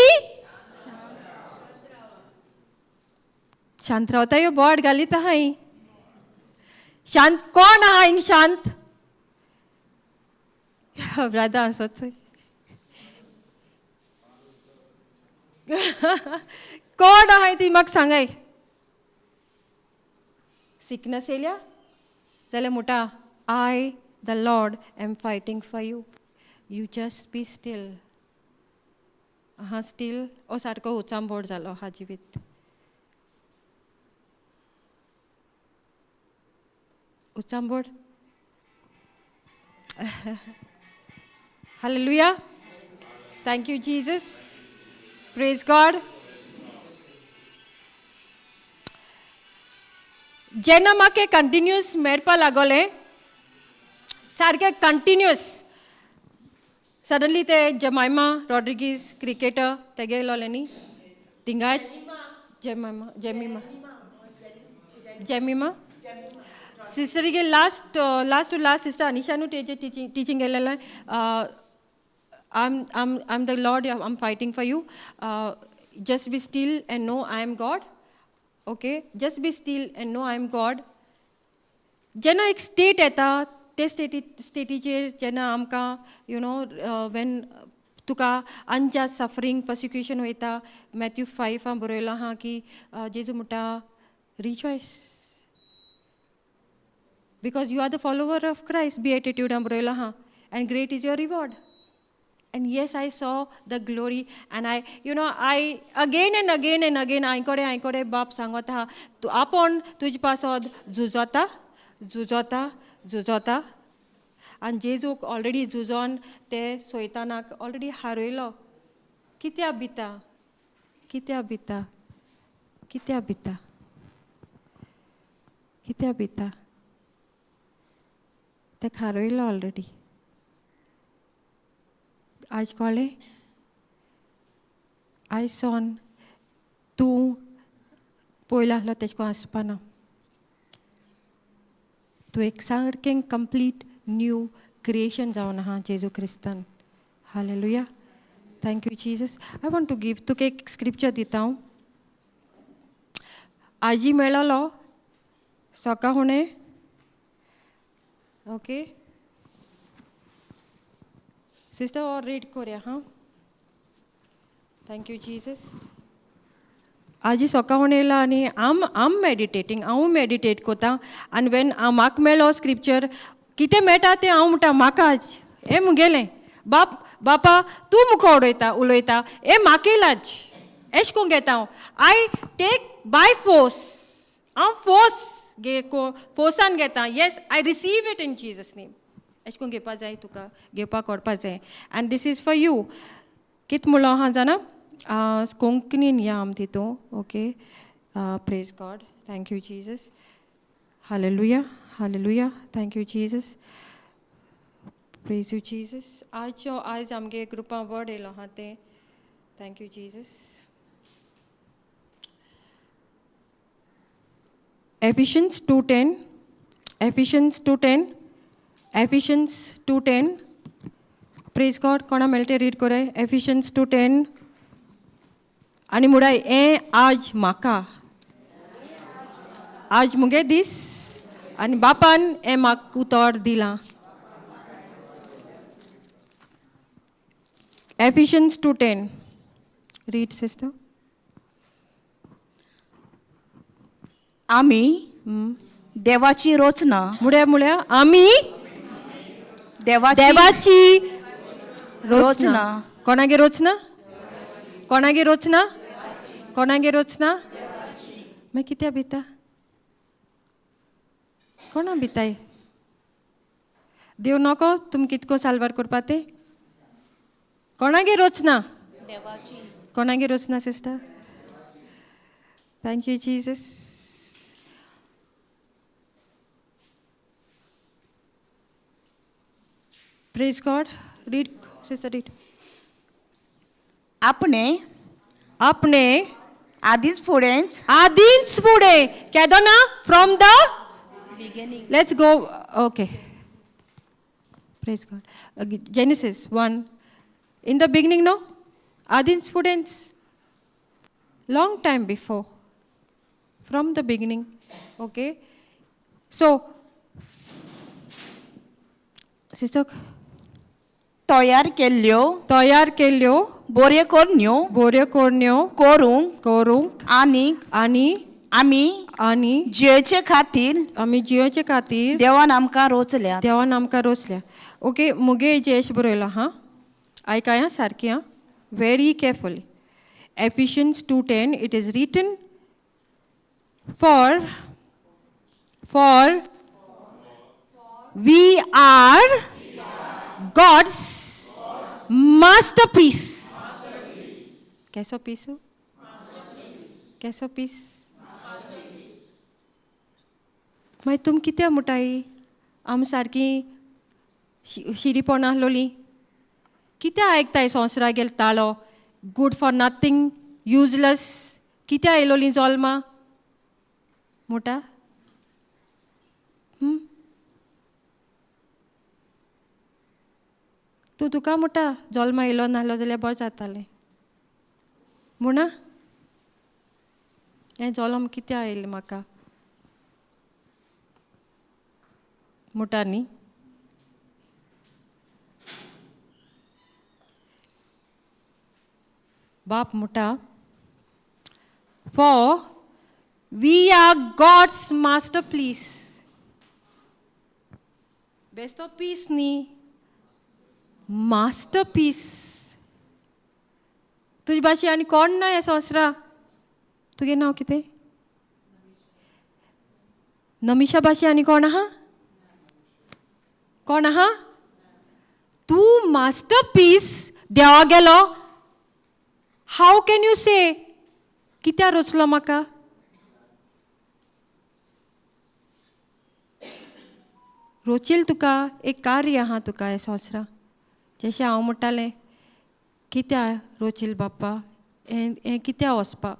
शांत रावता, ह्यो बोट घालीत आहाय. शांत कोण आहा हिंग शांत? ब्रादा आसत. कोण आहाय ती म्हाका सांगाय. सिकनस येयल्या जाल्यार म्हणटा, I the Lord am fighting for you, you just be still. आहा स्टील ओ सारको उचांबोड जालो हा जिवीत. उचांबोड. Hallelujah. Thank you Jesus. Praise God. जेन्ना म्हाका कंटिन्युअस मेळपा लागोलें सारकें कंटिन्युअस, सडनली ते जमायमा रॉड्रिगीज क्रिकेटर तेगे येयलोलें न्ही थिंगाच, जेमायमा, जेमिमा, जेमिमा सिस्टरीगे last last to last sister अनिशानू तेजे टिचींग टिचींग केलेलें. I'm the Lord, I'm fighting for you. Just be still and know I am God. Okay? Just be still and know I am God. जेन्ना एक state येता ते स्टेटीचेर जेन्ना आमकां you know when तुका अनजस्ट सफरींग पर्सिक्युशन वयता, Matthew 5 बरयलां आहा की जेजू म्हणटा, rejoice because you are the follower of Christ. बिएटिट्यूडान बरयलां आहा, and great is your reward. And yes, I saw the glory, and I, you know, I again and again and again, आयकडे आयकडे बाप सांगता आहा, तूं आपूण तुजे पासत झुजता, झुजता, झुजता. आनी जेजूक ऑलरेडी झुजोन ते सोयतानाक ऑलरेडी हारयलो. कित्या भिता, कित्या भिता, कित्या भिता, कित्या भिता? तेका हारयलो ऑलरेडी. आयज कळ्ळें? आयज सावन तूं पयलो आसलो तेजे करून आसपाना. तूं एक सारकें कंप्लीट न्यू क्रिएशन जावन आहा जेजू क्रिस्तान. Hallelujah. Thank you Jesus. I want to give तुका एक स्क्रिप्चर दिता हांव. आजी मेळ्ळो सकाळ हुणे. ओके सिस्टर, और रीड करूया. हां, thank you Jesus. आजी सकाळ येयला आनी आम मेडिटेटींग, हांव मेडिटेट कोता. आनी when म्हाका मेळ्ळो स्क्रिप्चर, कितें मेळटा तें हांव म्हणटा, म्हाका आज हें मुगेलें. बाप बापा तूं मुखो उडयता उलयता, हें म्हाका येयलाच एश कोन घेता हांव. I take by force. हांव फोर्स घे फोर्सान घेता. Yes, I receive it in Jesus name. एश कोन घेवपा जाय, तुका घेवपाक कळपा जाय. And this is for you. कित म्हणलो आहा जाणा, कोंकणीन या आम तितू. Okay, praise God. Thank you Jesus. Hallelujah, hallelujah. Thank you Jesus. Praise you Jesus. आयज आयज आमगे ग्रुपां वर्ड येयलो आहा तें. Thank you Jesus. Ephesians 2:10, Ephesians 2:10, Ephesians 2:10. Praise God. कोणा मेळटे रीड कोराय एफिशियन्स 2:10 आनी मुडाय, हें आज म्हाका, आज मुगे दीस आनी बापान हें म्हाका उतर दिलां. Ephesians 2:10, read sister. आमी देवाची रचना. मुड्या मुळ्या, आमी देवाची देवाची रचना. रचना. कोणागे रचना? कोणागे रचना? कोणागे रचना? मागीर कित्या भिता? कोणा भिताय देव नको तुम कितको साल्वार करपा ते कोणागे रोचना कोणागे रोचना sister. Thank you Jesus. Praise God. Read sister, read. आपणे आपणे आदींच फुडेंच आदींच फुडें केदोना from the beginning let's go. Okay, praise God. Genesis 1 in the beginning, no, आदींच फुडेंच, long time before, from the beginning. Okay, so sister, तयार केल्ल्यो तयार केल्ल्यो बऱ्यो करण्यो बऱ्यो करण्यो करूंक करूंक आनीक आनी आमी आनी जियेचे खातीर आमी जियोचे खातीर देवान आमकां रोचल्यात. देवान आमकां रोसल्या. ओके, मुगे जेश बरयलां हां, आयकाय आं सारकें आं, very carefully. Ephesians 2:10, it is written, for we are God's masterpiece. कैसो पीस हो? कैसो पीस? मागीर तुम कित्याक म्हणटाय आम सारकी शिरीपणां आसलोली? कित्याक आयकताय संवसारा गेल ताळो, गूड फॉर नथींग, युजलेस? कित्याक आयलोली जल्मा म्हणटा? तूं तुका म्हणटा जल्मा येयलो नासलो जाल्यार बरें जातालें म्हणा. हें जल्म कित्याक आयलें म्हाका म्हणटा न्ही. बाप म्हणटा, for we are God's masterpiece. बेस्तो पीस न्ही, मास्टरपीस. तुजे भाशेन आनी कोण ना ह्या संवसारा. तुगे नांव कितें? नमिशा भाशेन आनी कोण आहा? कोण आहा? तूं मास्टरपीस देवा गेलो. हाव can you से कित्याक रचलो म्हाका? रोचील तुका एक कार्य आहा तुका ह्या संवसारा. जशें हांव म्हणटालें कित्याक रोचील बाप्पा हें, हें कित्याक वचपा?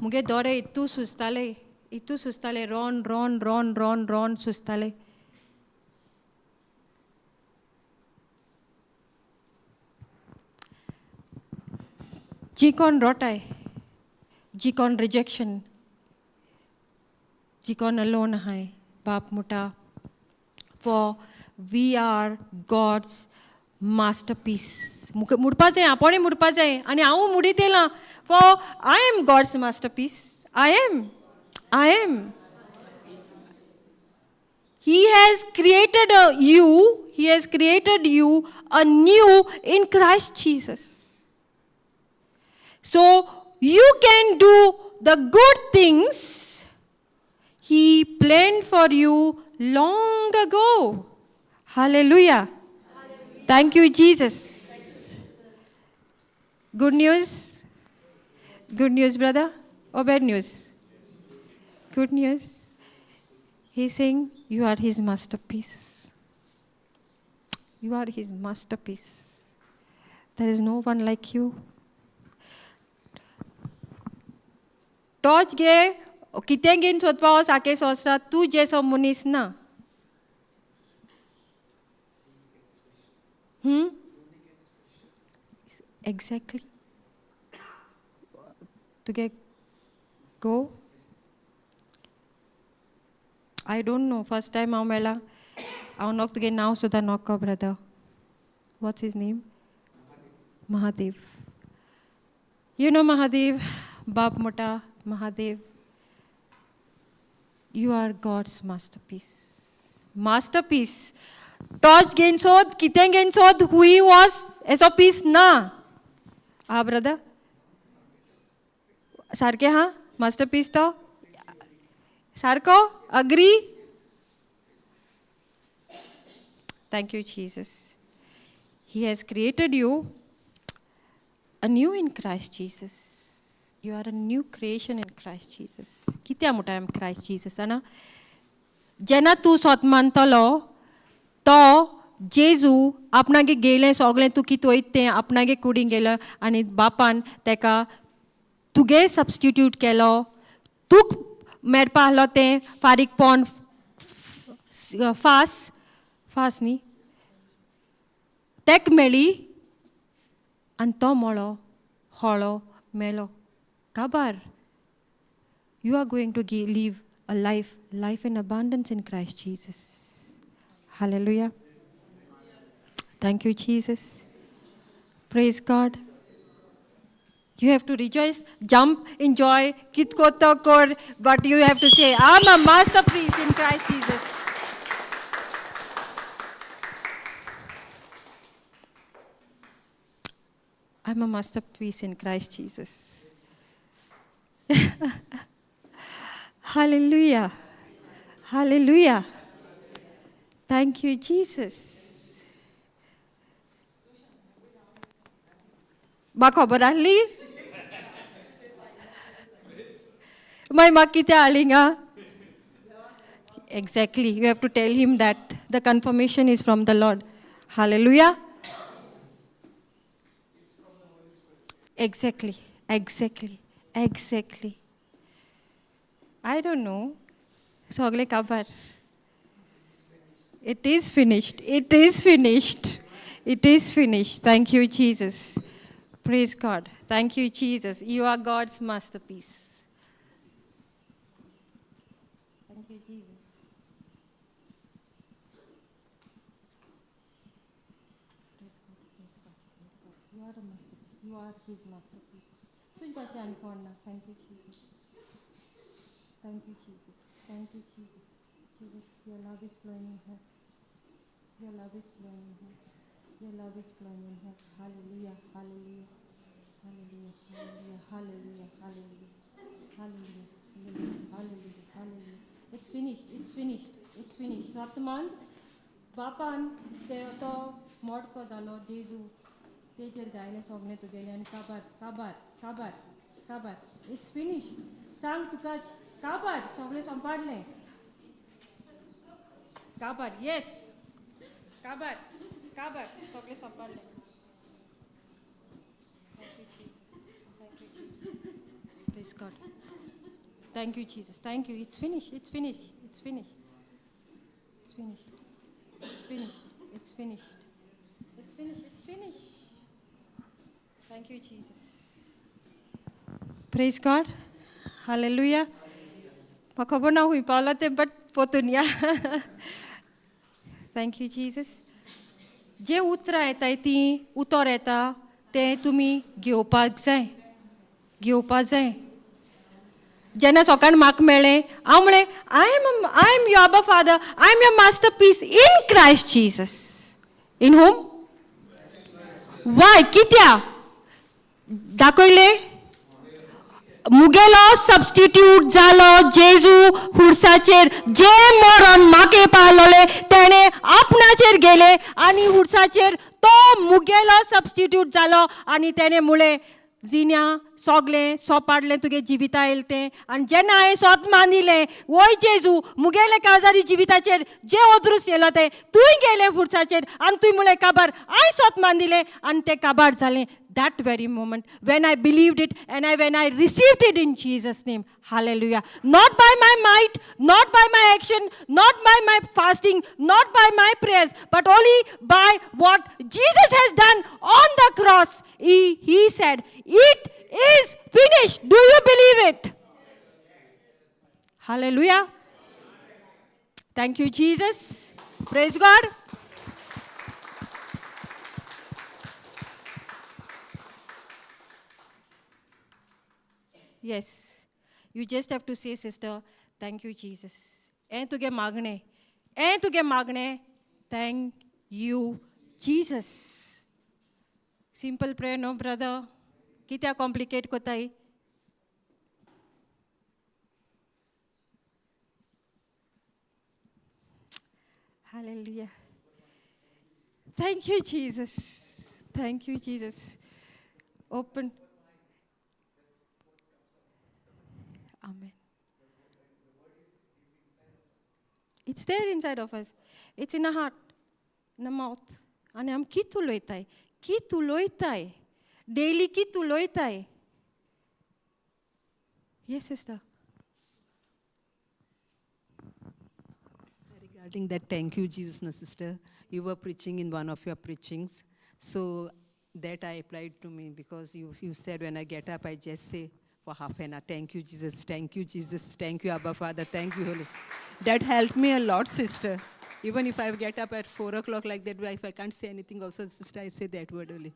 मुगे दोळे इतू सुजताले, इतू सुजताले, रोन रोन रोन रोन रोन सुजताले. जी कोण रोटाय, जी कोण रिजेक्शन, जी कोण अलोन आहाय, बाप म्हणटा, for we are God's masterpiece. मुडपा जाय, आपोणें मुडपा जाय आनी हांवूय मुडीत येयलां. For I am God's masterpiece. I am, I am. He has created a you, He has created you anew in Christ Jesus. So you can do the good things He planned for you long ago. Hallelujah. Thank you, Jesus. Good news? Good news, brother? Or bad news? Good news. He's saying you are his masterpiece. You are his masterpiece. There is no one like you. Torch घे, कितें घेवन सोदपा वच आखे संवसारांत, तूं जेसो मनीस ना. Exactly. तुगे गो, I don't know, first time हांव मेळ्ळा. हांव नोक तुगे नांव सुद्दां नोको. Brother, what's his name? Mahadev. You know Mahadev, बाप मोठा Mahadev, you are God's masterpiece. Masterpiece. Torch घेवन सोद, कितें घेवन सोद, हुई वॉज एसो पीस ना. आ ब्रदर, सारकें हा? मास्टरपीस तो सारको? Agree? Thank you Jesus. He has created you anew in Christ Jesus. You are a new creation in Christ Jesus. कित्या म्हणटा I am Christ Jesus जाणा? जेन्ना तूं सोत मानतलो तो जेजू आपणागे गेलें सगळें, तूं कितें वयता तें आपणागे कुडीन गेलो आनी बापान तेका तुगे सबस्टिट्यूट केलो. तूक मेळपा आहलो तें फारीकपण फास फास न्ही तेक मेळ्ळी आनी तो मळो होळो मेलो काबार. You are going to live a life, life in abundance in Christ Jesus. Hallelujah. Thank you, Jesus. Praise God. You have to rejoice, jump, enjoy, kitko kor, but you have to say, I'm a masterpiece in Christ Jesus. I'm a masterpiece in Christ Jesus. Hallelujah. Hallelujah. Thank you, Jesus. म्हाका खबर आहली मागीर म्हाका कितें हाडली गा. Exactly. You have to tell him that the confirmation is from the Lord. Hallelujah. Exactly, exactly, exactly. I don't know. सगळे काबार. It is finished. It is finished. It is finished. Thank you, Jesus. Praise God. Thank you, Jesus. You are God's masterpiece. Thank you, Jesus. Praise God, praise God, praise God. You are a masterpiece. You are His masterpiece. तुझ भाशेन आनी कोण ना. Thank you, Jesus. Thank you, Jesus. Thank you, Jesus. Jesus, your love is flowing in her. Your love is flowing in her. Your love is flowing in her. Hallelujah, hallelujah, hallelujah, hallelujah, hallelujah, hallelujah, hallelujah, hallelujah, hallelujah. It's finished, it's finished, it's finished. वर्तमान बापान ते तो मोडको जालो जेजू तेजेर गायलें सगळें तुगेलें आनी काबार काबार काबार काबार. It's finished. सांग तुकाच काबार सगळें संपाडलें काबार. येस, काबार काबार सगळें संपाडलें. Thank you, Jesus. Thank you, Jesus. Praise God. Thank you, Jesus. Thank you. It's finished. It's finished. It's finished. It's finished. It's finished. It's finished. It's finished. It's finished. Thank you, Jesus. Praise God. Hallelujah. म्हाका खबर ना खूंय पावला तें, but पोतून या. Thank you Jesus. जे उतरां येताय तीं उतर येता तें तुमी घेवपाक जाय, घेवपाक जाय. जेन्ना सकाळ म्हाका मेळ्ळें हांव म्हळें, I am your Abba Father. I am your masterpiece in Christ Jesus. In whom? Why? कित्या दाखयलें? मुगेलो सबस्टिट्यूट जालो जेजू खुर्साचेर. जे मरण म्हाका पावलोलें तेणें आपणाचेर गेले आनी खुर्साचेर तो मुगेलो सबस्टिट्यूट जालो आनी तेणें म्हळें, जिन्या सोगलें सोपाडलें तुगे जिविता येयलें तें. आनी जेन्ना हांवें सोत मानिलें, वय जेजू मुगेले काजारी जिविताचेर जे अदृश्ट येयलो तें तूंय गेलें फुडसाचेर आनी तुवें म्हळें काबार. हांवें सोत मानिलें आनी तें काबार जालें. That very moment when I believed it and when I received it in Jesus' name. Hallelujah. Not by my might, not by my action, not by my fasting, not by my prayers, but only by what Jesus has done on the cross. He said, "It is finished." Do you believe it? Hallelujah. Thank you, Jesus. Praise God. Yes. You just have to say, "Sister, thank you, Jesus." ए तुगे मागणे, ए तुगे मागणे, thank you, Jesus. Simple prayer, no, brother? कित्याक complicate कोताय? Hallelujah. Thank you Jesus, thank you Jesus. Open. Amen. It's there inside of us. It's in our heart, in our mouth. आनी आमी कित उलयताय, कित उलयताय डेली, कित उलयताय. Yes sister. Regarding that, thank you, Jesus, no, sister. You were preaching in one of your preachings. So that I applied to me because you said when I get up, I just say for half an hour, thank you, Jesus, thank you, Jesus, thank you, Abba Father, thank you, Holy. That helped me a lot, sister. Even if I get up at 4 o'clock like that, if I can't say anything also, sister, I say that word only.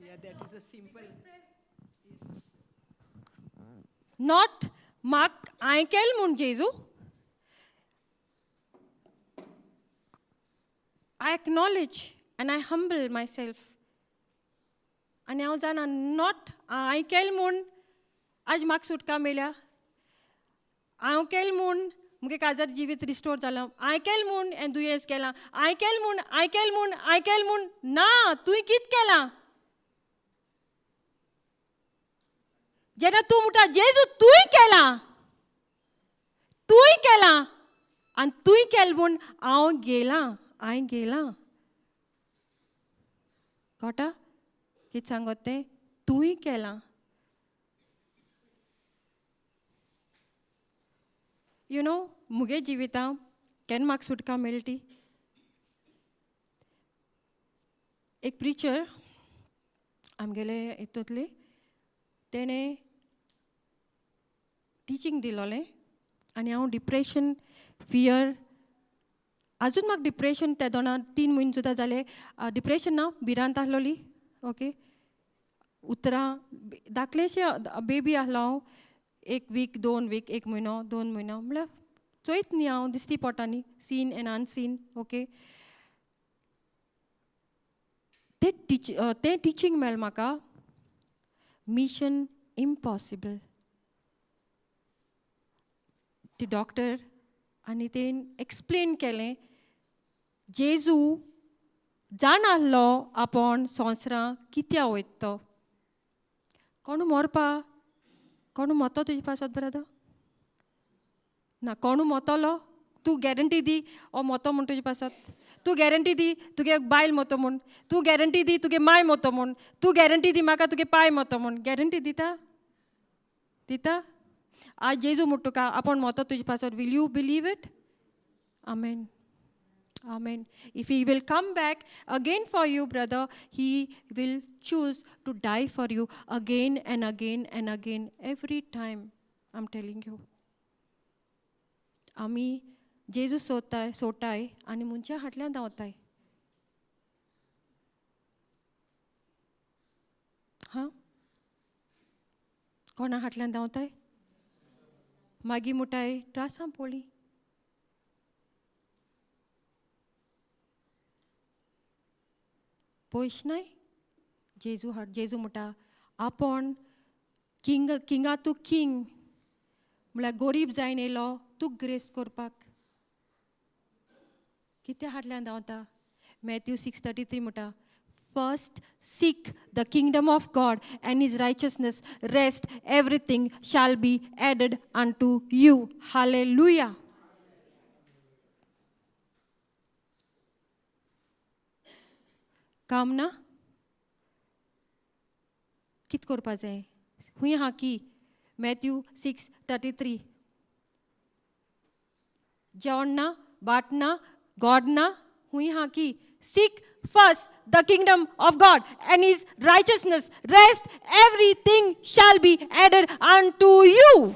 Yeah, that is a simple. Not म्हाक हांवें केलें म्हूण जेजू, I acknowledge and I humble myself. आनी हांव जाणा not हांवें केलें म्हूण आज म्हाका सुटका मेळ्ळ्या, हांव केलें म्हूण मुगे काजार जिवीत रिस्टोर जालां, हांवें केलें म्हूण हें दुयेंस केलां, हांवें केलें म्हूण, हांवें केलें म्हूण, हांवें केलें म्हूण ना, तुवें कितें केलां? जेन्ना तूं म्हणटा जेजू तुवें केलां, तुवें केलां आनी तुवें केलें म्हूण हांव गेलां, हांवें गेलां. कळटा कितें सांगत तें? तुवें केलां. You know मुगे जिवितां केन्ना म्हाका सुटका मेळटी? एक प्रिचर आमगेले हितूंतली तेणें टिचींग दिलोलें आनी हांव डिप्रेशन, फियर, आजून म्हाका डिप्रेशन त्या दोना 3 म्हयने सुद्दां जाले डिप्रेशन ना, भिरांत आसलोली. ओके, उतरां धाकलेशें बेबी आसलो हांव, 1 वीक 2 वीक 1 म्हयनो 2 म्हयनो म्हळ्यार चोयत न्ही हांव दिसती पोटा न्ही, सीन एंड अनसीन. ओके, तें टिचींग मेळ्ळें म्हाका, मिशन इम्पॉसिबल. ती डॉक्टर आनी तें एक्सप्लेन केलें, जेजू जाण आहलो आपूण संवसारां कित्याक वयता तो, कोणू मरपा, कोणू मोतो तुजे पासत ब्रदर ना, कोणू मोतलो तूं गॅरंटी दी ओ मोतो म्हूण तुजे पासत, तूं गॅरंटी दी तुगे बायल मोतो म्हूण, तूं गॅरंटी दी तुगे माय मोतो म्हूण, तूं गॅरंटी दी म्हाका तुगे पाय मोतो म्हूण, गॅरंटी दिता दिता? आज जेजू म्हूण तुका आपूण मोतो तुजे पासत, will you believe it? Amen. Amen. If he will come back again for you, brother, he will choose to die for you again and again and again, every time. I'm telling you. आमी जेजू सोदताय सोडटाय आनी मनशां फाटल्यान धांवताय. हां, कोणा फाटल्यान धांवताय? मागीर मुटाय त्रासां पडली. पयश नाय जेजू हाड, जेजू म्हणटा आपूण किंग, किंगा तूं किंग म्हळ्यार गोरीब जायन येयलो तूं ग्रेस करपाक. कित्या फाटल्यान धांवता? मॅथ्यू 6:33 म्हणटा, first seek the kingdom of God and his righteousness, rest everything shall be added unto you. Hallelujah. काम ना कित करपा जाय? खूंय आहा की? मॅथ्यू 6:33. जेवण ना, बाट ना, गॉड ना, खूंय आहा की? Seek first the kingdom of God and his righteousness, rest everything shall be added unto you.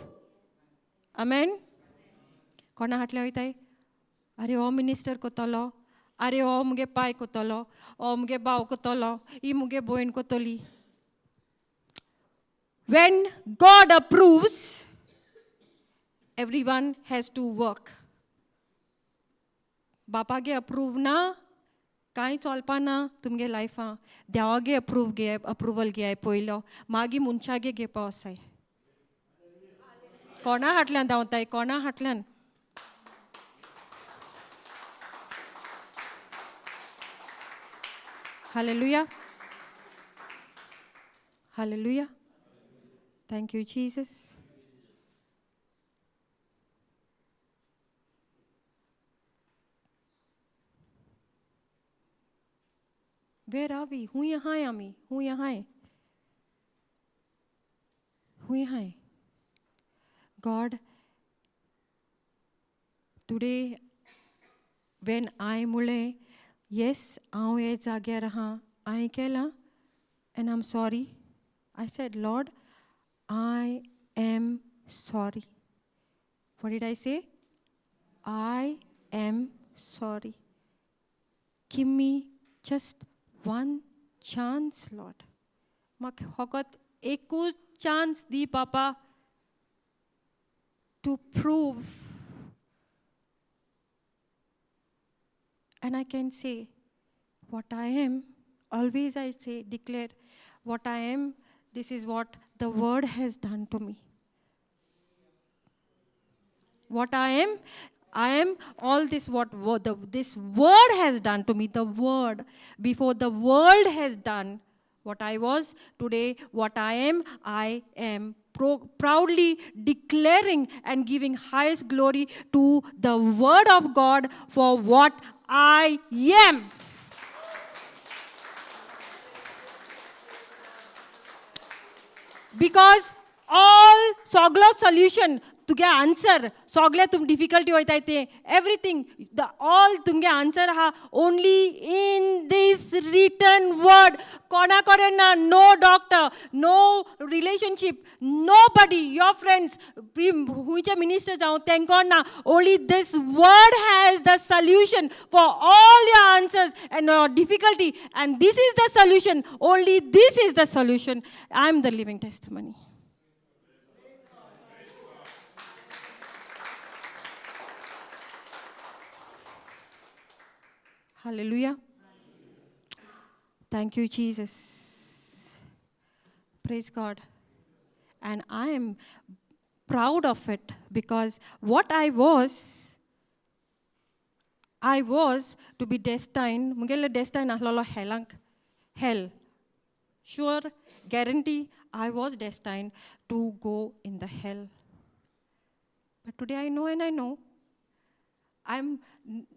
Amen. कोणा फाटल्यान वयताय? आरे हो मिनिस्टर कोतलो, आरे हो मुगे पाय कोतलो, हो मुगे भाव कोतलो, ही मुगे भयण कोतली. When God approves, everyone has to work. बापागे अप्रूव ना, कांय चलपा ना तुमगे लायफां. देवागे अप्रूव घे, अप्रुवल घेय पयलो, मागीर मनशागे घेवपा वसाय. कोणा फाटल्यान धांवताय? कोणा फाटल्यान? Hallelujah. Hallelujah. Thank you, Jesus. Where are we? हुंय आहाय आमी? हुंय आहाय? हुंय आहाय? God, today when I म्हणलें, yes, हांव हे जाग्यार आहा, हांवें केलां, and I'm sorry. I said, Lord, I am sorry. What did I say? I am sorry. Give me just one chance, Lord. म्हाका फकत एकूच chance the papa to prove. And I can say what I am. Always I say, declare what I am. This is what the word has done to me. What I am all this what this word has done to me. The word, before the world has done what I was, today what I am proudly declaring and giving highest glory to the word of God for what I am. Because all सगलो solution, तुगे answer सगळे तुम difficulty वयताय ते everything the all तुमगे answer आहा only in this written word. कोणा कडेन ना, no doctor, no relationship, nobody, your friends, खुंयचे मिनिस्टर जावं तेंको ना, only this word has the solution for all your answers and your difficulty, and this is the solution, only this is the solution. I am the living testimony. Hallelujah. Thank you, Jesus. Praise God. And I am proud of it because what I was to be destined. Mungele destined ahlolo helank, hell. Sure, guarantee, I was destined to go in the hell. But today I know and I know. I'm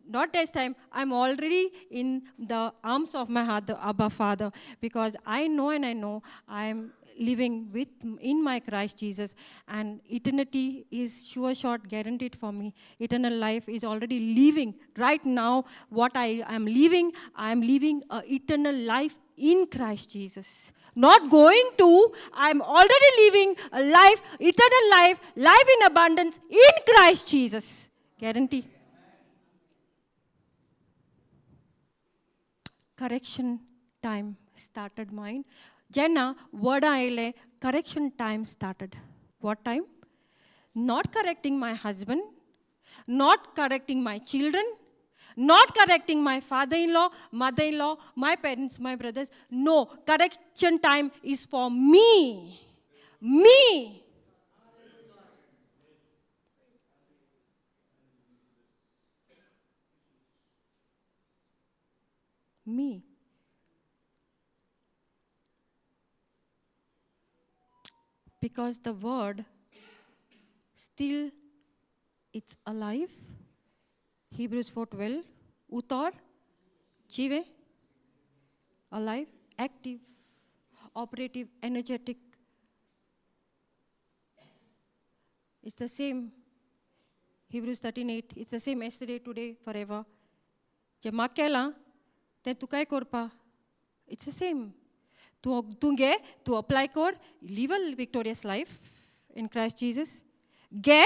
not this time, I'm already in the arms of my heart, the Abba Father, because I know and I know I'm living with in my Christ Jesus, and eternity is sure shot guaranteed for me. Eternal life is already living. Right now, what I am living an eternal life in Christ Jesus. Not going to, I'm already living a life, eternal life, life in abundance in Christ Jesus. Guarantee. Correction time started mine. Jenna, word aile, correction time started. What time? Not correcting my husband, not correcting my children, not correcting my father-in-law, mother-in-law, my parents, my brothers. No, correction time is for me. Me. Me. Because the word still it's alive. Hebrews 4:12. Utor, jive, alive, active, operative, energetic. It's the same. Hebrews 13:8. It's the same yesterday, today, forever. जे म्हाका केलां तें तुकाय करपा. It's the same. तूं घे, तूं apply कर, live a victorious life in Christ Jesus. घे,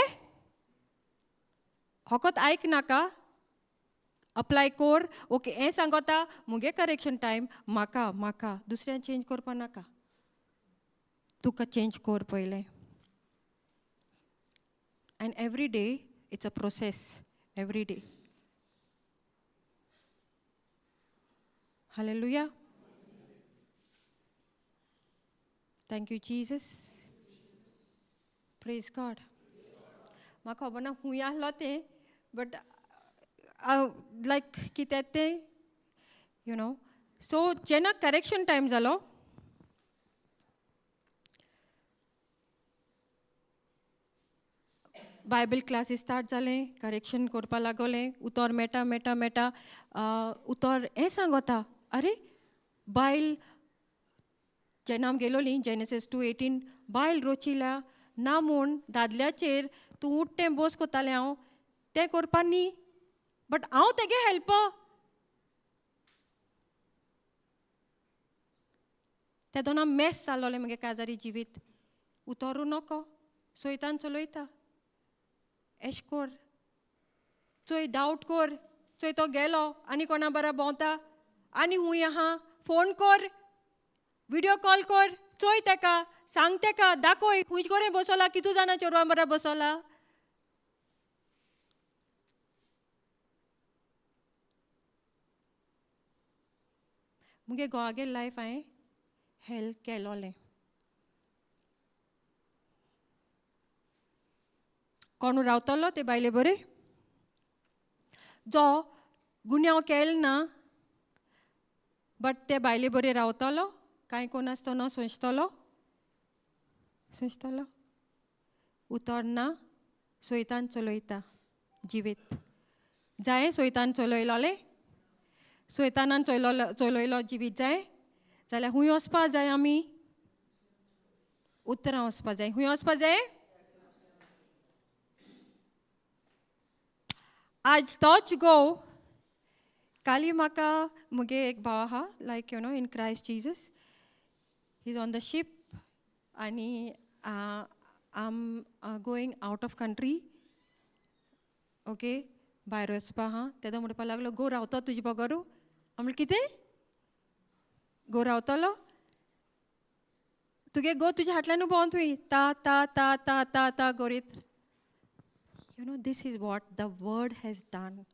फकत आयक नाका, अप्लाय कर. ओके, हें सांगता मुगे करेक्शन टायम म्हाका म्हाका दुसऱ्यान चेंज करपा नाका, तुका चेंज कर पयलें. And every day it's a process, every day. Hallelujah. Thank you, Jesus. Praise God. म्हाका खबर ना खूंय आसलो तें, बट लायक कितें तें, you know. सो जेन्ना करेक्शन टायम जालो, बायबल क्लासीस स्टार्ट जालें, करेक्शन करपा लागोलें, उतर मेळटा मेळटा मेळटा उतर हें सांगता, अरे बायल जेन्ना आम गेलोलीं जेनेसीस 2:18, बायल रोचिल्या ना म्हूण दादल्याचेर तूं उठ्ठें बोस कोतालें हांव तें करपा न्ही, बट हांव तेगे हेल्प. ते दोना मेस जालोलें मुगे काजारी जिवीत. उतरू नको, सोयतान चलयता, एश कोर, चोय डावट कोर, चोय तो गेलो आनी कोणा बरा भोंवता आनी हूंय आहा, फोन कोर, विडियो कॉल कोर, चोय तेका, सांग तेका, दाखय खूंय कडेन बसोला, कितू जाणां चेडवां बरा बसोला. मुगे घोवागेर लायफ हांवें हेल्प केलोलें. कोण रावतलो ते बायले बरें, जो गुन्यांव केल ना बट ते बायले बरें रावतलो, कांय कोण आसतना सोंसतलो, सोंसतलो. उतर ना, सोयतान चलयता जिवीत. जाय सोयतान चलयलोलें, सोयतानान चलयलो जिवीत जाय जाल्यार खूंय वचपा जाय आमी? उतरां वचपा जाय. खूंय वचपा जाय? आज तोच गो काली म्हाका मुगे एक भाव आहा, like you know in Christ Jesus, he is on the ship आनी I am going out of country, okay, भायर वचपा आहा. तेदो म्हणपा लागलो, गो रावतो तुजे बगरू. हांव म्हणलें कितें गो रावतलो? तुगे गो तुज्या हाटल्यान भोंवन तुवें ता ता ता ता ता ता गोरीत. You know, this is what the word has done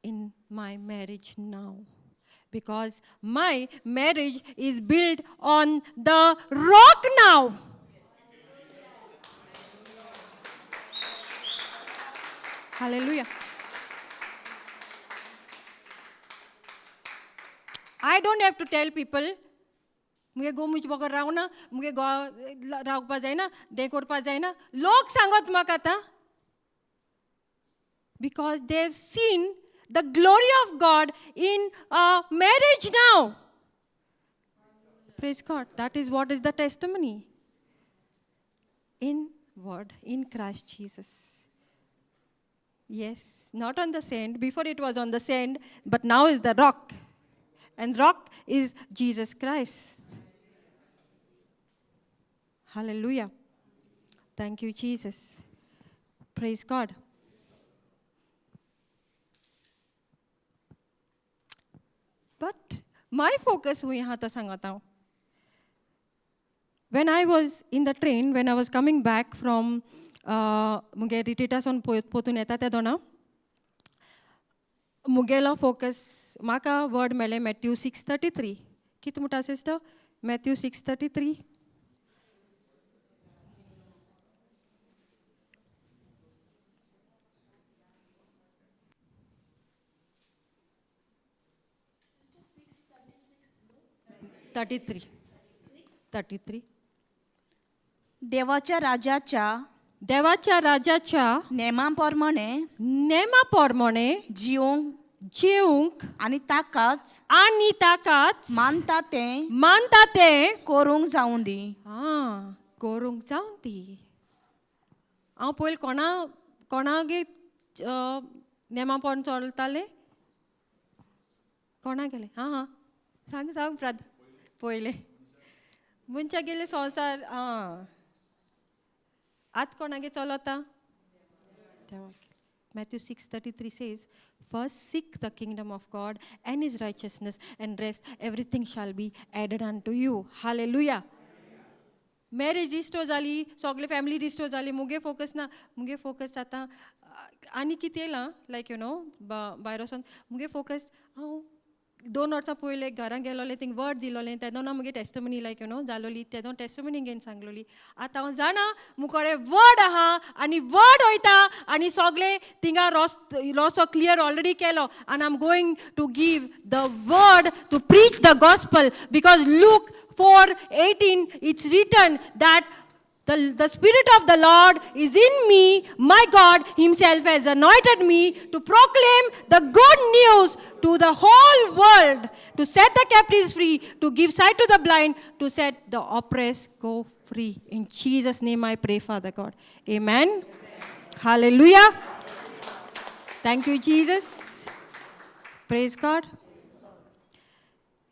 in my marriage now, because my marriage is built on the rock now. Hallelujah. I don't have to tell people, मुगे गो मुज बगर रावना, मुगे गो रावपा जायना, दें करपा जायना, लोक सांगत म्हाका आतां, because they have seen the glory of God in marriage now. Praise God. That is what is the testimony. In word, in Christ Jesus. Yes, not on the sand. Before it was on the sand, but now is the rock. And rock is Jesus Christ. Hallelujah. Thank you, Jesus. Praise God. But my focus हुई यहाँ तो सांगता हूँ. When I was in the train, when I was coming back from मुगे रिट्रीटासून पोतून येता ते दोना, मुगेलो focus म्हाका word मेळ्ळें मॅथ्यू 6:33. कितें म्हणटा सिस्टर? मॅथ्यू 6:33. 33. 33. देवाच्या राजाच्या, देवाच्या राजाच्या नेमा प्रमाणे, नेमा प्रमाणे जिवंक, जिवंक आनी ताकाच, आनी ताकाच मानता तें, मानता तें करूंक जावं दी. आं, करूंक जावं दी. हांव पयलीं कोणा कोणागे नेमा प्रमाण चलतालें, कोणा गेलें? हां हां, सांग सांग ब्रदर. पयलें मनशा गेले संवसार. आं, आतां कोणागे चलता? Matthew 6:33 says, first seek the kingdom of God and his righteousness, and rest everything shall be added unto you. Hallelujah. Marriage restore जाली, सगळे फॅमिली रिस्टोर जाली, मुगे फोकस ना, मुगे फोकस आतां आनी कितें येयलां, लायक you know भायर वचोन मुगे फोकस हांव 2 वर्सां पयलें घरां गेलोलें, थिंग वर्ड दिलोलें. तेदोना मुगे टेस्टमनी लायक you know जालोली. तेदोन टेस्टमनी घेवन सांगलोली. आतां हांव जाणा मुकोडे वर्ड आहा आनी वर्ड वयता आनी सगळे थिंगा रोस रोसो क्लियर ऑलरेडी केलो आनी I am going to give the word, to preach the gospel, because Luke 4:18, it's written that the Spirit of the Lord is in me. My God Himself has anointed me to proclaim the good news to the whole world, to set the captives free, to give sight to the blind, to set the oppressed go free. In Jesus' name I pray, Father God. Amen. Hallelujah. Thank you, Jesus. Praise God.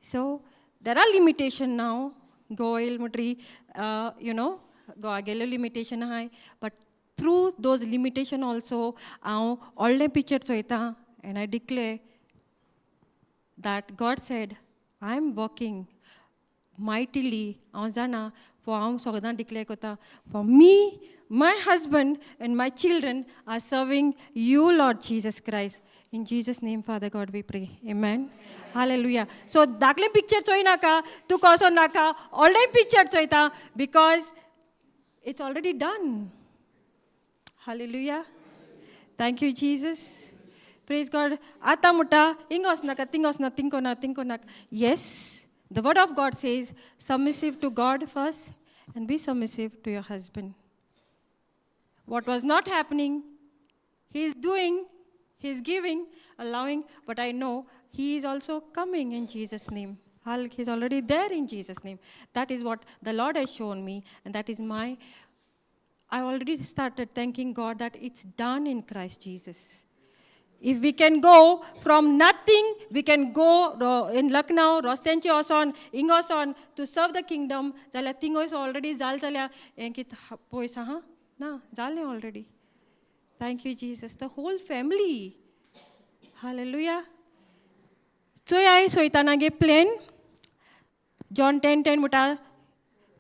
So there are limitation now. गोयल म्हटरी you know Goa गेल्यो limitation आहाय, but through those limitation also हांव व्हडलें picture चोयता and I declare that God said, I am working mightily. हांव जाणा for हांव सगळ्यां डिक्लेर करता, for me, my husband and my children are serving you, Lord Jesus Christ. In Jesus' name, Father God, we pray. Amen. Hallelujah. So धाकलें picture चोय नाका, तूं कसो नाका, व्हडलें पिक्चर चोयता, because it's already done. Hallelujah. Thank you, Jesus. Praise God. आतां म्हणटा हिंगा वचनाका, थिंगा वचना, थिंग कोना, thing कोनाका. Yes, the word of God says submissive to God first and be submissive to your husband. What was not happening, he is doing, he is giving, allowing, but I know he is also coming in Jesus' name. He's already there in Jesus' name. That is what the Lord has shown me, and that is my. I already started thanking God that it's done in Christ Jesus. If we can go from nothing, we can go in Lucknow, रस्त्यांचे वचोन, हिंगा वचोन to serve the kingdom, जाल्यार thing already जालें जाल्यार हें कितें पयस आहा ना, जालें already. Thank you, Jesus. The whole family. Hallelujah. चोय आय सोयताना गे प्लेन. जॉन 10:10 म्हणटा,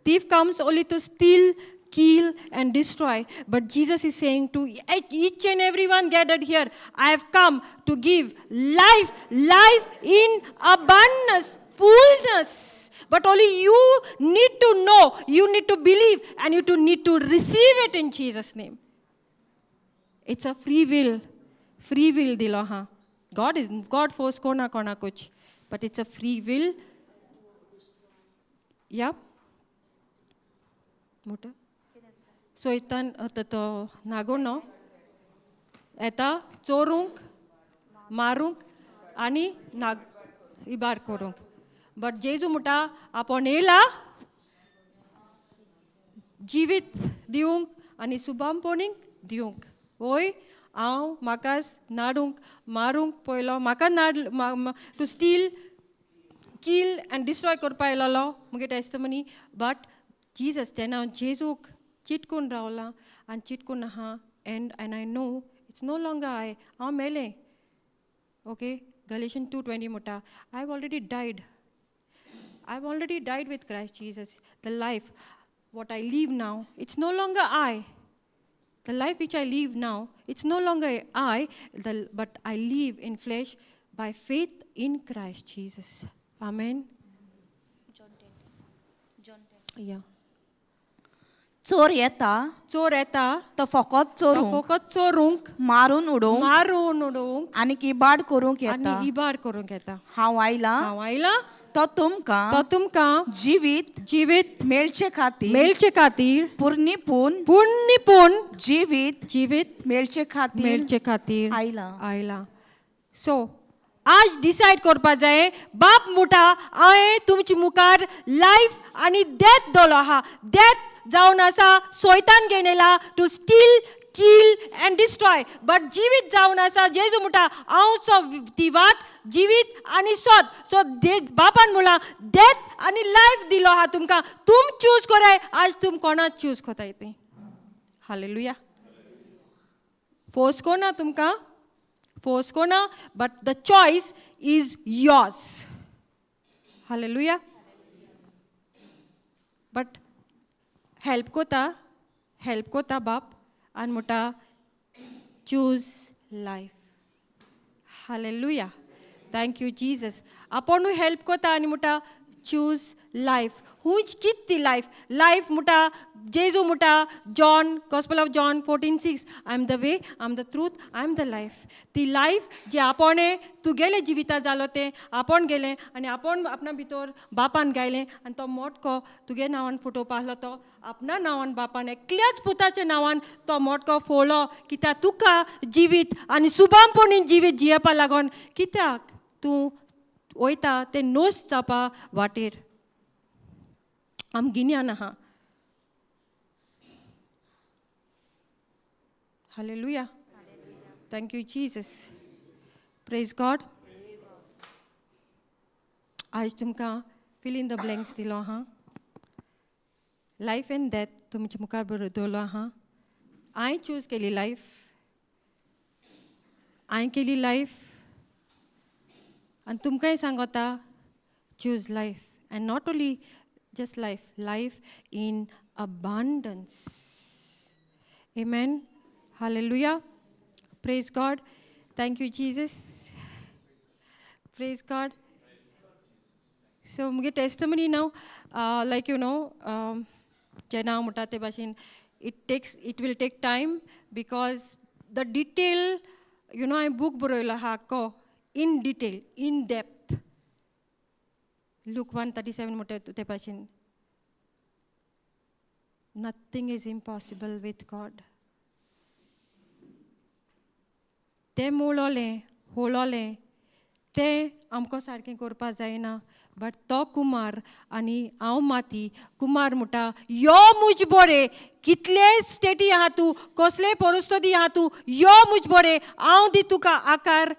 thief comes only to steal, kill, and destroy. But Jesus is saying to each and everyone gathered here, I have come to give life, life in abundance, fullness. But only you need to know, you need to believe, and you to need to receive it in Jesus' name. It's a free will. Free will दिलो हा. God is God force कोणा कोणाकूच. But it's a free will. Yeah? मोठं सोयतान तो नागोनो येता चोरूंक, मारूंक आनी नाग E bar करूंक, बट जेजू म्हणटा आपूण येयला जिवीत दिवंक आनी सुबामपोणीक दिवंक. वय, हांव म्हाका नाडूंक मारूंक पयलो म्हाका नाड to steal, kill and destroy करपा येयलोलो मुगे टेस्टमनी. बट जिजस तेन्ना हांव जेजूक चिटकून रावलां आनी चिटकून आहा and I know it's no longer I. हांव मेलें. ओके, गलेशन 2:20 म्हणटा, I have already died. I have already died with Christ Jesus. The life what I live now, it's no longer I. The life which I live now, it's no longer I, but I live in flesh by faith in Christ Jesus. Amen. John 10. John 10. Yeah. चोर येता चोर येता तो फकत तो चोरूंक, फकत चोरूंक, मारून उडोवंक मारून उडोवंक आनी इबाड करूंक येता. आनी इबाड करूंक येता. हांव आयलां हांव आयलां तो तुमकां तो तुमकां जिवीत जिवीत मेळचे खातीर मेळचे खातीर पुर्णीपून पूर्ण जिवीत जिवीत मेळचे खातीर मेळचे खातीर आयलां. आयला. सो आज डिसायड करपा जाय. बाप मुठा, हांवें तुमचे मुखार लायफ आनी डेथ दवरलो आहा. डेथ जावन आसा सोयतान घेवन येयला to steal, kill and destroy, but जिवीत जावन आसा जेजू म्हणटा, हांव सो ती वाट, जिवीत आनी सोत. सो बापान म्हणलां, डेथ आनी लायफ दिलो आहा तुमकां, तुम चूज कराय. आज तुम कोणाक चूज कोताय तें. हालेलुया. फोर्स कोना तुमकां, फोर्स कोना, but the choice is yours. Hallelujah. But help कोता, हेल्प कोता बाप आनी म्हणटा, choose life. Hallelujah. Thank you Jesus. आपुणूय हेल्प कोता आनी म्हणटा चूज लायफ. हुंयच कित ती लायफ? लायफ म्हणटा जेजू म्हणटा John, Gospel of John 14:6, I am the way, I am the truth, I am the life. ती लायफ जे आपोणे तुगेले जिविता जालो तें आपोण गेलें आनी आपोण आपणा भितर बापान गायलें आनी तो मोटको तुगे नांवान फुटोवपा आहलो तो आपणा नांवान बापान एकल्याच पुताच्या नांवान तो मोटको फोडलो कित्याक तुका जिवीत आनी सुबामपणी जिवीत जियेवपा लागोन. कित्याक तूं वयता तें नोस जावपा वाटेर आम गिन्यान आहा. Hallelujah. Thank you Jesus. Praise God. आयज तुमकां फिल इन the blanks दिलो आहा. लायफ एंड डेथ तुमच्या मुखार बरोवन दवरलो आहा. हांवें चूज केली लायफ, हांवें केली लायफ आनी तुमकांय सांगता choose life, and not only just life, life in abundance. Amen. Hallelujah. Praise God. Thank you Jesus. Praise God. So मुगे testimony now like you know जेन्ना हांव म्हणटा ते भाशेन it will take time because the detail you know हांवें book बरयलो आहा आख्खो in detail, in depth. Luke 1:37 म्हणटा ते भाशेन nothing is impossible with God. तें मोळोलें होळोलें तें आमकां सारकें करपा जायना, बट तो कुमार आनी हांव माती. कुमार म्हणटा यो मुज बोरे, कितले स्टेटी आहा तूं, कसले परिस्थिती आहा तूं, यो मुज बोरे, हांव दी तुका आकार,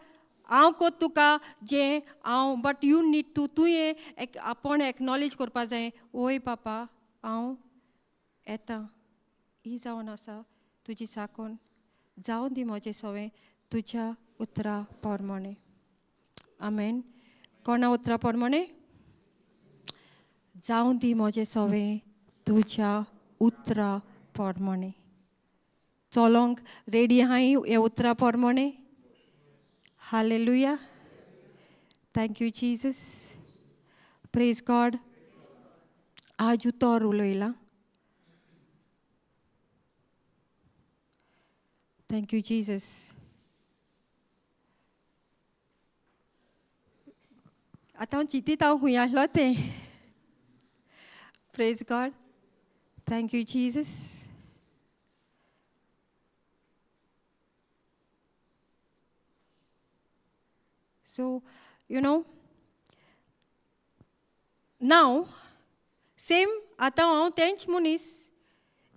हांव कोत तुका जें हांव, बट you need to तुवें एक आपूण एक्नॉलेज करपा जाय, ओय पापा हांव येता, ही जावन आसा तुजी चाकोन, जावं दी म्हजें सवें तुज्या उतरा प्रमाणें. आमेन. कोणा उतरा प्रमाणें? जावं दी म्हजें सवें तुज्या उतरा प्रमाणें. चलोंक रेडी आहाय ह्या उतरा प्रमाणें? Hallelujah. Thank you Jesus. Praise God. आज उतर उलयलां. Thank you Jesus. आतां हांव चिंतीत हांव खूंय आसलो तें. Praise God. Thank you Jesus. So you know now same आतां हांव तेंच मनीस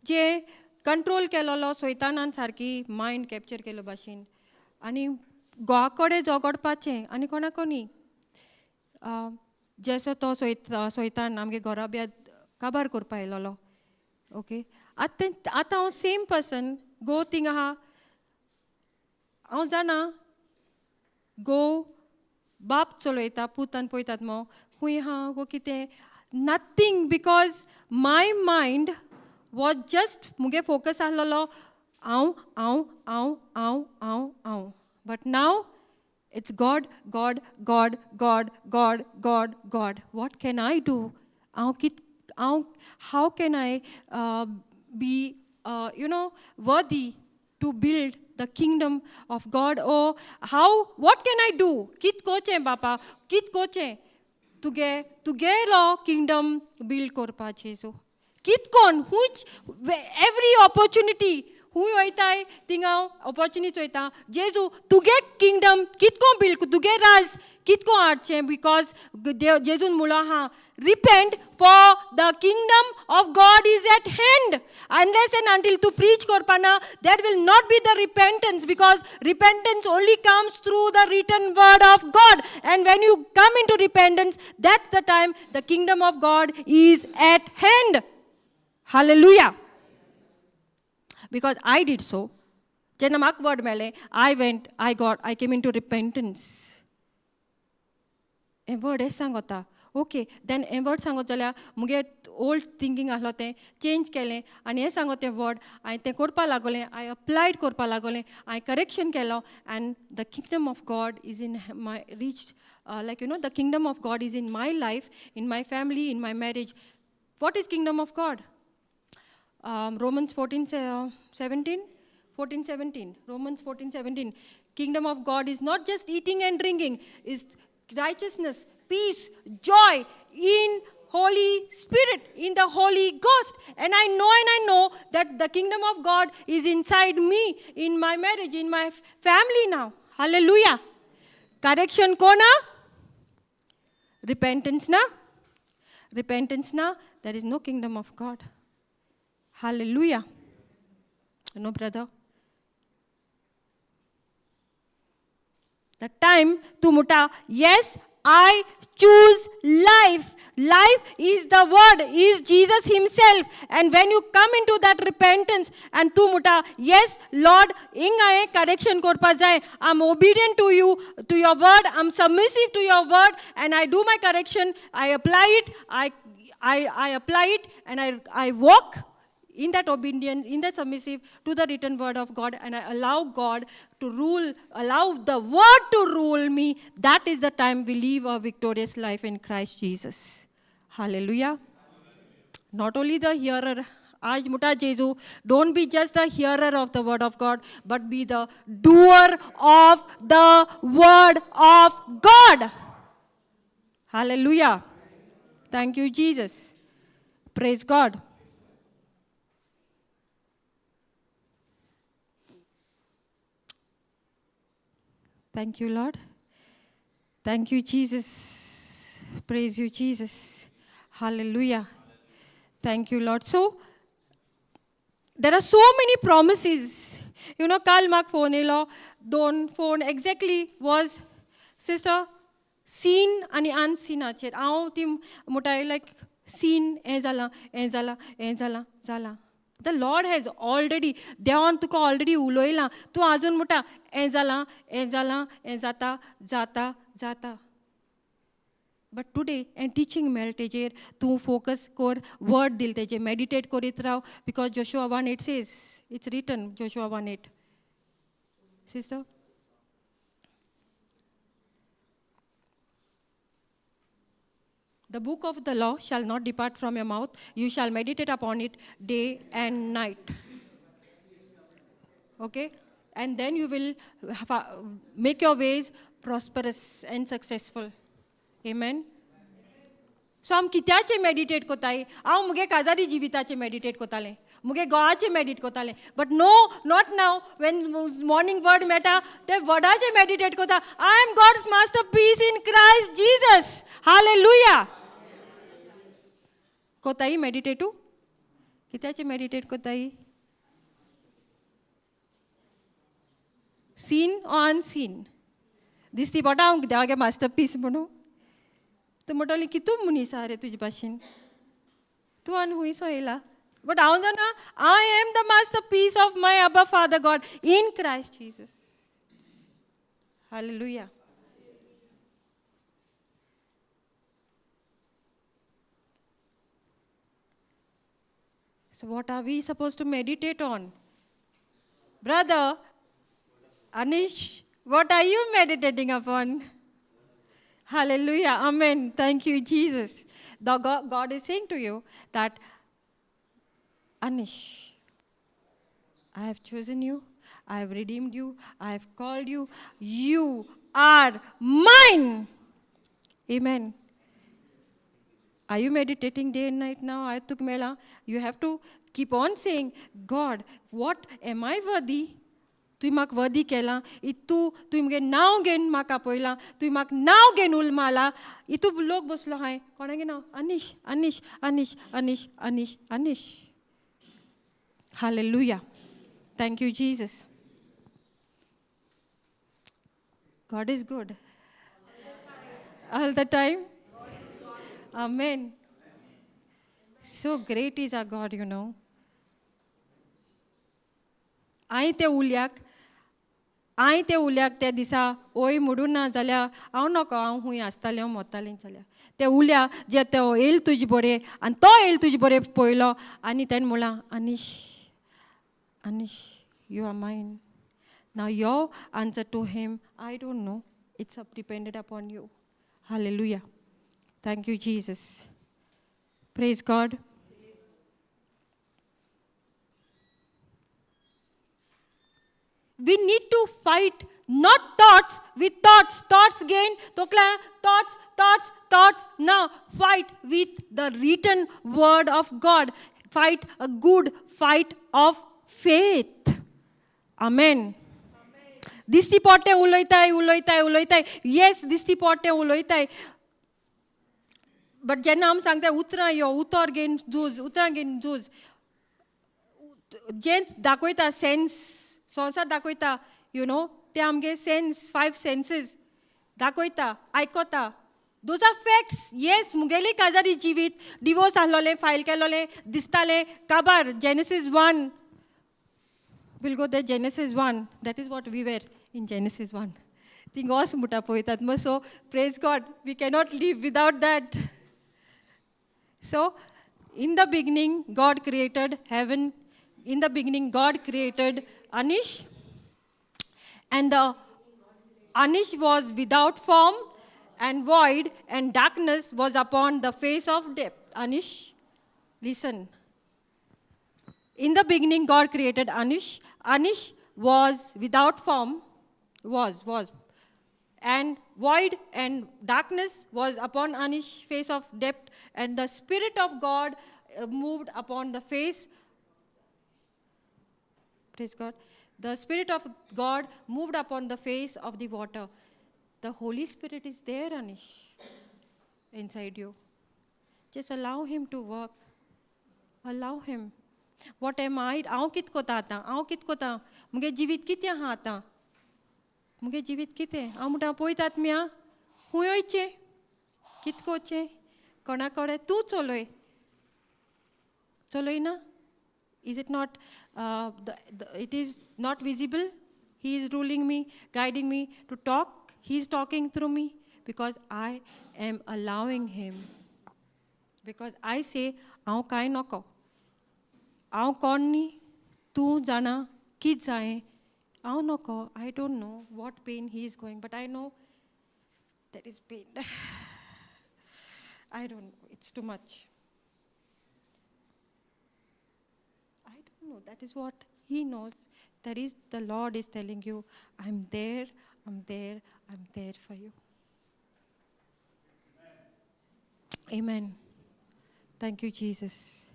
जे कंट्रोल केलोलो सोयतानान सारकी मायंड कॅप्चर केलो भाशेन आनी घोवा कडेन झगडपाचें आनी कोणाक न्ही. जसो तो सोयतान आमगे घरा बिया काबार करपा आयलोलो. ओके, आतां आतां हांव सेम पर्सन गो थिंग आहा, हांव जाणा गो बाप चलयता पूत आनी पळयतात मो खूंय आहा गो कितें, nothing, because my mind was just मुगे फोकस आसलेलो हांव हांव हांव हांव हांव हांव. But now it's God, God, God, God, God, God, God. What can I do? हांव कित हांव how can I be you know worthy to build the kingdom of God? Oh how, what can I do? कित कोचें बापा, कित कोचें तुगे तुगेलो kingdom build करपाचें? So कित कोन हुंयच एवरी ऑपोर्चुनिटी खूंय वयताय थिंगा हांव ऑपोर्चुनिटी चोयता. जेजू तुगे किंगडम कितको बिल्ड, तुगे राज कितको हाडचें, because जेजून म्हणलो आहा repent for the kingdom of God is at hand. Unless and until तूं preach करपाना there will not be the repentance, because repentance only comes through the written word of God, and when you come into repentance that's the time the kingdom of God is at hand. Hallelujah. Because I did so. जेन्ना म्हाका word मेळ्ळें, I went, I got, I came into repentance. हें word हें सांगता, okay, देन हें word सांगत जाल्यार मुगे ओल्ड थिंकींग आसलो तें चेंज केलें आनी हें सांगत तें वर्ड हांवें तें करपा लागलें. I applied करपा लागलें, हांवें करेक्शन केलो and the kingdom of God is in my reach, like you know the kingdom of God is in my life, in my family, in my marriage. What is kingdom of God? Romans 14:17, 14:17, Romans 14:17. Kingdom of God is not just eating and drinking, is righteousness, peace, joy in Holy Spirit, in the Holy Ghost. And I know that the kingdom of God is inside me, in my marriage, in my family now. Hallelujah. Correction kona? Repentance na? Repentance na? There is no kingdom of God. Hallelujah. No, brother. The time to muta, yes, I choose life. Life is the word, is Jesus himself. And when you come into that repentance and tu muta, yes, Lord, ingae correction korpa jai. I'm obedient to you, to your word. I'm submissive to your word, and I do my correction. I apply it. I apply it, and I walk in that obedience, in that submissive to the written word of God, and I allow God to rule, allow the word to rule me. That is the time we live a victorious life in Christ Jesus. Hallelujah. Not only the hearer, Aaj muta Jesu, don't be just the hearer of the word of God, but be the doer of the word of God. Hallelujah. Thank you, Jesus. Praise God. Thank you, Lord. Thank you, Jesus. Praise you, Jesus. Hallelujah. Thank you, Lord. So, there are so many promises. You know, kal mak phone elo, don phone exactly was, sister, seen ani unseen acher. Aao tim mutai like seen, eh jala, eh jala, eh jala, jala. The Lord has already, देवान तुका already उलयलां, तूं आजून म्हणटा हें जालां, हें जालां, हें जाता, जाता, जाता. बट टुडे हें टिचींग मेळ तेजेर तूं फोकस कर, वर्ड दिल तेजेर मेडिटेट करीत राव, because Joshua 1:8 says, it's written, Joshua 1:8. Sister? The book of the law shall not depart from your mouth. You shall meditate upon it day and night. Okay? And then you will make your ways prosperous and successful. Amen? So, I'm kityache meditate kotai. Aam muge kazari jivitache meditate kotale. Muge goache meditate kotale. But no, not now. When morning word meta, te wadache meditate kota. I am God's masterpiece in Christ Jesus. Hallelujah. Kotai meditate tu? Kityache meditate kotai? Seen or unseen? This ti bota ang dewage masterpiece mano. Tu motoli kitu munis are tuj bashin. Tu an hui so ela. But I am the masterpiece of my Abba Father God in Christ Jesus. Hallelujah. So what are we supposed to meditate on? Brother Anish, what are you meditating upon? Hallelujah. Amen. Thank you, Jesus. The God is saying to you that, Anish, I have chosen you, I have redeemed you, I have called you, you are mine. Amen. Are you meditating day and night now? I took mela. You have to keep on saying, God, what am I worthy? तुवें म्हाका वर्दी केलां, इतू तुवें मुगे नांव घेवन म्हाका आपयलां, तुवें म्हाका नांव घेवन उलमाला, इतू लोक बसलो हांवें कोणागे नांव? Anish, Anish, Anish, Anish, Anish, Anish. Hallelujah. Thank you, Jesus. God is good. All the time. Amen. So great is our God, you know. हांवें त्या उल्याक हांवें ते उल्याक त्या दिसा ओय म्हणून ना जाल्यार हांव नको, हांव खूंय आसतालें, हांव मोत्तालें जाल्यार ते उल्या जे तो येयल तुजे बरें आनी तो येयल तुजे बरें पयलो आनी तेणें म्हणलां, Anish, Anish, you are mine. Now your answer to him, I don't know, it's up depended upon you. Hallelujah. Thank you Jesus. Praise God. We need to fight not thoughts with thoughts. Thoughts gain, tokla, thoughts, thoughts, thoughts. Now fight with the written word of God. Fight a good fight of faith. Amen. दिसती पोटे उलयताय उलयताय उलयताय. येस, दिसती पोटे उलयताय. But जेन्ना आमी सांगताय उतरां यो, उतर घेवन झूज, उतरां घेवन झूज, जें दाखयता सेन्स, संवसार दाखयता, you know, ते आमगे सेन्स, फायव सेन्सीस दाखयता, आयकता. Those are facts. Yes, मुगेली काजारी जिवीत डिवोर्स आहलोलें, फायल केलोलें दिसतालें काबार. Genesis 1, we'll go there. Genesis 1, that is what we were in Genesis 1. Thing वोस मुटा पळयतात मग. So praise God, we cannot live without that. So in the beginning God created heaven. In the beginning God created Anish, and the Anish was without form and void, and darkness was upon the face of depth. Anish, listen. In the beginning, God created Anish. Anish was without form, was, and void, and darkness was upon Anish face of depth, and the Spirit of God moved upon the face. Praise God. The Spirit of God moved upon the face of the water. The Holy Spirit is there, Anish, inside you. Just allow Him to work. Allow Him. What am I? हांव कितें कोता आतां? हांव कितें कोता? मुगे जिवीत कितें आहा आतां? मुगे जिवीत कितें? हांव म्हणटा पळयतात म्या खूंय वयचें, कितें करचें, कोणा कडेन तूं चलय, चलयना? Is it not, it is not visible? He is ruling me, guiding me to talk. He is talking through me because I am allowing him. Because I say, हांव कांय नको, हांव कोण न्ही, तूं जाणा कितें जायें, हांव नको. I don't know what pain he is going, but I know that is pain. I don't know, it's too much. I don't know, that is what he knows. That is, the Lord is telling you, I'm there, I'm there, I'm there for you. Amen. Thank you, Jesus.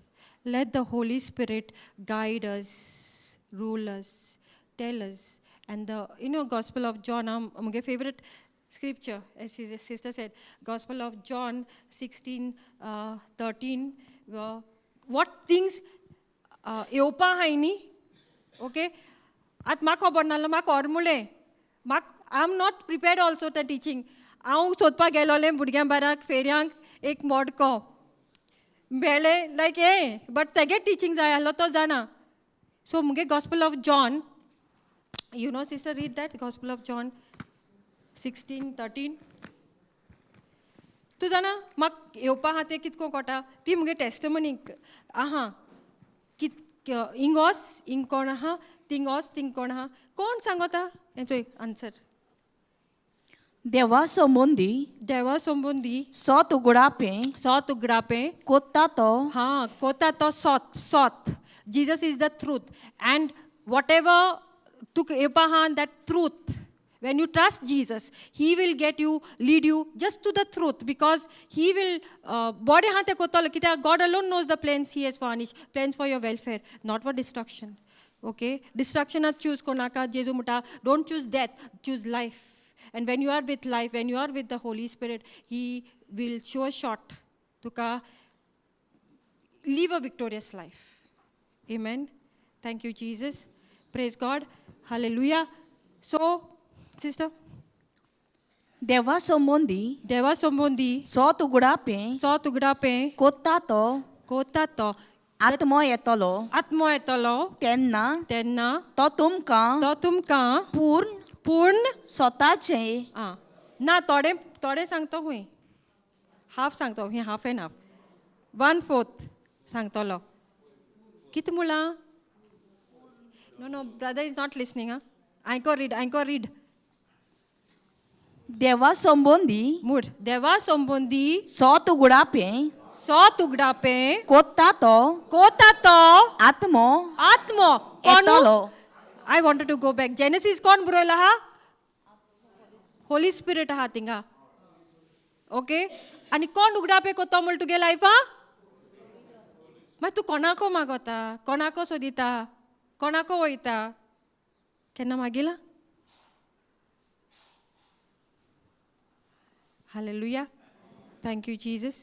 Let the Holy Spirit guide us, rule us, tell us. And the, you know, Gospel of John, my favorite scripture, as his sister said, Gospel of John 16:13, what things येवपा आहाय न्ही, okay. आतां म्हाका खबर नासलें, म्हाका or मुळें, म्हाका I am not prepared also तें टिचींग. हांव सोदपाक गेलोलें भुरग्यां बाराक फेरयांक एक मडको मेळ्ळें, लायक हें, बट तेगे टिचींग जाय आसलो तो जाणा. सो मुगे Gospel of John, you know, sister, read that Gospel of John 16:13. तूं जाणा म्हाका येवपा आहा तें कितको कोटा, ती मुगे टेस्टमनी आहा. कित हिंग वोस, हिंग कोण आहा, थिंग वोस, थिंग कोण आहा, कोण सांगता हेचो आन्सर. देवा संबंदी, देवा संबंदी सोत उगडापें, सोत उगडापें कोत्ता तो, हा, कोता तो सोत, सोत. Jesus is the truth, and whatever तुका येवपा आहा that truth, when you trust Jesus, he will get you, lead you just to the truth, because he will बरें आहा तें कोत्तलो. कित्याक God alone knows the plans he has for Anish, plans for your welfare, not for destruction. Okay, डिस्ट्रक्शनाक choose कोणाका. जेजू म्हणटा, don't choose death, choose life. And when you are with life, when you are with the Holy Spirit, he will show short तुका live a victorious life. Amen. Thank you, Jesus. Praise God. Hallelujah. So, sister, देवा संबंदी देवा संबंदी सोत उगडापें सोत उगडापें कोत्ता तो कोता तो आत्मो येतलो आत्मो येतलो तेन्ना तेन्ना तो तुमकां तो तुमकां पूर्ण पूर्ण स्वताचें आं ना थोडें थोडें सांगतो खूंय हाफ सांगतो हें हाफ एंड हाफ 1/4 सांगतलो. कितें म्हळां? No no brother is not listening. आं आयको रीड, आयको रीड. देवा संबंदी मूड देवा संबंदी सोत उगडापें सोत उगडापें कोत्ता तो कोता तो आत्मो आत्मो येतलो. I wanted to go back. Genesis कोण बरयला आहा? होली स्पिरिट आहा थिंगा. ओके, आनी कोण उगडापे कोतो म्हण तुगे लायफा? मागीर तूं कोणाको मागोता, कोणाको सोदिता, कोणाको वयता? केन्ना मागिला? Hallelujah, thank you Jesus.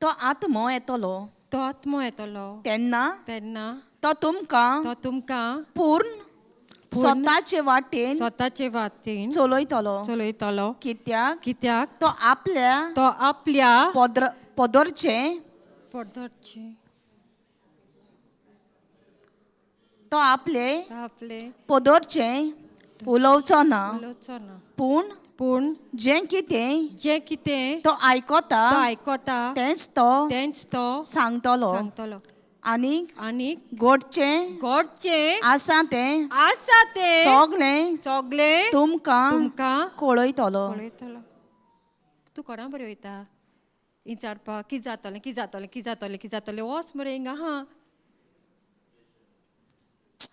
तो आत्मो येतलो तो आत्मो येतलो तेन्ना तेन्ना तो तुमकां तो तुमकां पूर्ण स्वताचे वाटेन स्वताचे वाटेन चलयतलो. चलयतलो. कित्याक कित्याक तो आपल्या तो आपल्या पदरचें पदरचें तो आपले तो आपले पदरचें उलोवचो ना, उलोवचो ना, पूण पूण जें कितें जें कितें तो आयकता तो आयकता तेंच तो तेंच तो सांगतलो. सांगतलो. आनी आनी घडचें घडचें आसा तें आसा तें सगलें सगलें तुमकां तुमकां कळयतलो. पळयतलो. तूं कोणा बरें वयता विचारपाक कितें जातलें, कितें जातलें, कितें जातलें, कितें जातलें? वच मरे हिंगा. हां,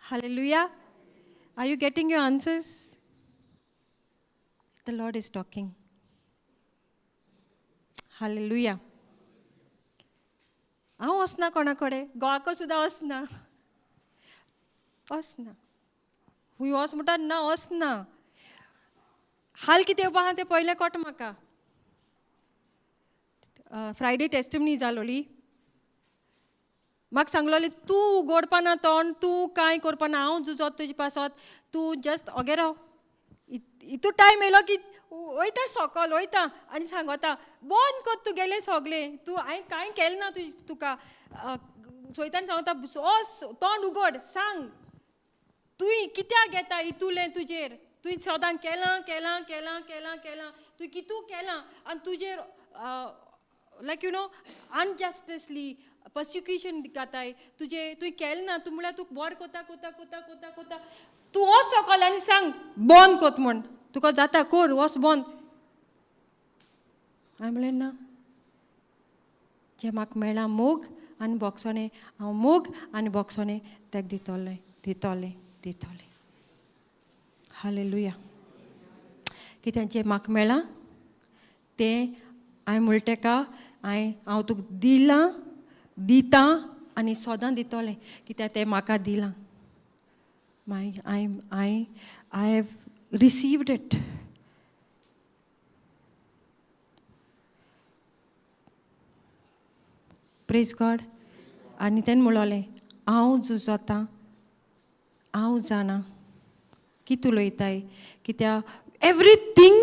hallelujah. Are you getting your answers? The Lord is talking. Hallelujah. हांव वचना कोणा कडेन, गोवाको सुद्दां वचना, वचना. खूंय वच म्हणटा ना, वचना. हाल कितें येवपा आहा तें पयलें कोट म्हाका. फ्रायडे टेस्टिमनी जालोली. म्हाका सांगलोलें तूं उगोडपा ना तोंड, तूं कांय करपा ना, हांव झुजोत तुजे पासत, तूं जस्ट ओगे राव. इतू टायम येयलो की वयता सोकोल वयता आनी सांगता बंद कर तुगेलें सगलें, तूं हांवें कांय केलें ना तुका. चोयताना सांगता वच तोंड उगड सांग तुवें कित्याक घेता इतुलें तुजेर, तुवें सदां केलां केलां केलां केलां केलां, तुवें कितू केलां आनी तुजेर लायक you know अनजस्टिसली पर्सिक्युशन घाताय तुजें, तुवें केलें ना. तूं म्हळ्यार तूं बरें कोता कोता कोता कोता कोता तूं वच सोकोल आनी सांग बंद कोत म्हण, तुका जाता कोर, वच बंद. हांवें म्हणलें ना, जें म्हाका मेळ्ळां मोग आनी बोगसोणें, हांव मोग आनी बोगसोणें तेका दितोलें, दितोलें, दितोलें. हालेलुया. कित्याक जें म्हाका मेळ्ळां तें हांवें म्हणलें तेका, हांवें हांव तुका दिलां, दितां आनी सदां दितोलें, कित्याक तें म्हाका दिलां. मागीर I have received it. Praise God. आनी तेणें म्हणलें हांव झुजता, हांव जाणा कितें उलयताय, कित्याक एवरीथींग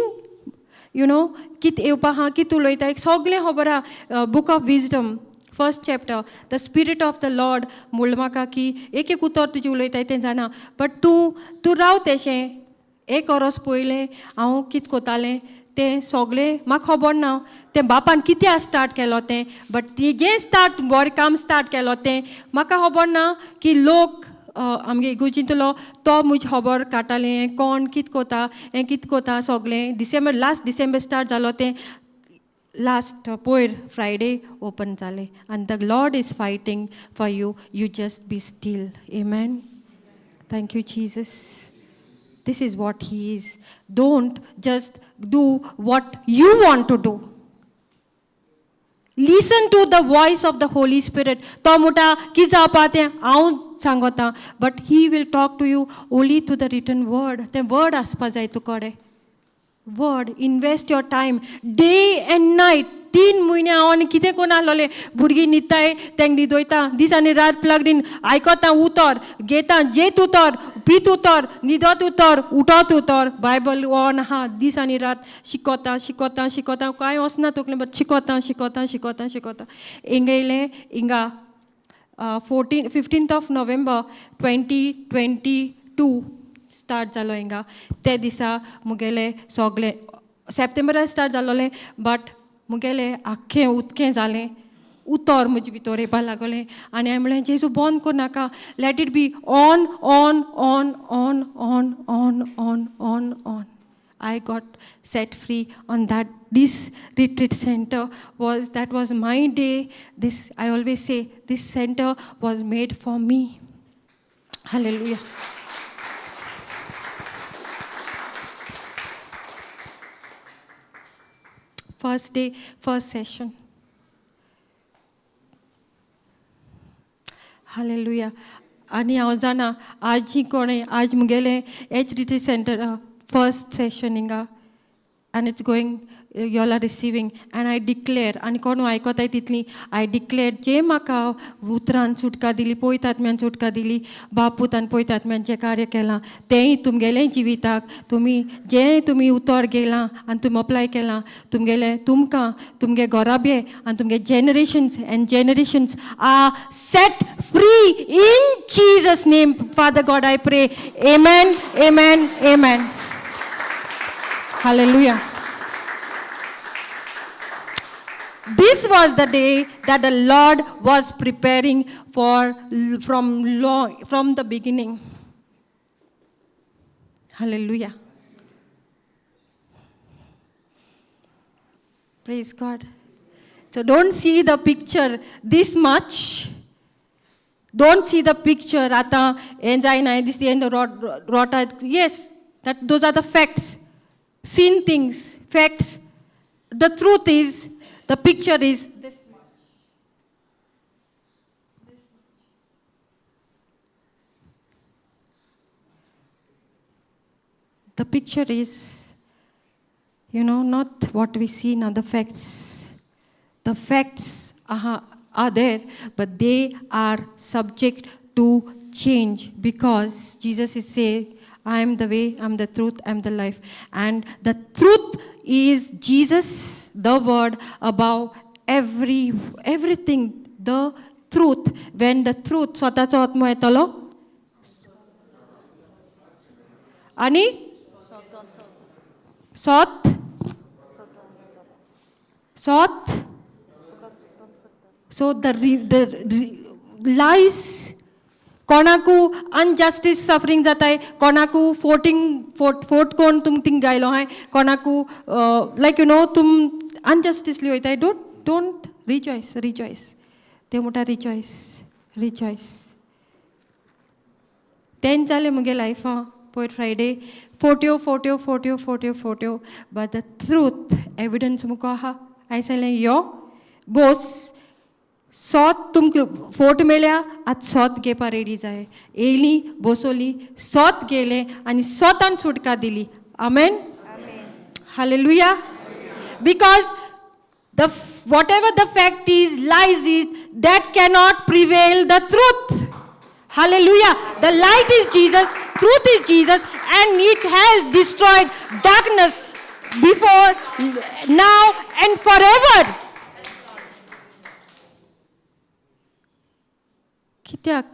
you know कितें येवपा आहा, कितें उलयताय सगळें खबर आहा. Book of wisdom first chapter, the spirit of the Lord म्हणलें म्हाका की एक एक उतर तुजें उलयताय तें जाणा, बट तूं तूं राव तेशें. एक वरोस पयलें हांव कितें कोतालें तें सगळें म्हाका खबर ना, तें बापान कित्याक स्टार्ट केलो तें, बट जें स्टार्ट बरें काम स्टार्ट केलो तें म्हाका खबर ना की लोक आमगे इगोर्जींतलो तो म्हजी खबर काडटाले, हें कोण कितें कोता, हें कितें कोता सगळें. डिसेंबर लास्ट डिसेंबर स्टार्ट जालो तें, लास्ट पयर फ्रायडे ओपन जालें. आनी the Lord is fighting for you, you just be still. Amen. Thank you Jesus. This is what he is. Don't just do what you want to do. Listen to the voice of the Holy Spirit. तो म्हणटा कितें जावपा तें हांव सांगता, but he will talk to you only to the written word. तें word आसपा जाय तुकडे. Word, invest your time day and night. 3 म्हयने हांव आनी कितें करून आसलोलें, भुरगीं न्हिदताय तेंका न्हिदयता, दीस आनी रात प्लगड इन आयकता उतर, घेता जेत उतर, पीत उतर, न्हिदत उतर, उठत उतर, बायबल ऑन आहा, दीस आनी रात शिकता शिकता शिकता, कांय वचना तकले बट शिकता शिकता शिकता शिकता. हिंगा येयलें हिंगा 15th of November 2022 स्टार्ट जालो हिंगा ते दिसा मुगेलें सोगलें सप्टेंबरान स्टार्ट जालोलें बट मुगेलें आख्खें उदकें जालें उतर म्हजे भितर येवपा लागलें आनी हांवें म्हणलें जेजू बंद करनाका let it be on on on on on on on on on. I got set free on that. This retreat center was, that was my day. This, I always say, this center was made for me. Hallelujah. First day, first session. Hallelujah. आनी हांव जाणा आज कोणें आज मुगेलें H D T centre first session हिंगा and it's going, you all are receiving and I declare आनी कोण आयकताय तितली I declare जे म्हाका उतरान सुटका दिली पवित्र आत्म्यान सुटका दिली बापूत आनी पवित्र आत्म्यान जें कार्य केलां तेंय तुमगेलें जिविताक तुमी जें तुमी उतर गेलां आनी तुमी अप्लाय केलां तुमगेलें तुमकां तुमगे घराबे आनी तुमगे generations and generations are set free in Jesus name. Father God, I pray. Amen, amen, amen. Hallelujah. This was the day that the Lord was preparing for from the beginning. Hallelujah. Praise God. So don't see the picture this much. Don't see the picture. Ata enjaina this the end rota. Yes, that those are the facts. Seen things, facts. The truth is, the picture is this much. This much. The picture is, you know, not what we see now, the facts. The facts are there, but they are subject to change because Jesus is saying, I am the way, I am the truth, I am the life. And the truth is Jesus, the word, above everything. The truth. When the truth, स्वताचो आत्मो येतलो आनी सोत सोत. So the lies, कोणाकू injustice suffering जाताय, कोणाकू फोर्टिंग फोर्ट कोण तुम थिंग गायलो हाय, कोणाकू लायक you know तुम अनजस्टिसली वयताय. Don't rejoice, rejoice. ते म्हणटा रिजॉयस, रिजॉयस. तें जालें मुगे लायफा पयर फ्रायडे फोट्यो फोट्यो फोट्यो फोट्यो फोट्यो, बट the truth evidence मुको आहा. हांवें सांगलें यो बोस सोत तुमकां फोट मेळ्या आतां सोत घेवपा रेडी जाय. येयली बसोली सोत गेलें आनी सोतान सुटका दिली. आमेन. Hallelujah. Because the whatever the fact is, lies is, that cannot prevail the truth. Hallelujah. The light is Jesus, truth is Jesus, and it has destroyed darkness before, now and forever. कित्याक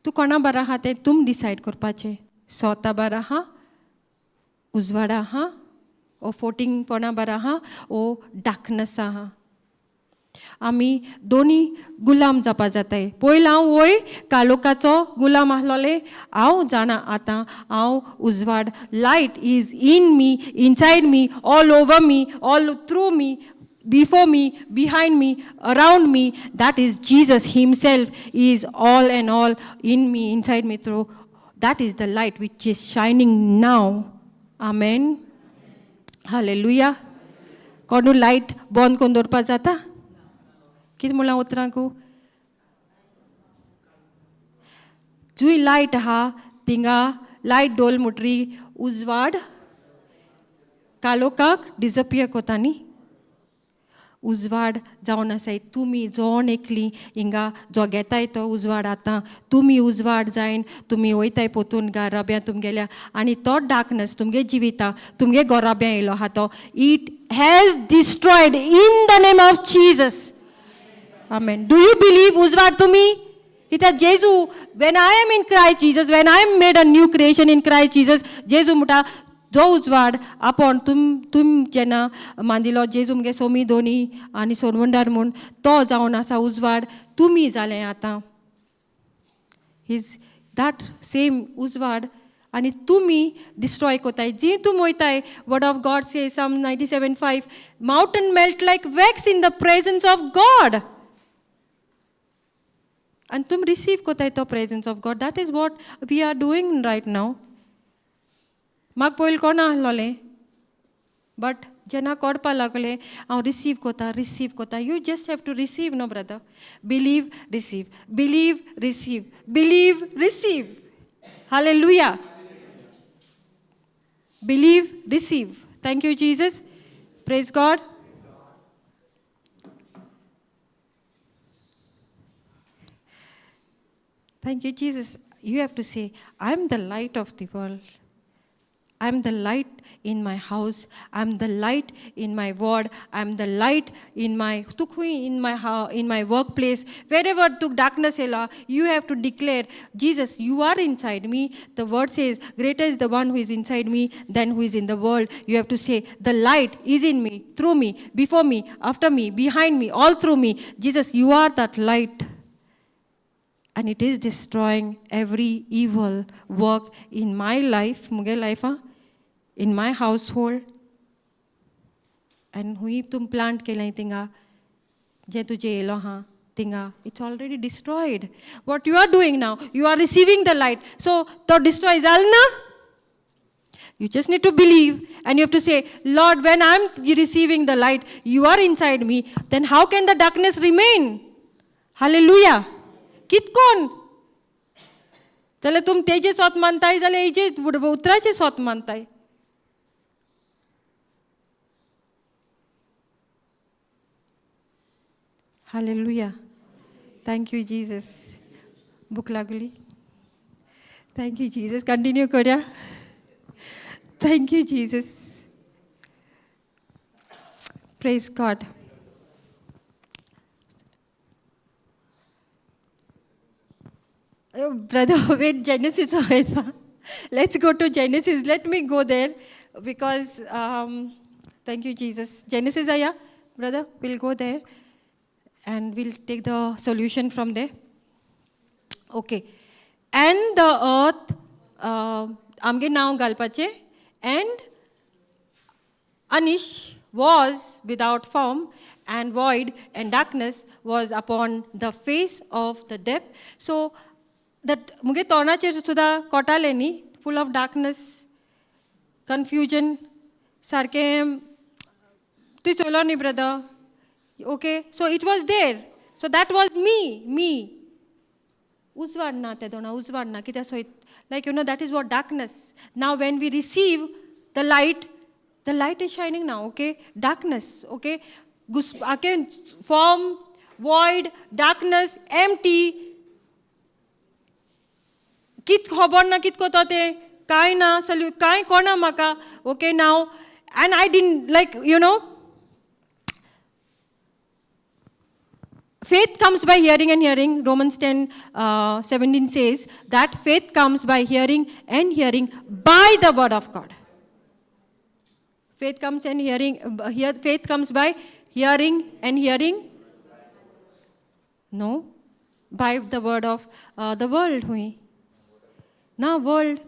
तूं कोणा बारा आहा तें तुम decide करपाचें. सोता बारा आहा, उजवाडा आहा, ओ फोटिंगपणा बारा आहा, ओ डार्कनस आहा. आमी दोनी गुलाम जावपा जाताय. पयलीं हांव वय कालोकाचो गुलाम आसलोलें. हांव जाणा आतां हांव उजवाड. Light is in me, inside me, all over me, all through me, before me, behind me, around me. That is Jesus himself is all and all in me, inside me, through. That is the light which is shining now. Amen. Hallelujah. कोणू light बंद करून दवरपा जाता? कितें म्हणलां उतरांकू? जुंय light आहा थिंगा light डोल मुटरी उजवाड कालोकाक डिजपियर कोता न्ही. उजवाड जावन आसाय तुमी जोण एकली हिंगा जोगेताय तो उजवाड. आतां तुमी उजवाड जायन तुमी वयताय पोतून घराब्या तुमगेल्या आनी तो डार्कनस तुमगे जिविता तुमगे गोराब्या येयलो आहा तो it has destroyed in the name of Jesus. Amen. Do you believe उजवाड तुमी? कित्याक जेजू When I am in Christ Jesus, when I am made a new creation in Christ Jesus, जेजू म्हणटा जो उजवाड आपूण तुम तुम जेन्ना मांदिलो जेजू मुगे सोमी दोनी आनी सोनवंडार म्हूण तो जावन आसा उजवाड तुमी जालें आतां his that same उजवाड आनी तुमी डिस्ट्रॉय कोताय जी तूं वयताय. Word of God say, Psalm 97:5, mountain melt like wax in the presence of God. आनी तुमी रिसीव कोताय तो presence of God. That is what we are doing right now. म्हाका पयलीं कोणा आहलोलें बट जेन्ना कोडपा लागलें हांव रिसीव कोता रिसीव कोता. You just have to receive, no brother? Believe, receive, believe, receive, believe, receive. Hallelujah. Believe, receive. Thank you, Jesus. Praise God. Thank you, Jesus. You have to say, "I'm the light of the world. I'm the light in my house. I'm the light in my ward. I'm the light in my tukhui in my house, in my workplace. Wherever took darkness ela, you have to declare, Jesus, you are inside me. The word says, greater is the one who is inside me than who is in the world. You have to say, the light is in me, through me, before me, after me, behind me, all through me. Jesus, you are that light." And it is destroying every evil work in my life, मुगे life, in my household. And हुंय तूं plant केलें थिंगा जें तुजें येयलो आहा थिंगा, it's already destroyed. What you are doing now, you are receiving the light. So तो डिस्ट्रॉय जाल ना. You just need to believe and you have to say, "Lord, when I'm receiving the light, you are inside me, then how can the darkness remain?" Hallelujah. कितकोन जाल्यार तुम तेजे सोत मानताय जाल्यार हेजे उतराचे सोत मानताय. Hallelujah. Thank you, Jesus. भूक लागली. Thank you, Jesus. Continue करूया. Thank you, Jesus. Praise God. Brother, wait, Genesis. Let's go to Genesis. Let me go there because, thank you, Jesus. Genesis, yeah, brother, we'll go there and we'll take the solution from there. Okay. And the earth, आमगे नांव घालपाचें, and Anish was without form and void, and darkness was upon the face of the depth. So that मुगे तोंडाचेर सुद्दां कोटालें न्ही, फूल of darkness, confusion सारकें. तुवें चोयलो न्ही, brother? Okay, so it was there. So that was me me. उजवाड ना ते दोना उजवाड ना कित्याक सोय, like that is what darkness. Now when we receive the light, the light is shining now, okay? Darkness, okay, आके form, void, darkness, empty. कित खबर ना कित कोता तें कांय ना सल्यू कांय कोणा म्हाका. Okay, now, and I didn't, like, faith comes by hearing and hearing. Romans 10 17 says that faith comes by hearing and hearing by the word of God. Faith comes and hearing, faith comes by hearing and hearing. No, by the word of the world. हुई ना world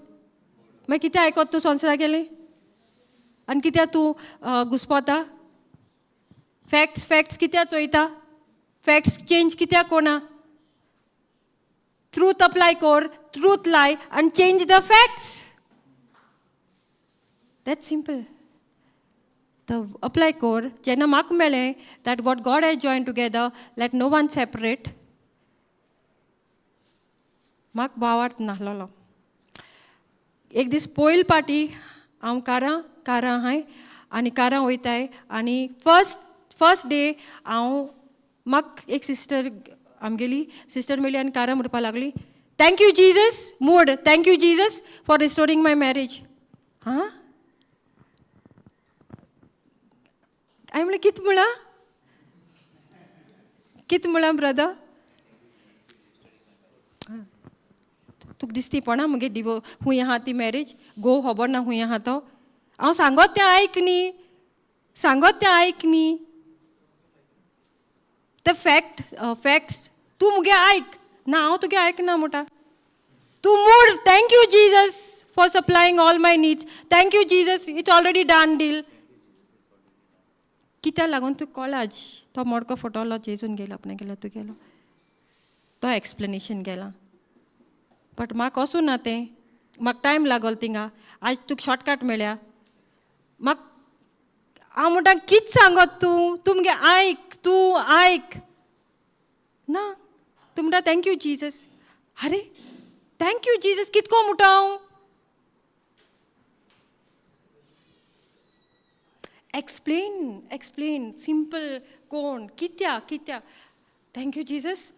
मागीर कितें आयकत तूं संवसारा गेलें आनी कित्याक तूं घुस्पोता? फॅक्ट्स फॅक्ट्स कित्याक चोयता? फॅक्ट्स चेंज कित्याक कोणा? ट्रूथ अप्लाय कर, ट्रूथ लाय आनी change the facts. That simple. The apply कर जेन्ना म्हाका मेळ्ळें that what God has join together, let no one separate. म्हाका भावार्थ नासलेलो. एक दीस पयल पाटी हांव कारां कारां आहाय आनी कारां वयताय आनी फर्स्ट फर्स्ट डे हांव म्हाका एक सिस्टर आमगेली सिस्टर मेळ्ळी आनी कारां म्हणपाक लागली, "thank you Jesus mood, thank you Jesus for restoring my marriage." हां, हांवें म्हणलें, कित म्हळां, कित म्हळां ब्रदर? तुका दिसती पणा मुगे डिवो खूंय आहा ती मॅरेज गो खबर ना खूंय आहा तो. हांव सांगत तें आयक न्ही, सांगत तें आयक न्ही. ते फॅक्ट फॅक्ट्स तूं मुगे आयक ना, हांव तुगे आयकना म्हणटा. तूं mood thank you Jesus for supplying all my needs, thank you Jesus, it's already done deal. कित्याक लागून तूं कॉलाज तो मडको फटवलो जेजून गेलो आपणें गेलो तूं गेलो तो एक्सप्लेनेशन गेला. बट म्हाका वचूं ना तें, म्हाका टायम लागलो थिंगा. आज तुका शॉर्टकट मेळ्या. म्हाका हांव म्हणटा कित सांगत तूं, तूं मुगे आयक, तूं आयक ना. तूं म्हणटा thank you Jesus. आरे thank you Jesus कितको म्हणटा हांव. एक्सप्लेन एक्सप्लेन सिंपल कोण कित्याक कित्याक thank you Jesus.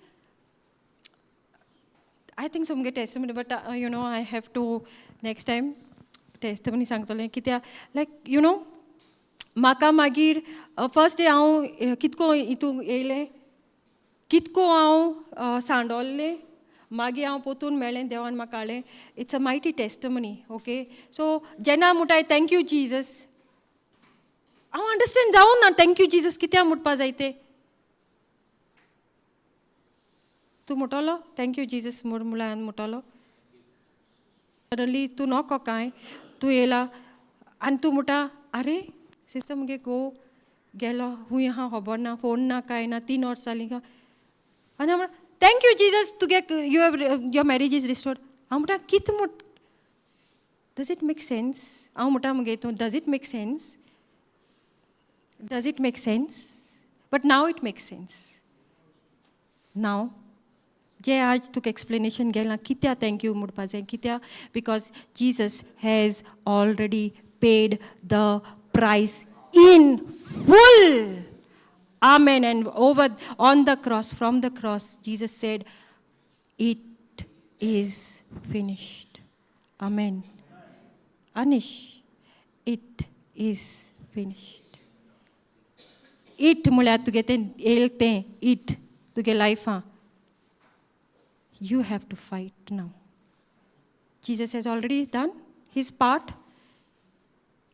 I think so मुगे testimony, but you know I have to next time testimony सांगतलें कित्याक लायक you know म्हाका मागीर फर्स्ट डे हांव कितको हितून येयलें, कितको हांव सांडोल्लें, मागीर हांव पोतून मेळ्ळें देवान म्हाका काडलें. It's a mighty testimony. Okay, so जेन्ना म्हणटाय thank you Jesus, हांव अंडरस्टँड जावं ना thank you Jesus कित्याक म्हणपा जाय तें. तूं म्हणटलो thank you Jesus म्हूण म्हणल्यार हांवें म्हणटलो सडनली तूं नको कांय, तूं येयला आनी तूं म्हणटा आरे सिस्टर मुगे गो गेलो खूंय आहा खबर ना, फोन ना कांय ना, 3 वर्सां जालीं का. आनी हांव म्हणटा thank you Jesus तुगे you have your marriage is restored. हांव म्हणटा कित म्हण, does it make sense? हांव म्हणटा मुगे तूं does it make sense, does it make sense? But now it makes sense. Now जे आज तुका एक्सप्लेनेशन गेलां कित्याक thank you म्हणपा जाय, कित्याक because Jesus has already paid the price in full. Amen. And over on the cross, from the cross, Jesus said, it is finished. Amen. Anish, it is finished. It म्हळ्यार तुगे तें येयल तें it तुगे लायफां. You have to fight now. Jesus has already done his part.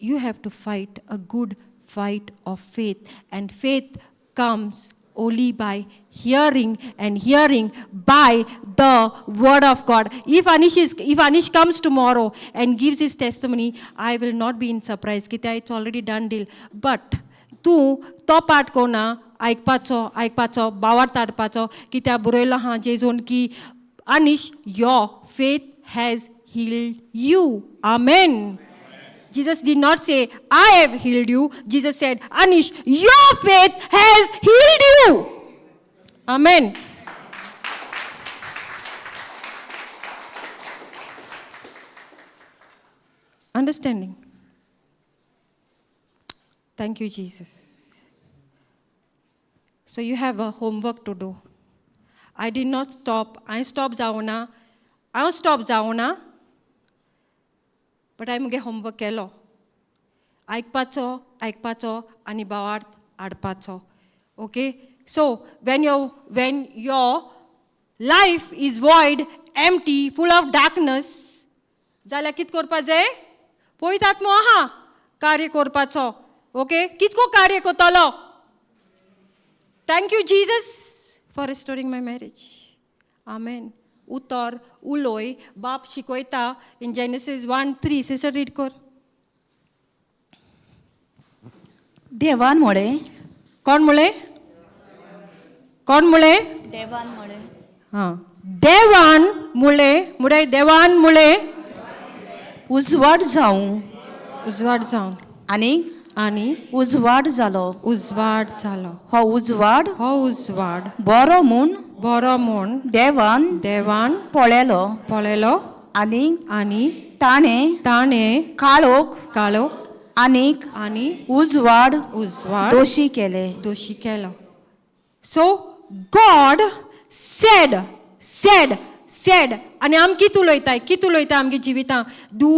You have to fight a good fight of faith, and faith comes only by hearing, and hearing by the word of God. If Anish comes tomorrow and gives his testimony, I will not be in surprise. कित्याक it's already done deal. But तूं तो part कोना आयकपाचो, आयकपाचो बावार ताडपाचो, कित्याक बरयलो आहा जेजून की Anish, your faith has healed you. Amen. Jesus did not say, I have healed you. Jesus said, Anish, your faith has healed you. Amen. Understanding. Thank you, Jesus. So you have a homework to do. I did not stop. I stopped जावना. I stopped जावना. But हांवें मुगे homework केलो. आयकपाचो, आयकपाचो आनी भावार्थ हाडपाचो. Okay, so when your life is void, empty, full of darkness, जाल्यार कितें करपा जाय? पयत आत्मो आहा कार्य करपाचो. ओके, कितको कार्य करतलो? Thank you Jesus for restoring my marriage. Amen. उतर उलोय बाप शिकयता इन जेनेसीस 1:3. सिस्टर रीड कर. देवान म्हळें. कोण म्हळें? कोण म्हळें? देवान म्हळें. हां, देवान म्हळें. म्हळें देवान म्हळें उजवाड जावं. उजवाड जावं. आनी आनी उजवाड जालो. उजवाड जालो. हो उजवाड, हो उजवाड बरो म्हूण, बरो म्हूण देवान देवान पळयलो. पळयलो. आनी आनी ताणें ताणें काळोख काळोख आनीक आनी उजवाड उजवाड दोशी केले. दोशी केलो. So God said said said. आनी आम कित उलयताय, कित उलयता आमगे जिवितां? दू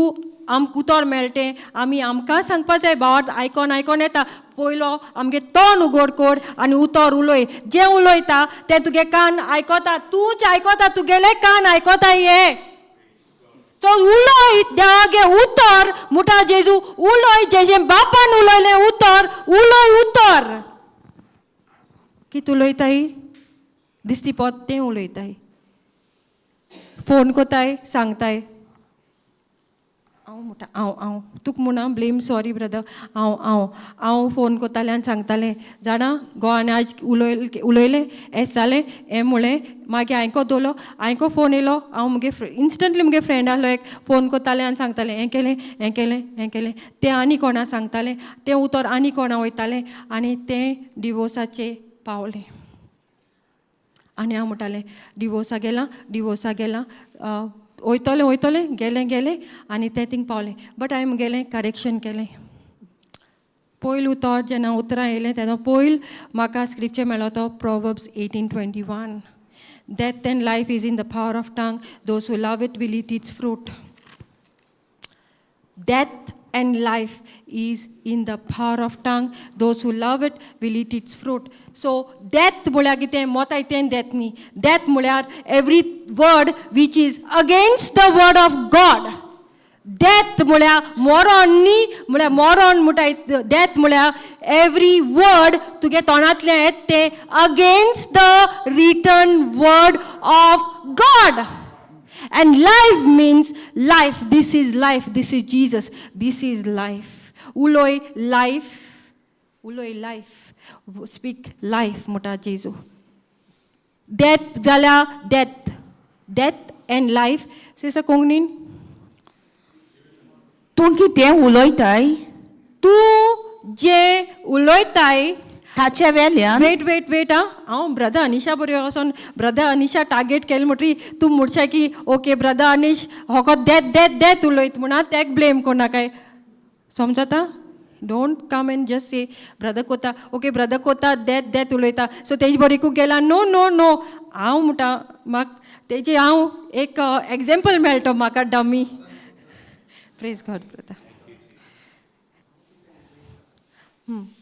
आमकां उतर मेळटें, आमी आमकां सांगपा जाय. भावार्थ आयकोन आयकोन येता. पयलो आमगे तोंड उगड कर आनी उतर उलय. जें उलयता तें तुगे कान आयकता, तूंच आयकता, तुगेले कान आयकता. हे चल उलोय देवागे उतर मुठा जेजू उलोय जेजें बापान उलयलें उतर उलोय उतर. कित उलयताय? दिसती पोत तें उलयताय, फोन कोताय सांगताय. हांव म्हणटा हांव हांव तुका म्हूण हांव ब्लेम, सॉरी ब्रदर. हांव हांव हांव फोन कोतालें आनी सांगतालें, जाणा गोवान आयज उलयलें एस जालें हें म्हणलें. मागीर हांयको दवरलो, हांयको फोन येयलो. हांव मुगे इन्स्टंटली मुगे फ्रेंड आहलो एक, फोन कोतालें आनी सांगतालें हें केलें हें केलें हें केलें. तें आनी कोणा सांगतालें, तें उतर आनी कोणा वयतालें आनी तें डिवोर्साचें पावलें. आनी हांव म्हणटालें डिवोर्सा गेलां, डिवोर्सा गेलां, वयतलें वयतलें, गेलें गेलें आनी तें थिंग पावलें. बट हांवें मुगेलें करेक्शन केलें. पयल उतर जेन्ना उतरां येयलें तेन्ना पयल म्हाका स्क्रिप्चर मेळ्ळो तो Proverbs 18:21, death and life is in the power of tongue, those who love it will eat its fruit. Death and life is in the power of tongue. Those who love it will eat its fruit. So death म्हळ्यार कितें? मोताय तें death न्ही. Death म्हळ्यार every word which is against the word of God. Death म्हळ्यार moron न्ही, म्हळ्यार moron म्हणटाय. Death म्हळ्यार every word तुगे तोंडांतल्यान येता तें against the written word of God. And life means life. This is life. This is Jesus. This is life. उलोय life. उलोय life. Speak life, मुटा जेजू. Death जाल्या death. Death and life. Sister कोंकणीन. तूं कितें उलयताय तूं जे उलयताय ताच्या वेल्यान वेट वेट वेट. आं, हांव ब्रदर अनिशा बरोबर वचोन ब्रदर अनिशा टार्गेट केलें म्हणटरी तूं म्हणशा की ओके ब्रदर अनिश होको death death death उलयत म्हणून तेक ब्लेम कोणाकाय समजता. Don't come and just say brother कोता, ओके ब्रदर कोता डेथ डेथ उलयता, सो तेज बरीकू गेला. नो नो नो, हांव म्हणटा म्हाका तेजी हांव एक एग्जाम्पल मेळटो म्हाका dummy. Praise God, brother.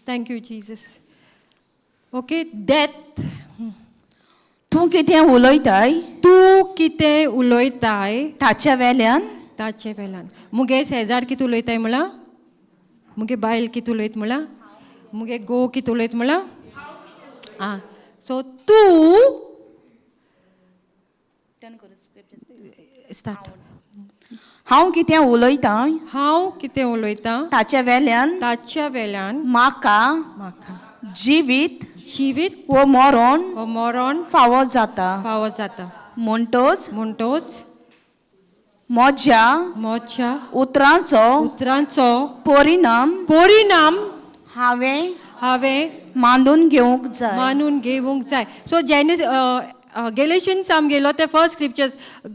Thank you, Jesus. Okay, death. तूं कितें उलयताय तूं कितें उलयताय ताच्या वेल्यान ताचे वेल्यान. मुगे शेजार कितें उलयताय म्हळ्यार, मुगे बायल कितें उलयत म्हळ्यार, मुगे घोव कितें उलयत म्हळ्यार. आं, सो तूं स्टार्ट. हांव कितें उलयतां हांव कितें उलयतां ताच्या वेल्यान ताच्या वेल्यान म्हाका म्हाका जिवीत जिवीत वो मरण हो मरण फावो जाता. फावो जाता. म्हणटोच म्हणटोच म्हज्या म्हज्या उतरांचो उतरांचो परिणाम परिणाम हांवें हांवें मानून घेवंक जाय. मानून घेवंक जाय. सो जेनिस गलेशन्स आम गेलो ते फर्स्ट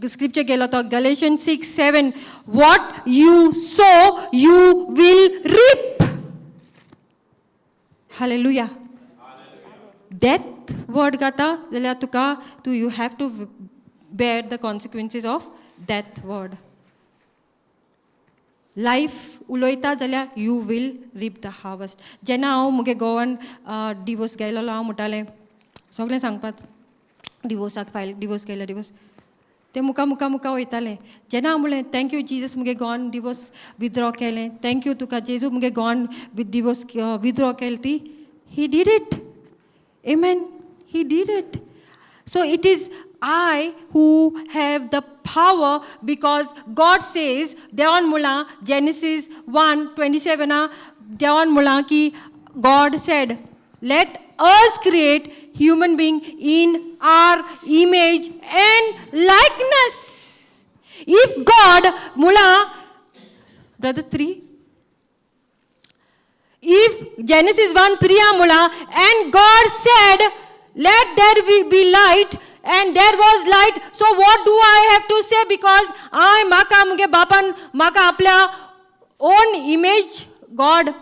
स्क्रिप्चर गेलो तो Galatian 6:7, what you sow you will reap. Hallelujah. Death word गाता जाल्यार तुका तूं you have to bear the consequences of death word. Life उलयता जाल्यार you will reap the harvest. जेन्ना हांव मुगे गोवान डिवोर्स गेलेलो, हांव म्हणटालें सगळें सांगपाक डिवोर्साक फायल डिवोर्स केलो डिवोर्स तें मुखा मुखा मुखा वयतालें. जेन्ना हांव म्हणलें thank you Jesus, मुगे गोवान डिवोर्स विथड्रॉ केलें, thank you तुका जेजू, मुगे गोवान डिवोर्स विथड्रॉ केलें ती. He did it. Amen. He did it. So it is I who have the power because God says, देवान मुळां Genesis 1:27, देवान मुळां की God said, let us create human being in our image and likeness. If God मुळां, brother 3, if Genesis 1:3 मुळां, and God said, let there be light, and there was light. So what do I have to say? Because I म्हाका मुगे बापान म्हाका आपल्या own image God,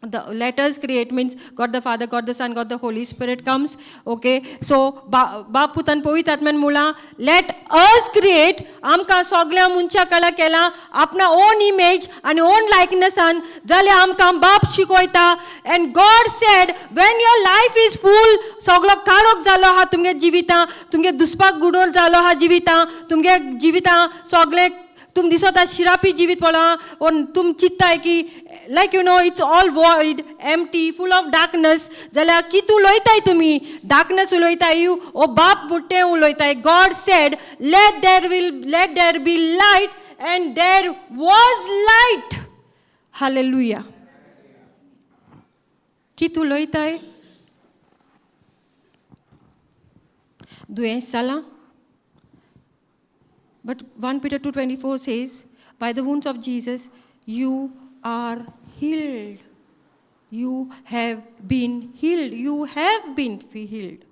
the let us create means God the Father, God the Son, God the Holy Spirit comes. Okay, so बाप पुतान पवित्र आत्म्यान मुळां let us create आमकां सगळ्या मनशा कला केला आपणा ओन इमेज आनी ओन लायकनसान, जाल्यार आमकां बाप शिकयता. And God said, when your life is full, सगळो काळोख जालो आहा तुमगे जिवितां, तुमगे दुसपाक गुडोल जालो आहा जिवितां, तुमगे जिवितां सगळें तुम दिसता शिरापी जिवीत पळोवं ओर तुम चिंत्ताय की like you know it's all void, empty, full of darkness, जाल्यार कितें उलयताय तुमी? डार्कनस उलयताय ओ बाप बुट्टें उलयताय. God said let there be light and there was light. Hallelujah. कितें उलयताय? दुयेंस जालां. But 1 Peter 2:24 says, by the wounds of Jesus, you are healed. You have been healed. You have been healed.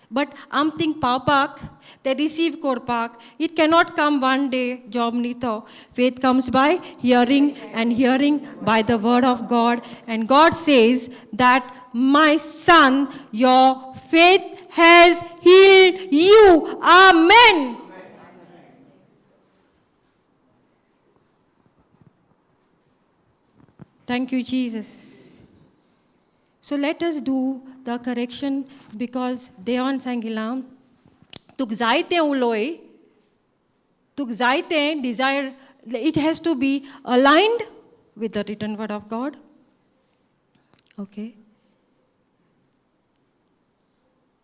But आम thing पावपाक, ते receive करपाक, it cannot come one day job न्ही तो. Faith comes by hearing and hearing by the word of God. And God says that my son, your faith has healed you. Amen. Thank you, Jesus. So let us do the correction because देवान सांगिलां तुका जाय तें उलोय, तुका जाय तें desire, it has to be aligned with the written word of God. Okay.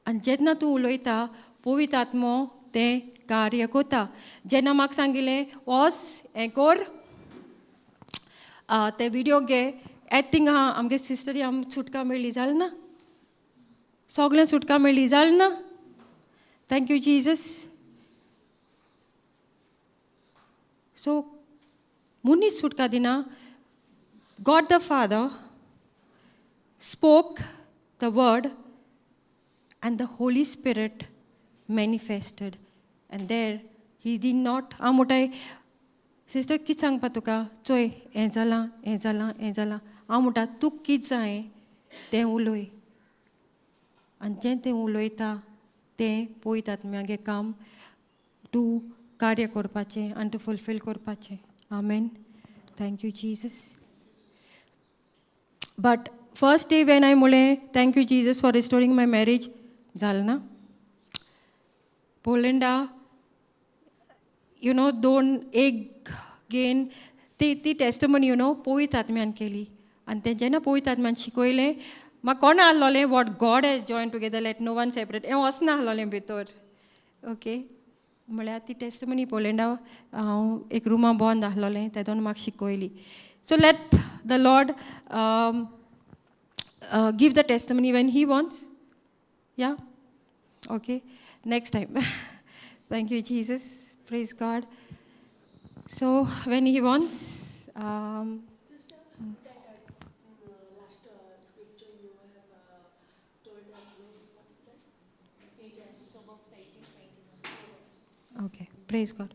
आनी जेन्ना तूं उलयता पवित्र आत्मो तें कार्य करता. जेन्ना म्हाका सांगिलें वोस हें कर, ते विडियो घे, येता थिंगा आमगे सिस्टरी आम सुटका मेळ्ळी जालें ना, सगळें सुटका मेळ्ळी जालें ना. Thank you Jesus. सो मनीस सुटका दिना. God the Father spoke the word and the Holy Spirit manifested. And there he did not, हांव म्हणटाय सिस्टर कितें सांगपा तुका, चोय हें जालां हें जालां हें जालां. हांव म्हणटा तुका कितें जाय तें उलय आनी जें तें उलयता तें पळयता तुमी काम तूं कार्य करपाचें आनी तूं फुलफील करपाचें. Amen. Thank you Jesus. But first day when I म्हणलें thank you Jesus for restoring my marriage, जालें ना. पोलंडा you know दोन एक गेन ती ती टेस्टमनी you know पवित्र आत्म्यान केली. आनी तें जेन्ना पवित्र आत्म्यान शिकयलें म्हाका कोण आहलोलें what God has join together let no one separate, हें वचना आहलोलें भितर. ओके, म्हळ्यार ती टेस्टमनी पोलंडा हांव एक रुमा बंद आहलोलें तेदोन म्हाका शिकयली. So let the Lord give the testimony when he wants. Yeah, okay, next time. Thank you Jesus. Praise God. So when he wants, Sister, that last scripture you have told us, what is that? Okay, praise God.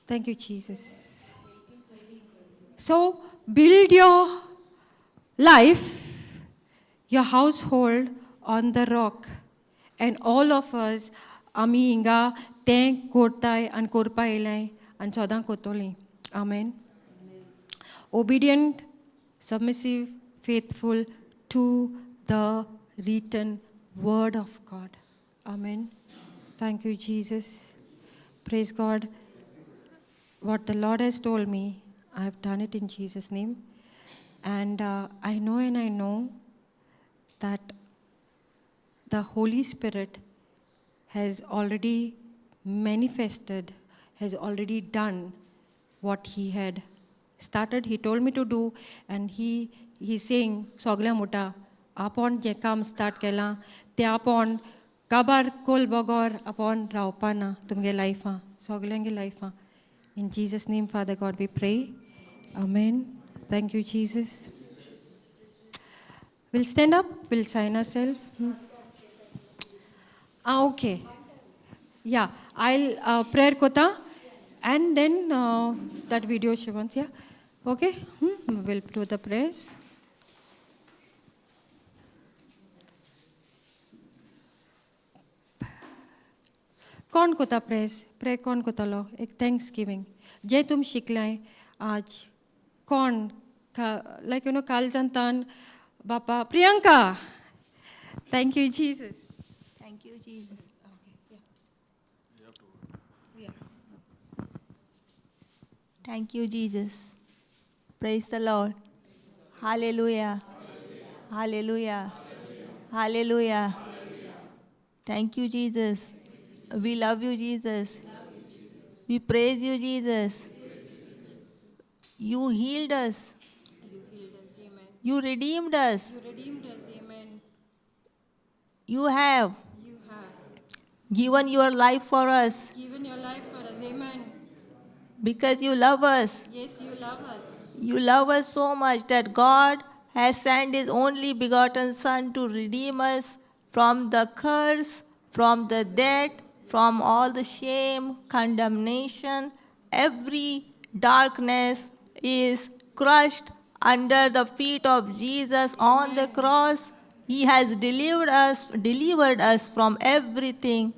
Thank you, Jesus. So build your life, your household on the rock. And all of us, आमी हिंगा तें कोरताय आनी कोरपा येयलाय आनी सदां कोत्तोलीं. Amen. Obedient, submissive, faithful to the written word of God. Amen. Thank you, Jesus. Praise God. What the Lord has told me, I have done it in Jesus' name. And I know and I know that the Holy Spirit has already manifested, has already done what he had started. He told me to do, and he's saying, सगळ्या मोठा आपण जें काम start केलां तें आपण काबार कोल बगर आपण रावपा ना तुमगे लायफां, सगल्यांगे लायफां. In Jesus name Father God we pray. Amen. Thank you Jesus. We'll stand up, we'll sign ourselves. Okay. Yeah, I'll prayer kota and then that video she wants, yeah. Okay, we'll do the prayers. कोण कोता press? Pray कोण कोतालो? एक thanks giving जे तुम शिकलाय आज कोण लायक you know कालच्यान तान बापा. Priyanka, thank you Jesus. Thank you, Jesus. Okay, yeah. Yeah. Thank you, Jesus. Praise the Lord. Hallelujah. Hallelujah. Hallelujah. Thank you, Jesus. We love you, Jesus. We praise you, Jesus. You healed us. You redeemed us. You redeemed us, amen. You have You have given your life for us given your life for us, amen. because you love us. Yes, you love us. You love us so much that God has sent His only begotten Son to redeem us from the curse, from the death, from all the shame, condemnation. Every darkness is crushed under the feet of Jesus on the cross. He has delivered us from everything.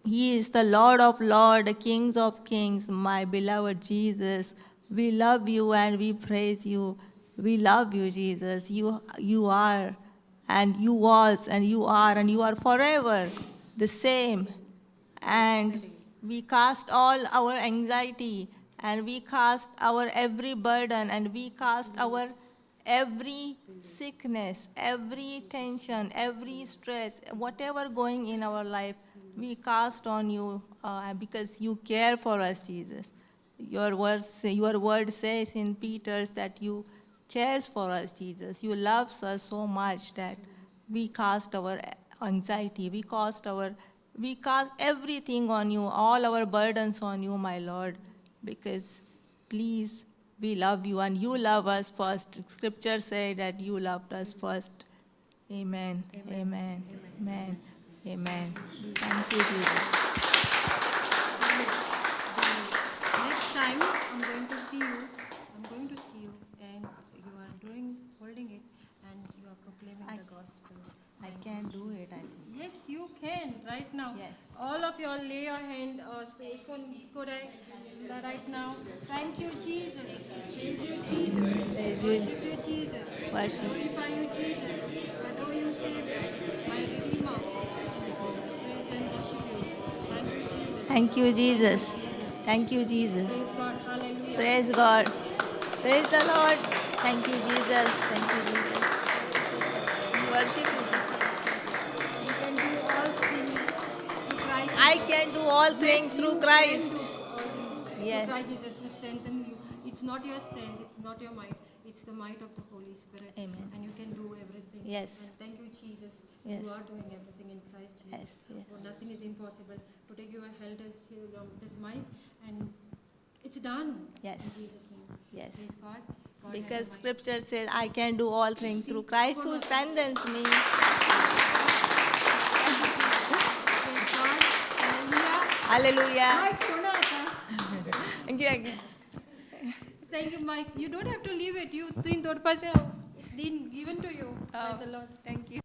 He is the Lord of Lords, Kings of Kings, my beloved Jesus. We love you and we praise you. We love you, Jesus. You are, and you was, and you are, and you are forever the same. And we cast all our anxiety, and we cast our every burden, and we cast our every sickness, every tension, every stress, whatever going in our life, we cast on you because you care for us, Jesus. Your word says in Peter's that you cares for us, Jesus. You loves us so much that we cast our anxiety, we cast everything on you, all our burdens on you, my Lord, because please, we love you and you love us first. Scripture say that you loved us first. Amen. Amen. Amen. Amen. Thank you, Jesus. Next time, I'm going to see you. I'm going to see you, and you are holding it, and you are proclaiming the gospel. I can do it, I think. Yes, you can right now. Yes. All of you all lay your hand right now. Thank you, Jesus. Praise you, Jesus. Worship you, Jesus. Worship. Glorify you, Jesus. Adore you, Savior, my Redeemer. Praise and worship you. Thank you, Jesus. Thank you, Jesus. Thank you, Jesus. Praise God. Hallelujah. Praise God. Praise the Lord. Thank you, Jesus. Thank you, Jesus. We worship you, Jesus. You can do all things through Christ. I can do all things Yes, through you Christ. can do all things Yes. Through Christ Jesus who strengthens you. It's not your strength, it's not your might, it's the might of the Holy Spirit. Amen. And you can do everything. Yes. And thank you, Jesus. Yes. You are doing everything in Christ Jesus. Yes, yes. For nothing is impossible. Today you have held this mic and it's done. Yes. In Jesus' name. Yes. Praise God. God Because have the mic. scripture says, I can do all things through Christ who strengthens me. Praise God. Hallelujah. Hallelujah. Mike, sona ata. Again. Thank you, Mike. You don't have to leave it. You been given to you by the Lord. Thank you.